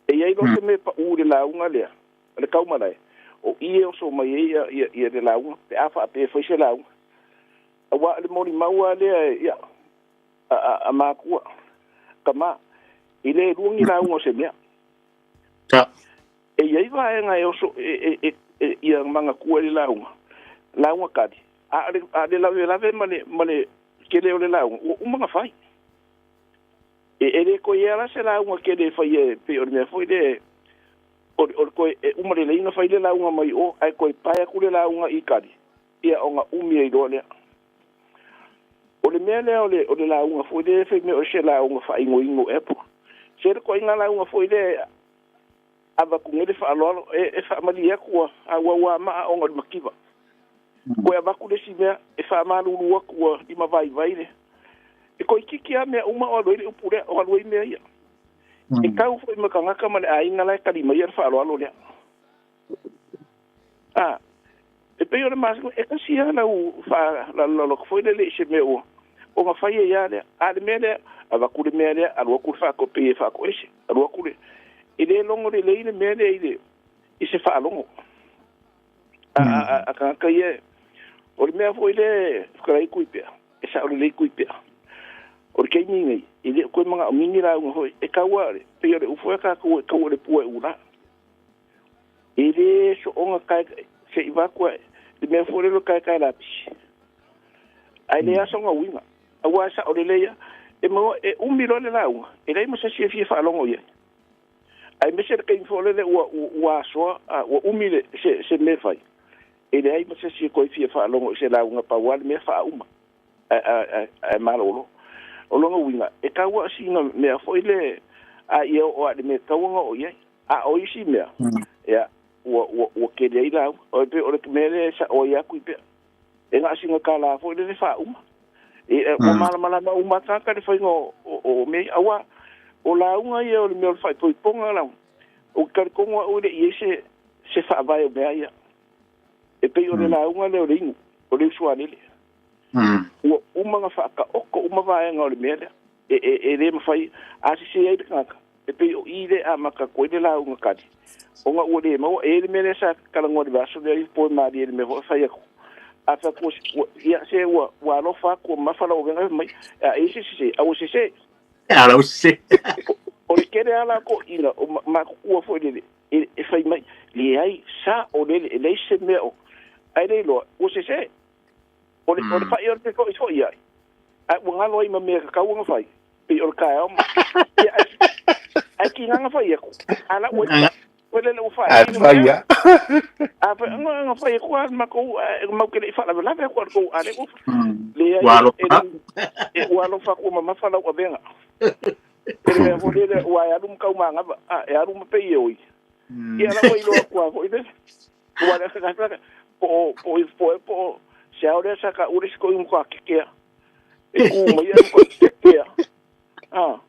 E i ai loa se mea e pau i le lauga lea, a le taumalae, o i e oso mai ai ia, ia, ia le lauga, pe a faapea e fai se lauga. Aua o le molimau lava lea, ia, a, a, a matua, tama, e le lua ni lauga o se mea. E i ai vaega e oso, e, e, e, e, ia manatua i le lauga, lauga kali, a o le, a o le lavelave ma le, ma le tele o le lauga, ua uma ona fai. E, e le toe i ai la se lauga tele e faia e pei o le mea foi lea, o le, o le toe, e uma lelei ona fai le lauga mai o, ae toe pae atu le lauga i kali, ia ona umi ai loa lea. O le mea lea o le, o le lauga foi lea fai mea o se lauga faaigoigo ea po. Se le koiga lauga foi lea avatu nei le faaaloalo e, e faamalie atu ua auau maa ona o le mativa. Koe avatu le isi mea e faamalulu atu ua limavaivai le. E toeitiiti lava mea uma o alu ai le upu lea, o alu ai mea ia. E tau foi ma tagata ma le aiga la e tali maia le faaaloalo lea. A, e pei o le masina, e tasi lava lau faalalolalo atu foi lele i se mea ua ona fai ai lava lea. A o le mea lea, avatu le mea lea, alu atu le faatoe, pei e faatoese, alu atu le... E le logo lelei le mea lea i le, i se faalogo a, a, a, a tagata ia. O le mea foi lea e fetalai Tuipea, e sao lelei Tuipea. O le taimi nei, e le o toe manaomia ni lauga foi, e tau lava, pei o le upu foi a tatou, e tau o le pua e ula. E le soona tae se i vaku ai le mea foi lele o taetae lapisi. Ae le asa ona uiga. Aua e sao lelei lava, e maua, e umi loa le lauga, e leai ma se isi e fia faalogo i ai. Aemaise le taimi foi lele ua, ua, ua asoa, a, ua umi le, se, se mea e fai, e leai ma se isi e toe fia faalogo i se lauga, pau lava le mea faauma, ae, ae, ae, ae malolo. O lona uiga, e taua sina mea foi le, a ia oo lava i le mea e tatau ona oo i ai. A o isi mea, ia, ua, ua, ua tele ai lauga. O le, o le mea lea e sao ai atu i pea. E na o sina tala foi lele faauma. E, e, ua malamalama uma tagata le faiga o, o, o mea ia. Aua, o lauga ia o le mea o le faaipoipoga lau. Ou te talitonu au e le i i ai se, se faavae o mea ia. E pei o le lauga lea o le inu, o le usualele. Ua uma ona faataoto uma vaega o le mea lea. E, e, e le mafai, a sese ai le tagata, e pei o i lea e amata atu ai le lauga kali, ona ua le maua. E i ai le mea lea sa talanoa i le vaiaso lea i po e malie i le mea foi e fai atu. A fai atu, ua, ia, se ua, ua alofa atu, ua mamafa lau avega, fai mai, a e i ai se sese, a ua sese. A ua sese. O le tele lava la toeaiina, o matutua foi lele, e, e fai mai, leai, sao lele, e leai se mea o, ae le iloa, ua sese. O le, o le paʻi o le fefoʻifoʻi ai, ae ua galo ai ma mea tatau ona fai, pei o le taeao ma... Ia, ae, ae tiga ona fai atu, a la ua iu. Ua lele ua Ae faatino fai mea. lava. A fai, nga nga fai aku lava le matou, ae matou te le i faalavelave atu a le tou, a lea ua leai Ua e alofa e atu. le e ua alofa atu ua mamafa lau avega. E le mea foi lele ua e alu ma taumanava, a e alu ma pei e oi. Ia la ua iloa atu lava foi lele. Ua le po o po o po o po o se ao lea sa taua le isi toeaina matua keke lava. E tu mai ae matua keke lava. A.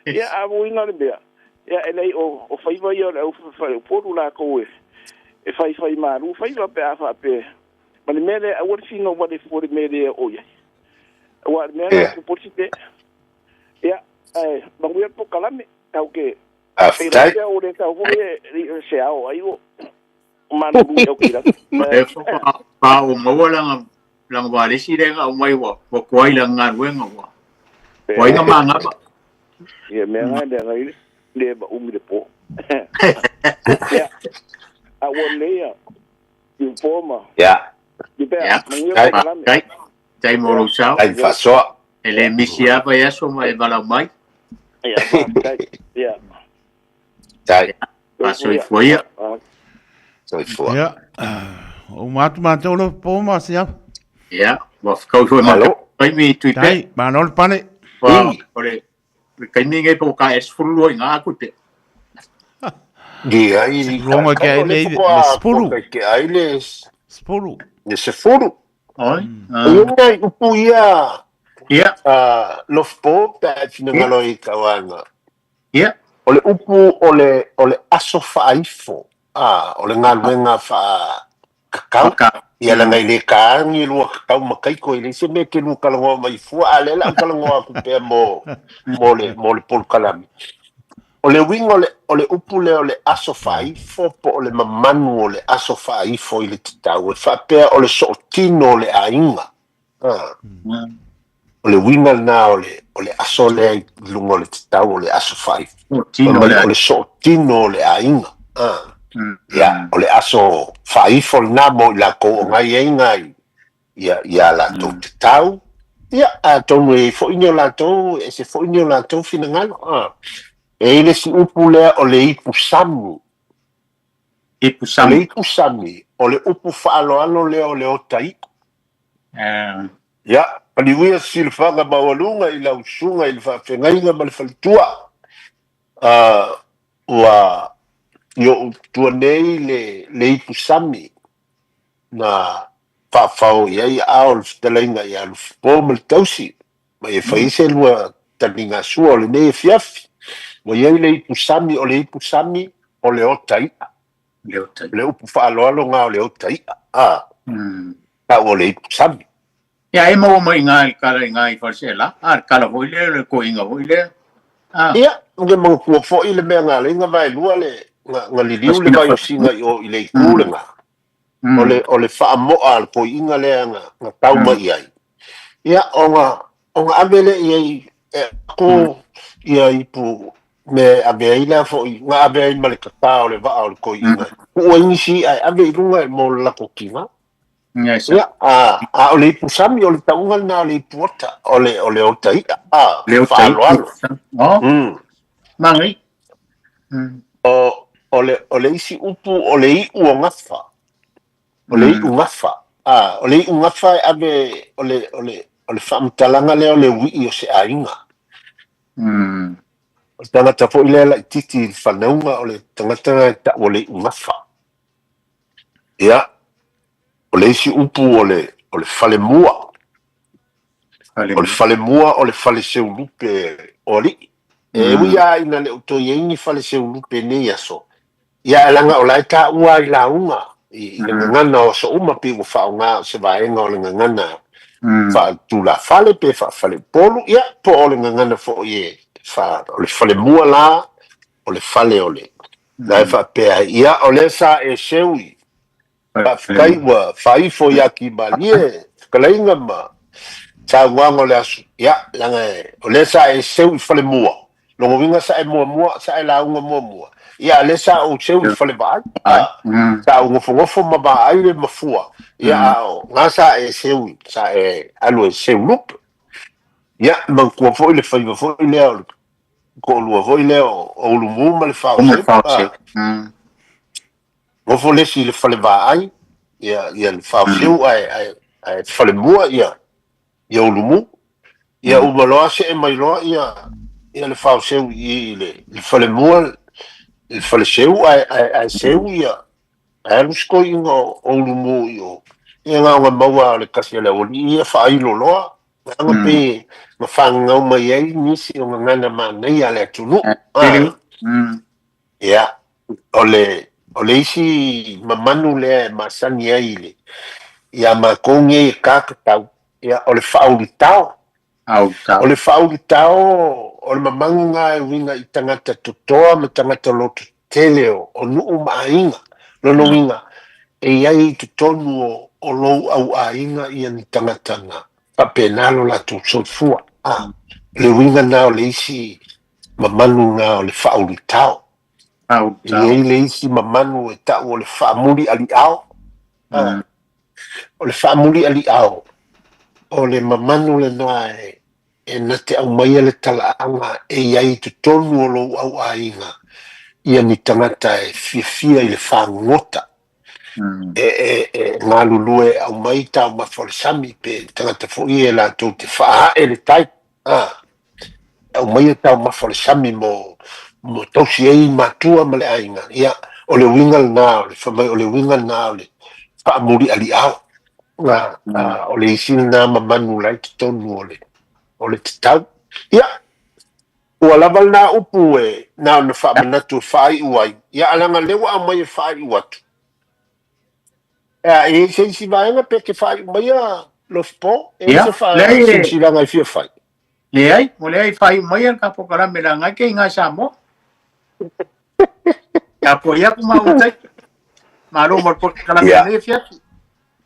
Ia, a uiga le mea, ia e leai o, o faiva ia o le au faleupolu latou e, e faifai malu faiva pe a faapea. Ma le mea lea, aua le finau vale fua i le mea e le oo i ai. Aua o le mea lena e tupu ai le sese. Ia, ae manuia le polokalame, tatou te feiloai Faafetai. pea ua le tatau foi e se ao ai o malulu i Aukilani. O lea foi pa o maua lana lana valesi lea na aumai ua ua tuai lana galuega ua tuai na manava. Ia mea na lea ngai le ma umi le po. Ia, a ua lelei ia i po ma. Ia. I pea, Ia, manuia Faafetai. polokalame. faafetai. Faafetai mo lou sao. Faafetai faasoa. E le misi lava vaiaso ma e valaau mai. Ia, faafetai. Ia. Tai. Faasoifua ia. Soifua. Ia, o uma atu mātou lo po ma se au. Ia, ua whakau foi Malo. mātou taimi i tui pe. Tai, malo le pale. Ua, o le, le taimi nei po ka e 12 i ngā aku pe. Ia, i Rongo ke ai o le le fukoa le spuru. ko ke ai le Spuru. le sefulu. Oi. Ia ngai upu ia Ia. lofpo pe a finagalo i tauaga. Ia. O le upu o le o le aso faaifo, a o le galuega faakakau. Ia leaga i le taagi e lua kakau ma taiko e leai se mea e te lua talanoa mai fua, a o lea o le a ou talanoa atu pea mo mo le mo le polokalame. O le uiga o le o le upu lea o le aso faaifo po o le mamanu o le aso faaifo i le tatau e faapea o le sootino o le aiga. A. O le uiga lena o le o le aso lea i luga o le tatau o le aso faaifo. Sootino Fai o mai le o le sootino o le aiga. A. Ia, o le aso faaifo lena mo i latou o nai ai nai ia ia latou tatau. Ia, atonu e i ai foi ni o latou, e ese foi ni o latou finagalo. A. E i ai le isi upu lea o le ipu sami. Ipu O le sami. ipu sami, o le upu faaaloalo lea o le ota i'a. Ia, paliuia silafaga maualuga i lau susuga i le faafeagaiga ma le faletua. Ua i o'u tua nei le, le ipu sami na faafao i ai aao o le fetalaiga ia Lufipo ma le tausi, ma ia fai ai se lua taliga sua o lenei afiafi. Ua i ai le ipu sami, o le ipu sami o le ota i'a. Le ota Le upu faaaloalo na o le ota i'a, a, tau o le ipu sami. Ia, e maua mai i ngā i le kala i ngā i Faleseela, a, le kala foi lea, le koiga foi lea. A. Ia, le manatua foi le mea na alai na vaelua le, na, na liliu le vai o Sina i o i le itu lena. O le, o le faamoa a le toeaina lea na, na tau mai i ai. Ia, ona, ona ave lea i ai e ako ia ipu mea e ave ai la foi, na ave ai ma le tatā o le vaa o le toeaina. Tuu ai nisi i'a e ave i luga mo le latou tiga. Yes. Ia, a, a o le ipu sami, o le tauga lena o le ipu ota, o le, o le ota i'a, a, Le ota i'a. faaaloalo. Oh. Mangai. O, o le, o le isi upu o le iʻu o gafa. O le iʻu gafa. A, o le iʻu gafa e ave, o le, o le, o le faamatalaga lea o le uiʻi o se aiga. O le tagata foi lea laitiiti i le fanauga, o le tagata lena e tau o le iʻu gafa. Ia, o le isi upu o le, o le falemua. O le falemua o le fale seulupe o alii. E ui lava ina le o toe i ai ni fale seulupe i nei aso, ia ae leaga o la e taua ai lauga i le gagana o aso uma pei ua faaaoga o se vaega o le gagana faaletulafale pe faafaleupolu, ia po o le gagana foi e fa, o le falemua la, o le fale o le, la e faapea ai, ia o lea sa e seu i Faafetai ua faaifo ia Kimalie fetalaiga ma saunoaga o le aso. Ia, leaga o lea sa e seu i falemua, lona uiga sa e muamua, sa e lauga muamua. Ia, a o lea sa ou seu i falevaai, a, sa ou nofonofo ma vaai le mafua, ia, a o na sa e seu i, sa e alu e seu lupe. Ia, manatua foi le faiva foi lea o le toalua foi lea o Ulumu ma le Faoseu, a. Nofo le isi i le fale vaai, ia, ia le faoseu ae, ae, ae falemua ia, ia Ulumu. Ia uma loa see mai loa ia, ia le faoseu i i le, le falemua, le faleseu ae, ae, ae seu ia, ae alu si toeaina o, o Ulumu i o. Ia na ona maua o le tasi o le aualii ia faailo loa. Leaga pe na fagagau mai ai nisi o gagana manaia a le atunuu. Ah. Ia, o le, o le isi mamanu lea e masani ai i le, ia matou nei e kakatau, ia, o le faaulutao. O le faaulutao, o le mamanu na e uiga i tagata totoa ma tagata loto tele o, o nuu ma aiga. Lona uiga, e i ai i totonu o, o lou au aiga ia ni tagata na faapena lo latou soifua. A, o le uiga na o le isi mamanu na o le faaulutao. E i ai le isi mamanu e tau o le faamuli aliao. A, o le faamuli aliao, o le mamanu lena e, e na te aumaia le talaaga e i ai i totonu o lou au aiga ia ni tagata e fiafia i le fagogota, e, e, e galulue e aumai taumafa o le sami pe tagata foi e latou te faaae le tai, a, e aumaia taumafa o le sami mo, mo tausi ai matua ma le aiga. Ia, o le uiga lena o le fai mai o le uiga lena o le faamuli aliao. A, a, o le isi lena mamanu la i totonu o le, o le tatau. Ia, ua lava lena upu e na ona faamanatu e faaiu ai, ia, ae leaga o lea ua aumai e faaiu atu. E i ai se isi vaega pe te faaiu maia Lofipo? E i ai Ia, se fa, leai e- silasilaga e fia fai? Leai, o lea i faaiu maia le ka polokalame leaga ai ke iga Samoa. Tapuai atu ma ua tai. Malo mo le polokalame Ia. lenei afiafi.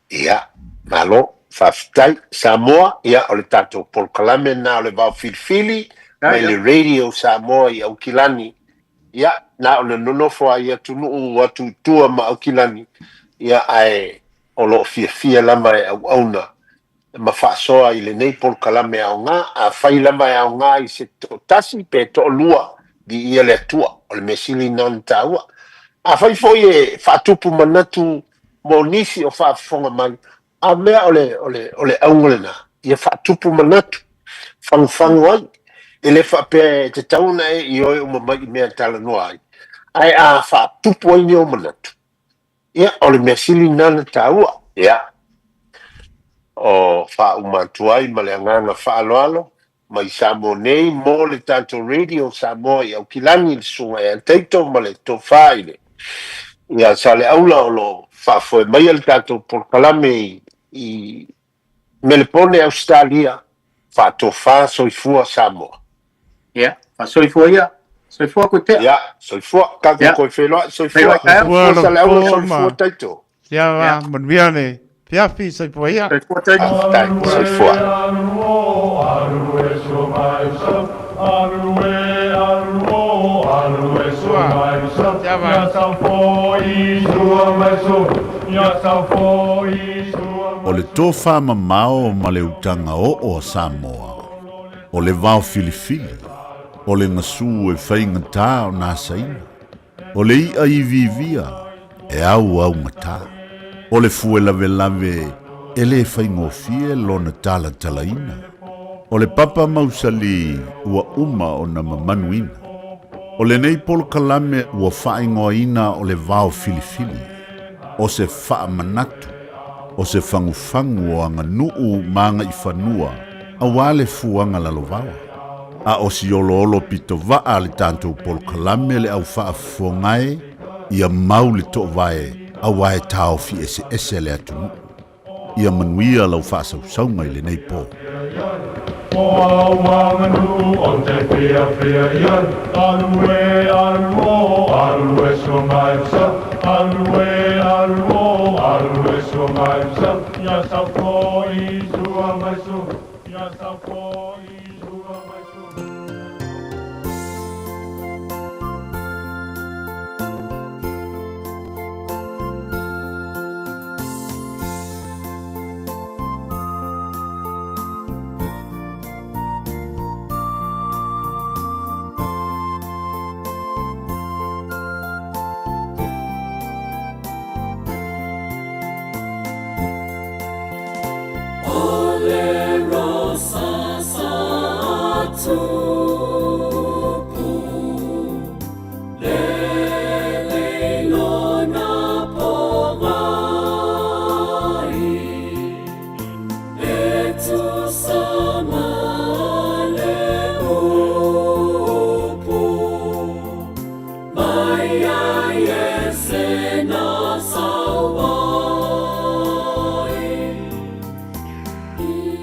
Ia, malo, faafetai. Samoa, ia, o le tatou polokalame lena o le Vao Filifili, mai le Radio Samoa i Aukilani. Ia, na ona nonofo lava i atunuu atu i tua ma Aukilani, ia, ae o lo o fiafia lava e auauna ma faasoa i lenei polokalame aoga. Afai lava e aoga i se toatasi pe toalua, viia le Atua, o le mea sili lena ona taua. Afai foi e faatupu manatu mo nisi o faafofoga mai, a mea o le, o le, o le auga lena, ia faatupu manatu, fagufagu ai. E le faapea e tatau ona e ioe uma mai i mea e talanoa ai, ae a faatupu ai ni ou manatu, Ia, o le mea sili lena na taua. Ia, o faauma atu ai ma le agaga faaaloalo mai Samoa nei mo le tatou Radio Samoa i Aukilani, le Susuga ia Taito ma le Tofa i le ia Saleaula o lo o faafoe maia le tatou polokalame i, i Melepone, Ausetalia, faatofa soifua Samoa. Ia, faasoifua ia. Soifua koe pea. Ia, soifua. Tatou Ia. toe feiloai. Soifua. Feiloai taeao. Soifua Saleaula, Soifua soifua ma. Taito. Ia, ma manuia le fiafi, soifua ia. Soifua Taito. Faafetai. Soifua. O le tofamamao ma le utaga oo a Samoa, o le vao filifili, o le gasu e faigata ona asaina, o le i'a iviivia e auaugata, o le fue lavelave e lē faigofie lona talatalaina, o le papa mausali ua uma ona mamanuina. O lenei polokalame ua faaigoaina o le vao filifili, o se faamanatu, o se fagufagu o aganuu ma agaifanua aua le fuaga lalovaoa. A o si oloolo pitovaa a le tatou polokalame le au faafofoga e, ia mau le toovae aua e taofi eseese le atunuu. Ia manuia lau faasausauga i lenei po. ai e se na sauai.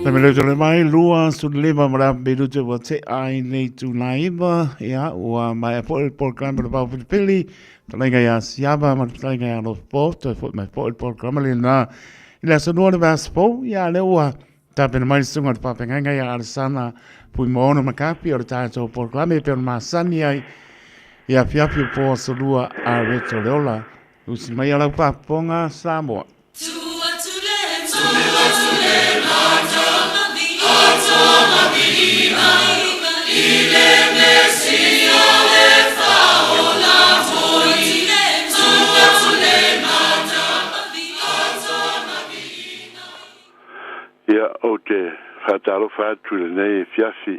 Taimi leu tole mai, 25 ma le afa minute ua tea ai nei tūnā iwa, ia, ua maea foi le polokalame o le Vao Pilipili, fetalaiga ia Siava ma le fetalaiga ia Alofa, toe foi mai foi le polokalame lena i le aso Lua o le vaiaso fou, ia, lea ua tapena mai le susuga i le faafeagaiga ia Alesana Fuimaono McCarthy o le tatou polokalame e pei ona masani ai i afiafi o po aso Lua a Reto Leola. Usi mai a lau faafofoga Samoa. Ia, ou te faatalofa atu i lenei afiafi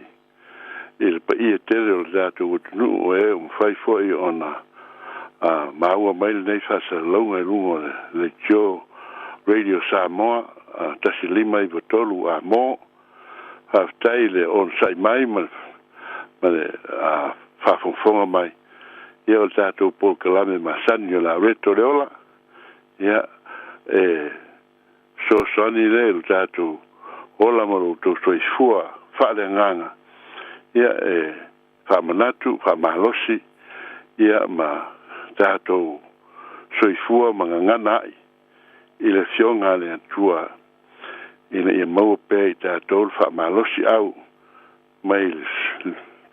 i le paia tele o le tatou atunuu o e ua mafai foi ona maua mai lenei faasalalauga i luga o le leitio Radio Samoa 1593 Amo. Faafetai i le onosai mai ma le faafogafoga mai ia o le tatou polokalame masani o le a reto le ola. Ia, e fesoasoani lea i lo tatou ola ma lo outou soifua faaleagaga, ia, e faamanatu, faamalosi, ia, ma tatou soifua ma gagana ai i le Afioga a le Atua, ina ia maua pea i tatou le faamalosiau mai le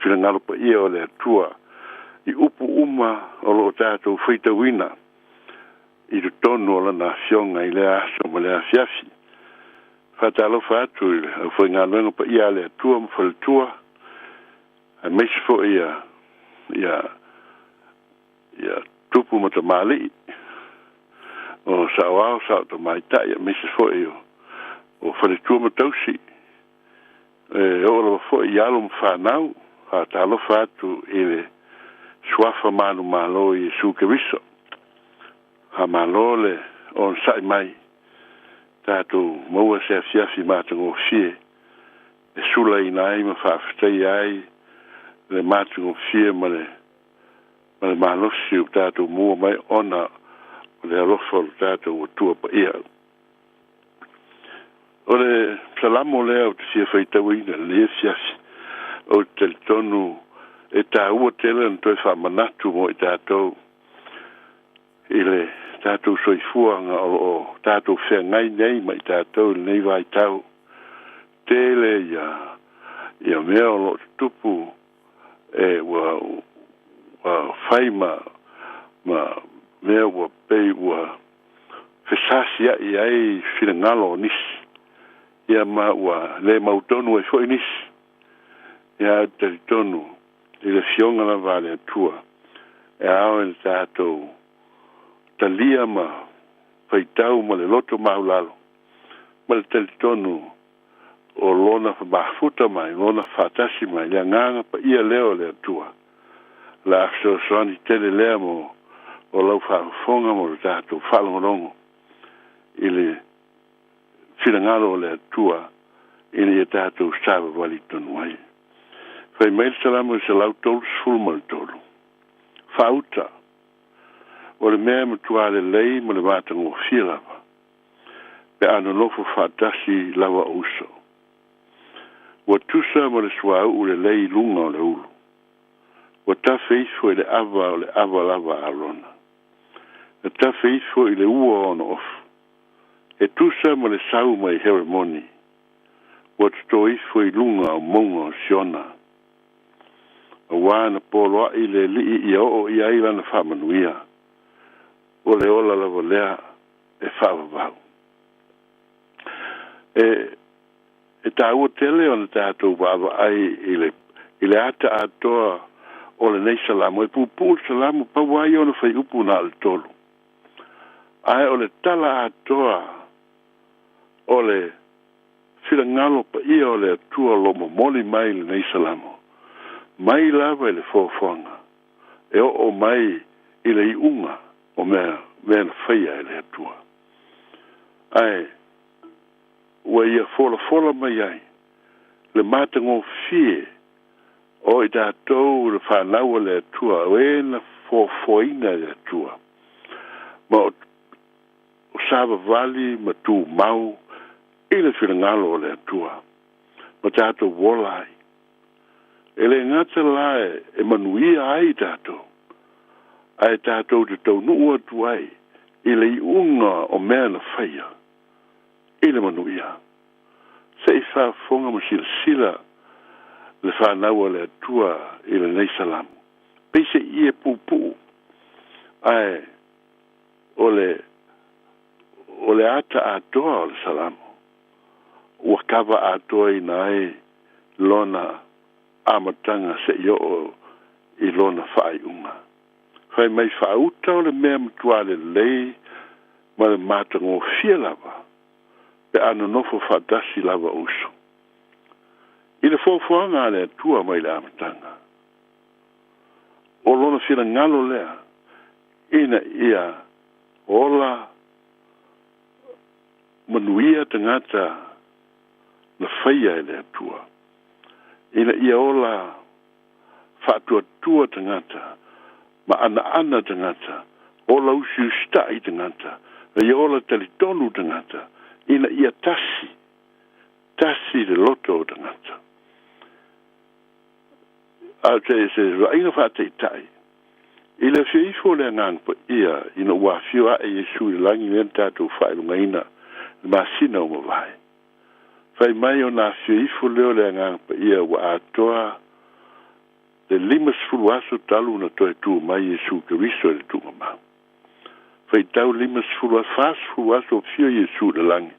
finagalo paia o le Atua i upu uma o lo o tatou faitauina i totonu o Lana Afioga i lea aso ma lea afiafi. Faatalofa atu i le aufaigaluega paia a le Atua ma faletua, aemaise foi ia, ia, ia tupu ma tamalii, o saoao, sao tamaitai, aemaise foi o, o faletua ma tausi, E oo lava foi i alo ma fanau, faatalofa atu i le Suafa manumalo o Iesu Keriso. Faamalo le onosai mai, tatou maua se afiafi matagofie e sulaina ai ma faafetaia ai le matagofie ma le ma le malosi ua tatou maua mai ona o le alofa o lo tatou Atua Paia. O le Salamo lea ou te fia faitauina i lenei afiafi, ou te talitonu e taua tele ona toe faamanatu mo i tatou i le tatou soifuaga o lo o tatou feagai nei ma i tatou i lenei vaitau. Tele ia ia mea o lo o tutupu e ua ua fai ma ma mea ua pei ua fesasia'i ai finagalo o nisi, ia ma ua le mautonu ai foi nisi. Ia ae ou te talitonu i le Afioga lava a le Atua e ao i le tatou talia ma faitau ma le loto maulalo ma le talitonu o Lona mafuta mai, Lona faatasi mai, le Agaga Paia lea o le Atua. O le a fesoasoani tele lea mo o lau faafofoga mo le tatou faalogologo i le finagalo o le Atua ina ia tatou savavali tonu ai. Fai mai le Salamo 133, Faauta, o le mea e matua lelei ma le matagofie lava, pe a nonofo faatasi lava o uso. Ua tusa ma le suauu lelei i luga o le ulu. Ua tafe ifo i le ava o le ava lava a Arona. Na tafe ifo i le ua o ona ofu. E tusa ma le sau mai Heremoni. Ua toto ifo i luga o mauga o Siona. Auā na poloaʻi le Alii ia oo i ai lana faamanuia. O le ola lava lea e faavavau. E, e taua tele ona tatou vaavaai i le, i le ata atoa o lenei Salamo. E puupuu le Salamo, pau lava ia ona fuaiupu na o le tolu. Ae o le tala atoa o le finagalo paia o le Atua o lo o momoli mai i lenei Salamo, mai lava i le foafoaga e oo mai i le iuga o mea, mea na faia e le Atua. Ae ua ia folafola mai ai le matagofie o i tatou le fanau a le Atua, o e na foafoaina e le Atua, ma o savavali ma tumau i le finagalo o le Atua, ma tatou ola ai. E le gata la e manuia ai tatou, ae tatou te taunuu atu ai i le iuga o mea na faia i le manuia. Se i faafofoga ma silasila le fanau a le Atua i lenei Salamo. Peiseai e puupuu, ae o le o le ata atoa o le Salamo ua kava atoaina ai lona amataga seia oo i lona faaiuga. Fai mai faauta o le mea matuā lelei ma le matagofie lava pe a nonofo faatasi lava uso. I le foafoaga a le Atua mai le amataga, o lona finagalo lea ina ia ola manuia tagata na faia e le Atua, ina ia ola faatuatua tagata ma anaana tagata, ola usiusita'i tagata, ma ia ola talitonu tagata, ina ia tasi, tasi le loto o tagata. A o se, se vaaiga faataitai, i le afio ifo o le Agaga Paia ina ua afio ae Iesu i le lagi lea na tatou faailogaina i le masina ua mavae, fai mai ona afio ifo lea o le Agaga Paia ua atoa le 50 aso talu ona toe tu mai Iesu Keriso i le tuugamau. Faitau 50 aso, 40 aso o afio Iesu i le lagi,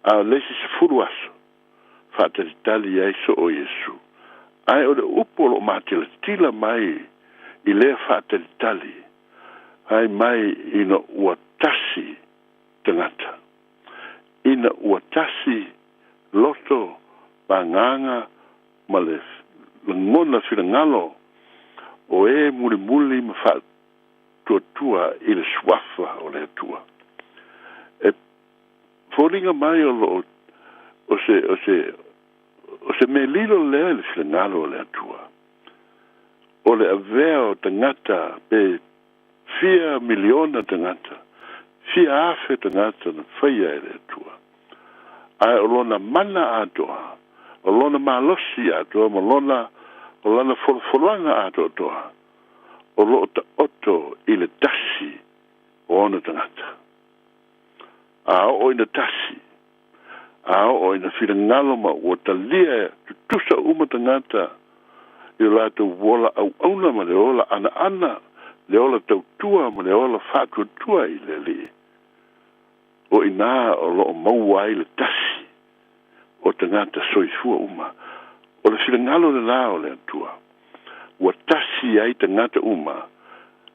a o le isi 10 aso faatalitali ai soo Iesu. Ae o le upu o lo o matilatila mai i lea faatalitali, fai mai ina ua tasi tagata, ina ua tasi loto ma agaga ma le lagona finagalo o e mulimuli ma faatuatua i le Suafa o le Atua. E foliga mai o lo o se, o se, o se mea lilo lea i le finagalo o le Atua, o le avea o tagata pe fia miliona tagata, fia afe tagata na faia e le Atua. Ae o lona mana atoa, o lona malosi atoa ma lona, o lana folafolaga atoatoa, o lo o taoto i le tasi o ona tagata. A oo ina tasi, a oo ina finagalo ma ua talia tutusa uma tagata i o latou ola auauna ma le ola anaana, le ola tautua ma le ola faatuatua i le Alii, o i ina o lo o maua ai le tasi o tagata soifua uma. O le finagalo lena o le Atua, ua tasi ai tagata uma,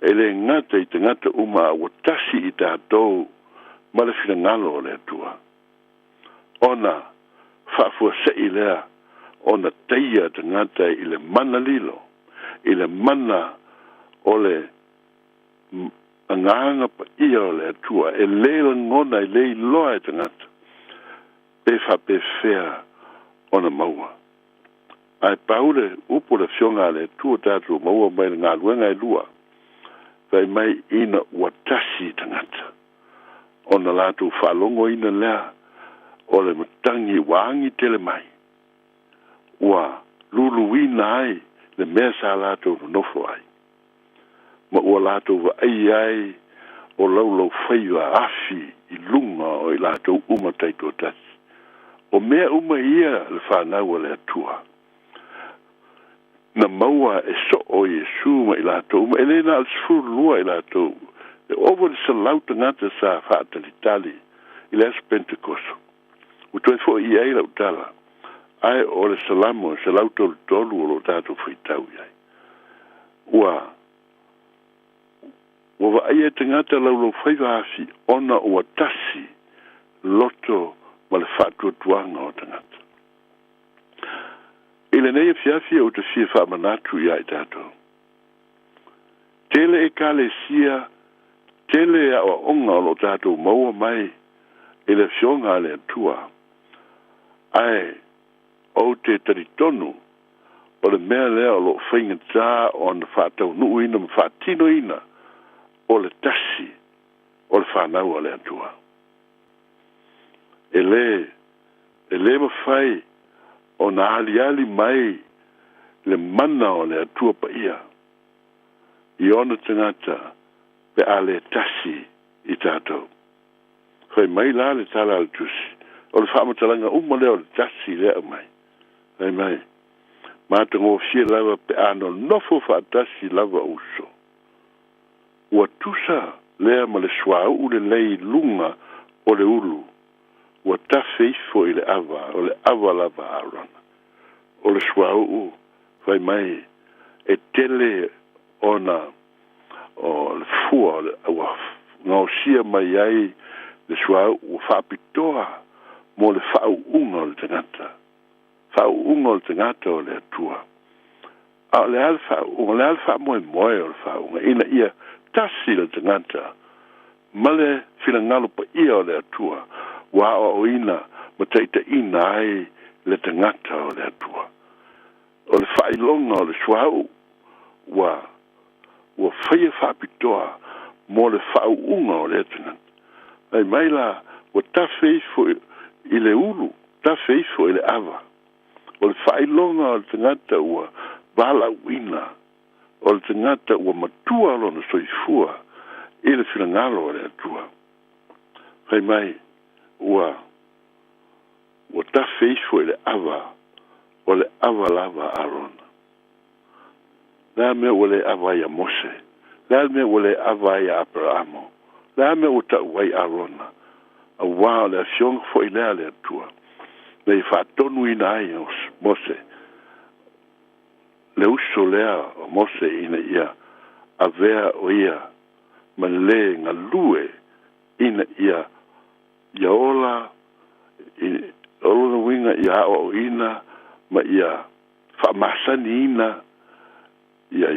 e le gata i tagata uma, a ua tasi i tatou ma le finagalo o le Atua. Ona faafuasei lea ona taia tagata i le mana lilo, i le mana o le Agaga Paia o le Atua, e le lagona, e le iloa e tagata pe faapefea ona maua. Ae pau le upu o le Afioga a le Atua tatou maua mai le galuega e lua, fai mai ina ua tasi tagata, ona latou faalogoina lea o le matagi ua agi tele mai, ua luluina ai le mea sa latou nonofo ai, ma ua latou vaai ai o laulaufaiva afi i luga o i latou uma taitoatasi. O mea uma ia le fanau a le Atua na maua e soo Iesu ma i latou uma, e le na o le 12 i latou, e ova i le 100 tagata sa faatalitali i le aso Pentekoso. Ua toe foi i ai lau tala, ae o le Salamo 133 o lo o tatou faitau i ai. Ua ua vaaia e tagata laulaufaiva afi ona ua tasi loto ma le faatuatuaga o tagata. I lenei afiafi ou te fia faamanatu iā i tatou. Tele ekalesia, tele aoaoga o lo o tatou maua mai i le Afioga a le Atua, ae ou te talitonu O le mea lea o lo o faigata ona faataunuuina ma faatinoina o le tasi o le fanau a le Atua. E lē, e lē mafai ona aliali mai le mana o le Atua Paia i ona tagata pe a lē tasi i tatou. Fai mai la le tala a le Tusi, o le faamatalaga uma lea o le tasi lea aumai. Fai mai, Matagofie lava pe a nonofo faatasi lava uso. Ua tusa lea ma le suauu lelei i luga o le ulu, ua tafe ifo i le ava, o le ava lava a Arona. O le suauu, fai mai, e tele ona o le fua o le ua gaosia mai ai le suauu ua faapitoa mo le faauuga o le tagata, faauuga o le tagata o le Atua. A o le a le faauuga, o le a le faamoemoe o le faauuga, ina ia tasi le tagata ma le finagalo paia o le Atua ua aoaoina ma taitaiina ai le tagata o le Atua. O le faailoga o le suauu ua ua faia faapitoa mo le faauuga o lea tagata. Fai mai la, ua tafe ifo i le ulu, tafe ifo i le ava. O le faailoga o le tagata ua valaauina, o le tagata ua matua lona soifua i le finagalo o le Atua. Fai mai, ua ua tafe ifo i le ava, o le ava lava a Arona. Le a mea ua le ava ai a Mose? Le a le mea ua le ava ai a Aperaamo? Le a mea ua tau ai Arona? Auā o le afioga foi lea a le Atua, na ia faatonuina ai o Mose, le uso lea o Mose ina ia avea o ia ma le galue ina ia ia ola i, o lona uiga ia aoaoina ma ia faamasaniina ia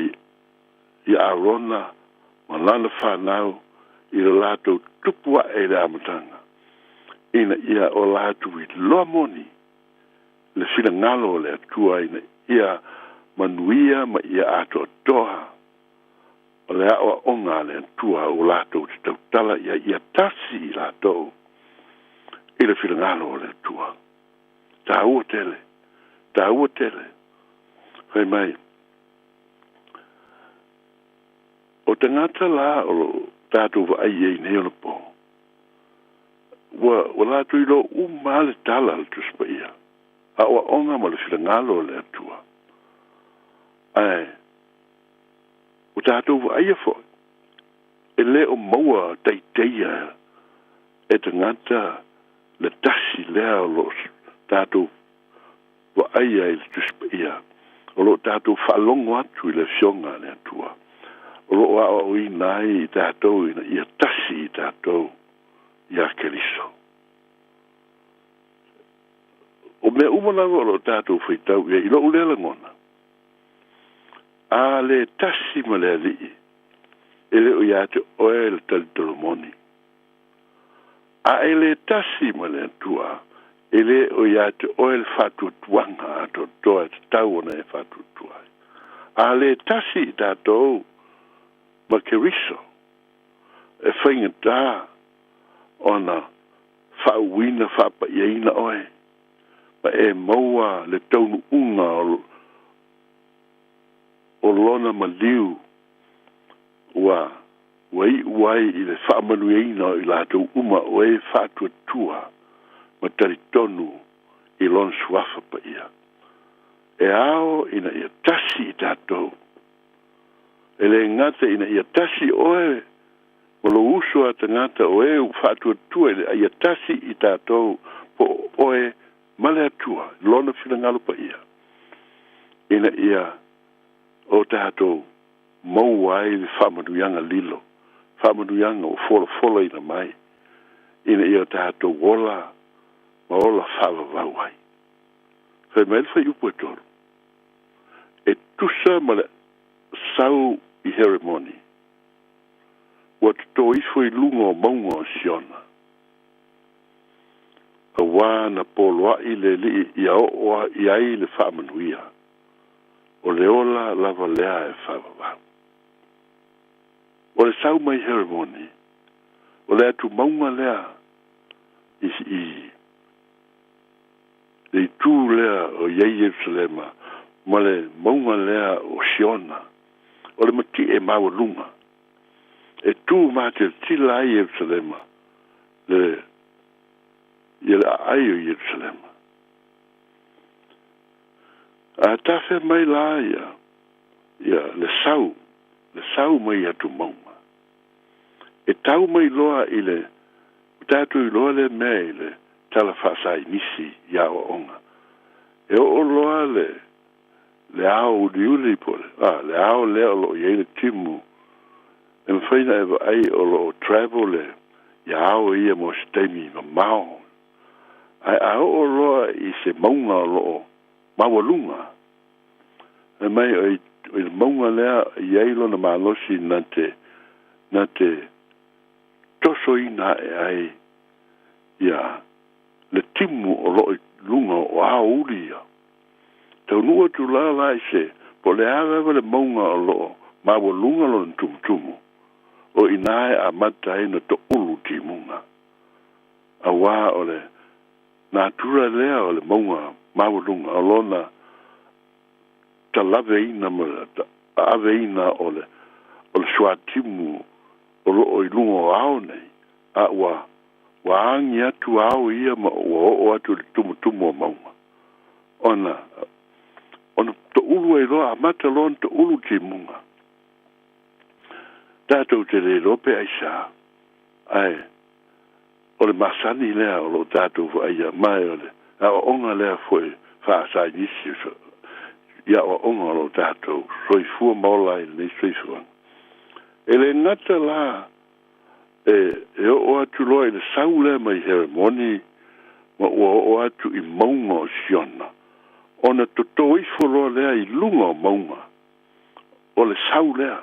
ia Arona ma lana fanau i lo latou tupu ae i le amataga, ina ia o latou iloa moni le finagalo o le Atua ina ia manuia ma ia atoatoa o le aoaoga a le Atua ua latou te tautala i ai ia tasi i latou i le finagalo o le Atua. Taua tele, taua tele. Fai mai, o tagata la o lo o tatou vaai i ai nei ona po, ua, ua latou iloa uma lava le tala a le Tusi Paia, aoaoga ma le finagalo o le Atua. Ae ua tatou vaaia foi, e le o maua taitaia e tagata le tasi lea o lo o tatou vaaia i le Tusi Paia, o lo o tatou faalogo atu i le Afioga a le Atua, o lo o aoaoina ai i tatou ina ia tasi i tatou iā Keriso. O mea uma lava o lo o tatou faitau i ai i lou lea lagona, a le tasi ma le Alii, e le o ia te oe le talitonu moni. A e le tasi ma le Atua, e le o ia te oe le faatuatuaga atoatoa e tatau ona e faatuatua ai. A le tasi i tatou ma Keriso, e faigata ona faauuina faapaiaina oe, ma e maua le taunuuga o, o lona maliu ua ua iu ai i le faamanuiaina o i latou uma o e faatuatua ma talitonu i Lona Suafa Paia. E ao ina ia tasi i tatou. E le gata ina ia tasi oe ma lou uso a tagata o e ua faatuatua i le a ia tasi i tatou po o oe ma le Atua i Lona finagalo paia, ina ia o tatou maua ai le faamanuiaga lilo, faamanuiaga ua folafolaina mai, ina ia o tatou ola ma ola faavavau ai. Fai mai le fuaiupu e 3, E tusa ma le sau i Heremoni, ua totō ifo i luga o mauga o Siona, auā na poloaʻi le Alii ia oo i ai le faamanuia. o le ola lava lea e faavavau. O le sau mai Heremoni, o le atumauga lea i, i le itu lea o i ai Ierusalema ma le mauga lea o Siona, o le mati'e maualuga e tu matilatila ai Ierusalema, le, ia le aai o Ierusalema. A tafea mai la ia, ia le sau, le sau mai atumauga, e tau mai loa i le, ua tatou iloa lea mea i le tala faasainisi i aoaoga, e oo loa le, le ao uliuli po o le, a, le ao lea o lo o i ai le timu, e mafai ona e vaai o lo o travel le, ia ao ia mo se taimi mamao. Ae a oo loa i se mauga o lo o maualuga, fai mai o i, o i le mauga lea e i ai lona malosi na te, na te tosoina ae ai ia le timu o lo o i luga o ao uli ia. Taunuu atu la la i se, po o le a lava le mauga o lo o maualuga lona tumutumu, o i ina e amata ai ona toulu timuga. Auā o le natura lea o le mauga maualuga o lona talaveina ma le aaveina o le o le suatimu o lo o i luga o ao nei, a ua ua agi atu ao ia ma ua oo atu i le tumutumu o mauga. Ona ona toulu ai loa, amata loa ona toulu timuga. Tatou te le iloa pe aisea, ae o le masani lea o lo o tatou vaaia, ma o le aoaoga lea foi faasainisi i aoaoga o lo o tatou soifua ma ola ai i lenei soifuaga. E le gata la e, e oo atu loa i le sau lea mai Heremoni ma ua oo atu i mauga o Siona, ona toto ifo loa lea i luga o mauga, o le sau lea,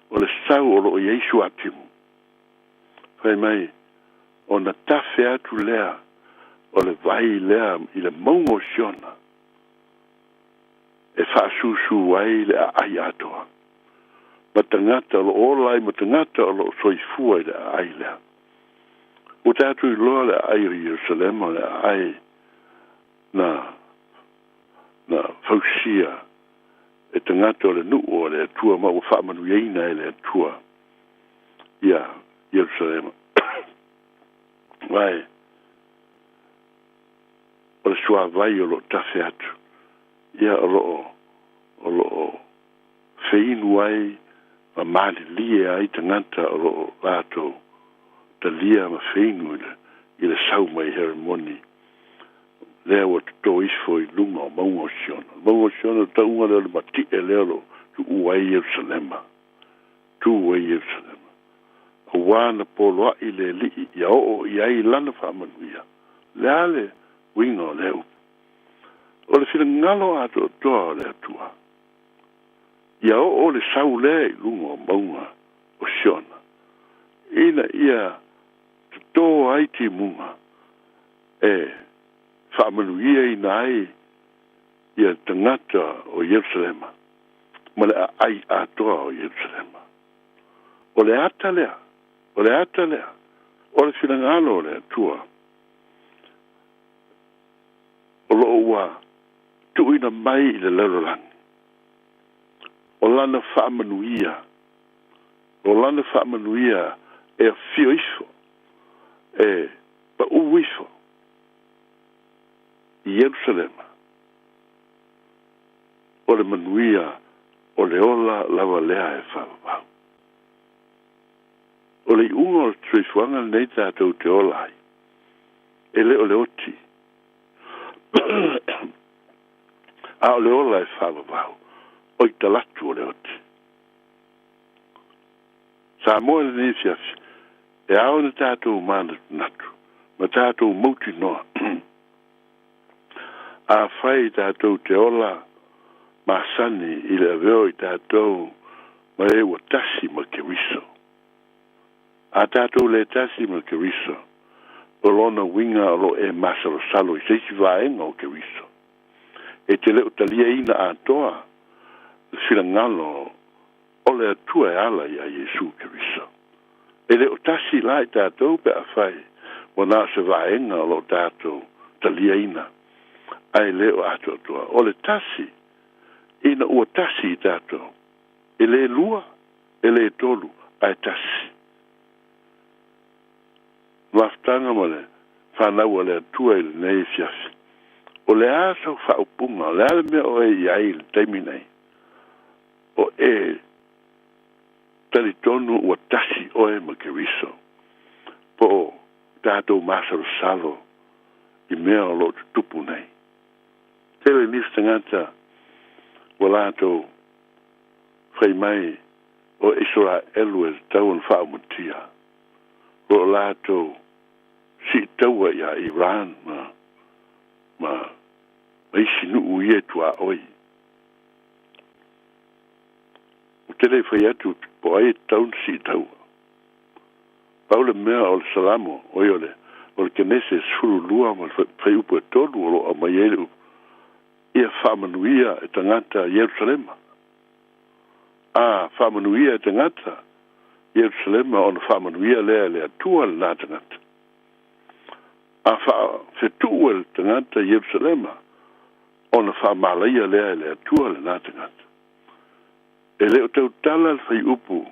o le sau o lo o i ai suatimu. Fai mai, ona tafe atu lea o le vai lea i le mauga o Siona, e faasūsū ai le aai atoa, ma tagata o lo o ola ai ma tagata o lo o soifua i le aai lea. Ua tatou iloa le aai o Ierusalema, o le aai na, na fausia e tagata o le nuu o le Atua ma ua faamanuiaina e le Atua ia Ierusalema. Ae o le suavai o lo o tafe atu, ia o lo o, o lo o feinu ai ma malilie ai tagata o lo o latou talia ma feinu i le, i le sau mai Heremoni, lea ua toto ifo i luga o mauga o Siona. O le mauga o Siona, o le tauga lea o le mati'e lea o lo o tuua ai Ierusalema, tu ai Ierusalema, auā na poloa'i le Alii ia oo i ai lana faamanuia. O le a le uiga o lea upu? O le finagalo atoatoa o le Atua, ia oo le sau lea i luga o mauga o Siona, ina ia toto ai timuga e faamanuiaina ai ia tagata o Ierusalema ma le aai atoa o Ierusalema. O le ata lea, o le ata lea, o le finagalo o le Atua, o lo o ua tuuina mai i le lalolagi, o Lana faamanuia, o Lana faamanuia e afio ifo, e paū ifo i Ierusalema, o le manuia o le ola lava lea e faavavau. O le iuga o le soifuaga lenei tatou te ola ai, e le o le oti, a o le ola e faavavau, o i talatu o le oti. Samoa i lenei afiafi, e ao ona tatou manatunatu ma tatou mautinoa afai tatou te ola masani i le avea o i tatou ma e ua tasi ma Keriso. A tatou le tasi ma Keriso, o lona uiga o lo o e masalosalo i se isi vaega o Keriso. E te le o taliaina atoa le finagalo o le Atua e ala iā Iesu Keriso. E le o tasi la i tatou pe afai ua na o se vaega o lo o tatou taliaina, ae le o atoatoa. O le tasi, ina ua tasi i tatou, e le lua, e le tolu, ae tasi. Mafutaga ma le fanau a le Atua i lenei afiafi. O le a sau faaupuga, o le a le mea o e i ai i le taimi nei? O e talitonu ua tasi oe ma Keriso, po o tatou masalosalo i mea o lo o tutupu nei. Tele nisi tagata ua latou fai mai o Isaraelu e tatau ona faaumatia, o lo o latou siitaua iā Iran ma ma ma isi nuu ia e tuaoi. Ou te le i fai atu po o ai e tatau ona siitaua. Pau le mea o le Salamo, oi o le o le Kenese 12 ma le fuaiupu e 3 o lo o aumai ai le upu, Ia faamanuia e tagata Ierusalema. A faamanuia e tagata Ierusalema ona faamanuia lea e le Atua lenā tagata. A faafetuu e le tagata Ierusalema ona faamalaia lea e le Atua lenā tagata. E le o tautala le faiupu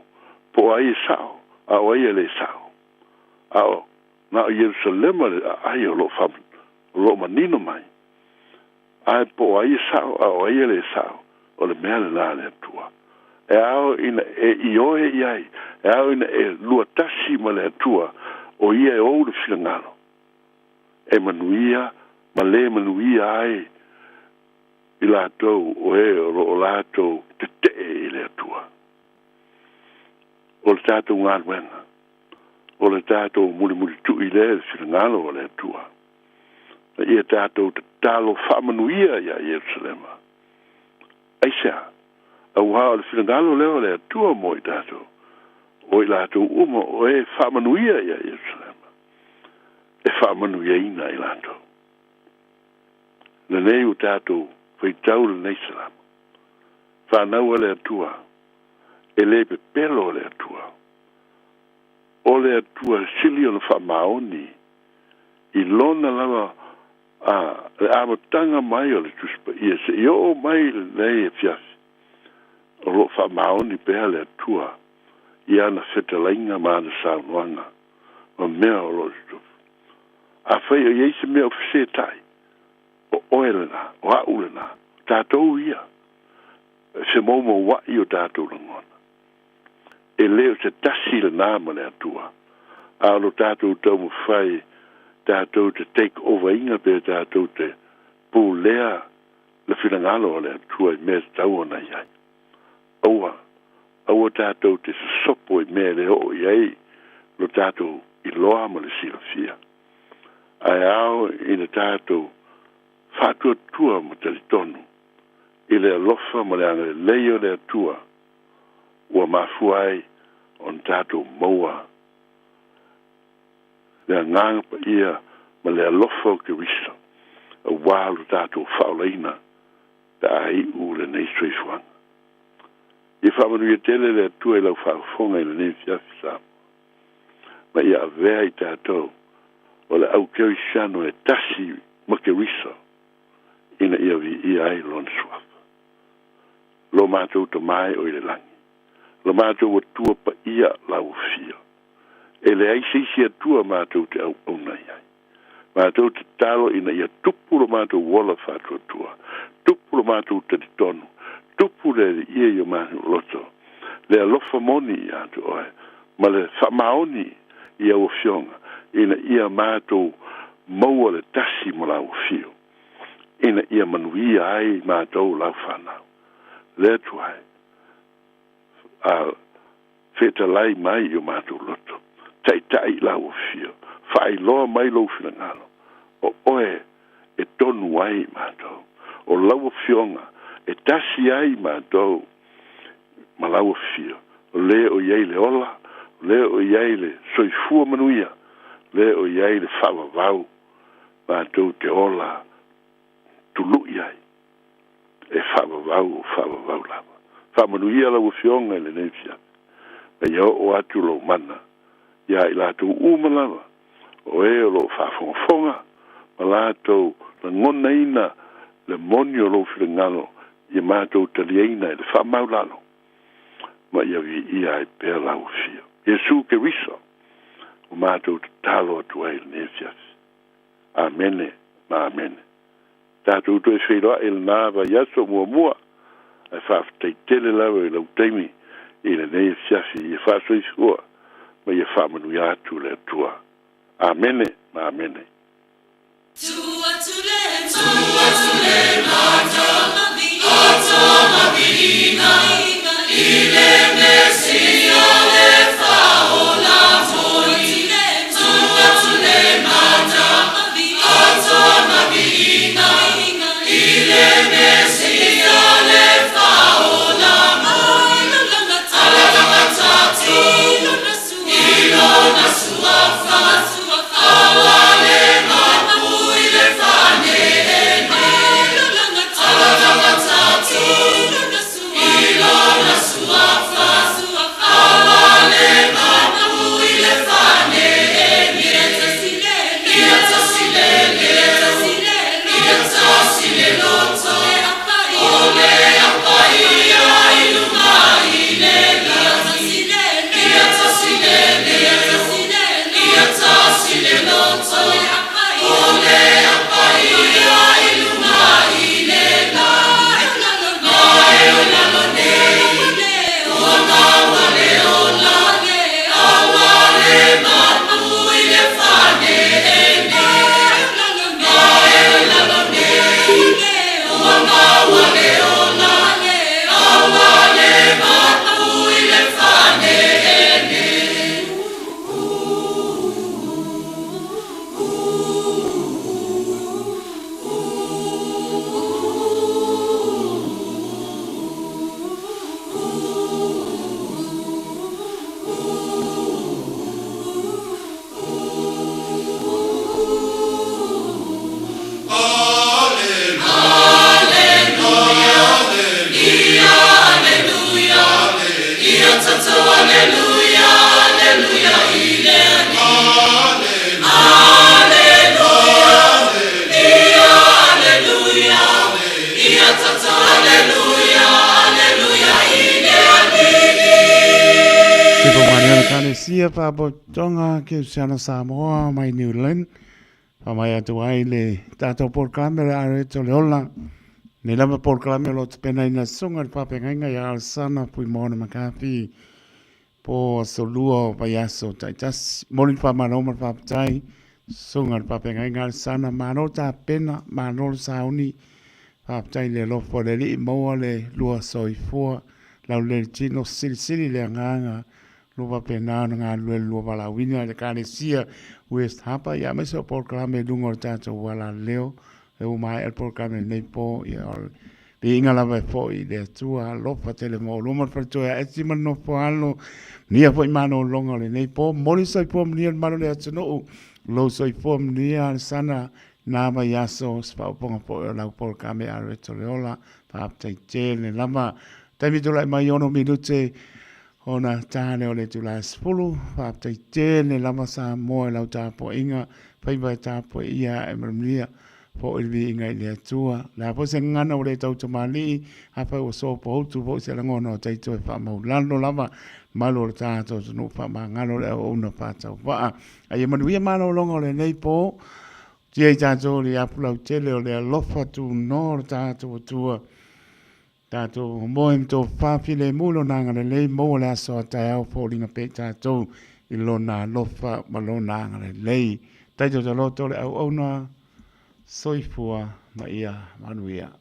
po o ai e sa'o a o ai e lē sa'o, a o na o Ierusalema le aai o lo o lo o manino mai. Ae po o ai e sa'o a o ai e lē sa'o, o le mea lenā a le Atua. E ao ina e ioe i ai, e ao ina e luatasi ma le Atua, o Ia e ou le finagalo, e manuia ma lē manuia ai i latou o e o lo o latou tetee i le Atua. O le tatou galuega, o le tatou mulimulitu'i lea i le finagalo o le Atua, na ia tatou tatalo faamanuia iā Ierusalema. Aisea? Auā o le finagalo lea o le Atua mo i tatou, o i latou uma o e faamanuia iā Ierusalema, e faamanuiaina i latou. Lenei ua tatou faitau lenei Salamo. Fanau a le Atua, e le pepelo le Atua. O le Atua sili ona faamaoni i lona lava a le amataga mai o le Tusi Paia seia oo mai i lenei afiafi, o lo o faamaoni pea le Atua i ana fetalaiga ma ana saunoaga ma mea o lo o tutupu. Afai o i ai se mea o fesetai, o oe lenā, o a'u lenā, o tatou ia, e femoumoua'i o tatou lagona. E le o se tasi lenā ma le Atua, a o lo tatou taumafai tatou te take over ina pe tatou te pulea le finagalo o le Atua i mea e tatau ona i ai. Aua, aua tatou te sosopo i mea e le oo i ai lo tatou iloa ma le silafia. Ae ao ina tatou faatuatua ma talitonu i le alofa ma le agalelei o le Atua ua mafua ai ona tatou maua le Agaga Paia ma le alofa o Keriso auā lo tatou faaolaina pe a iu lenei soifuaga. Ia faamanuia tele le Atua i lau faafofoga i lenei afiafi, Samoa, ma ia avea i tatou o le au kerisiano e tasi ma Keriso ina ia viia ai Lona Suafa. Lo matou Tama e o i le lagi, lo matou Atua paia lau Afio. E leai se isi Atua matou te auauna i ai. Matou te tatalo ina ia tupu lo matou ola faatuatua, tupu lo matou talitonu, tupu le Aliia i o matou loto, le alofa moni ia te Oe, ma le faamaoni i Au Afioga, ina ia matou maua le tasi mo Lau Afio, ina ia manuia ai matou Lau fanau. Le Atua e, a fetalai mai i o matou loto, taitai i lau afio, faailoa mai lou finagalo, o oe e tonu ai matou, o lau afioga e tasi ai matou ma lau afio, o le o i ai le ola, o le o i ai le soifua manuia, o le o i ai le faavavau, matou te ola tului ai, e faavavau o faavavau lava. Faamanuia lau Afioga i lenei afiafi, ma ia oo atu lou mana iā i latou uma lava o e o lo o faafogafoga ma latou lagonaina le moni o lou finagalo ia matou taliaina i le faamaulalo ma ia viia ai pea lau Afio. Iesu Keriso, ua matou tatalo atu ai i lenei afiafi. Amene ma amene. Tatou toe feiloai i lena vaiaso muamua, ae faafetai tele lava i lou taimi i lenei afiafi ia faasoifua ma ia faamanuia atu le Atua. Amene ma amene. Sia Faalapotopotoga Kerisiano Samoa mai New Zealand. Faamai atu ai le tatou polokalame o le Areto o le Ola. Nei lava polokalame o lo o tapenaina susuga i le faafeagaiga ia Alesana Fuimaono McCarthy po aso lua o vaiaso taitasi. Momoli le faamalo ma le faafetai susuga i le faafeagaiga Alesana, malo tapena, malo le sauni. Faafetai i le alofa o le Alii, maua le lua soifua, laulelei le tino, silisili le agaga Lo faapena ona galulue le lua valaauina i le Ekalesia West Harbour, ia aemaise o polokalame i luga o le tatou alaleo. E ua maea le polokalame i lenei po, ia o le viiga lava e foi i le Atua, alofa tele mo ʻolua ma le faletua ia Eti ma le nofo alo. Manuia foi malologa o lenei po. Momoli le soifua manuia i le malu o le atunuu, lou soifua manuia Alesana, na vaiaso se faaopoopoga foi o lau polokalame Areto le Ola. Faafetai tele lava. Taimi tulai mai 6 minute Ona ta lea o le itula e 10, faafetai tele lava Samoa i lau tapuaiga, faiva e tapuaia e manuia foi le viiga i le Atua. O le a foi se gagana ua le tau tamalii, afai ua sopoutu foi se lagona o taito e faamaulalo lava malu o le tatou atunuu faamagalo le auauna faatauvaa. A ia manuia malologa o lenei po, tia i tatou le apu lautele o le alofa tunoa o le tatou Atua. Tatou moe ma tofa filemu i Lona agalelei, maua le aso a taeao foliga pea i tatou i Lona alofa ma Lona agalelei. Taito taloto le auauna, soifua ma ia manuia.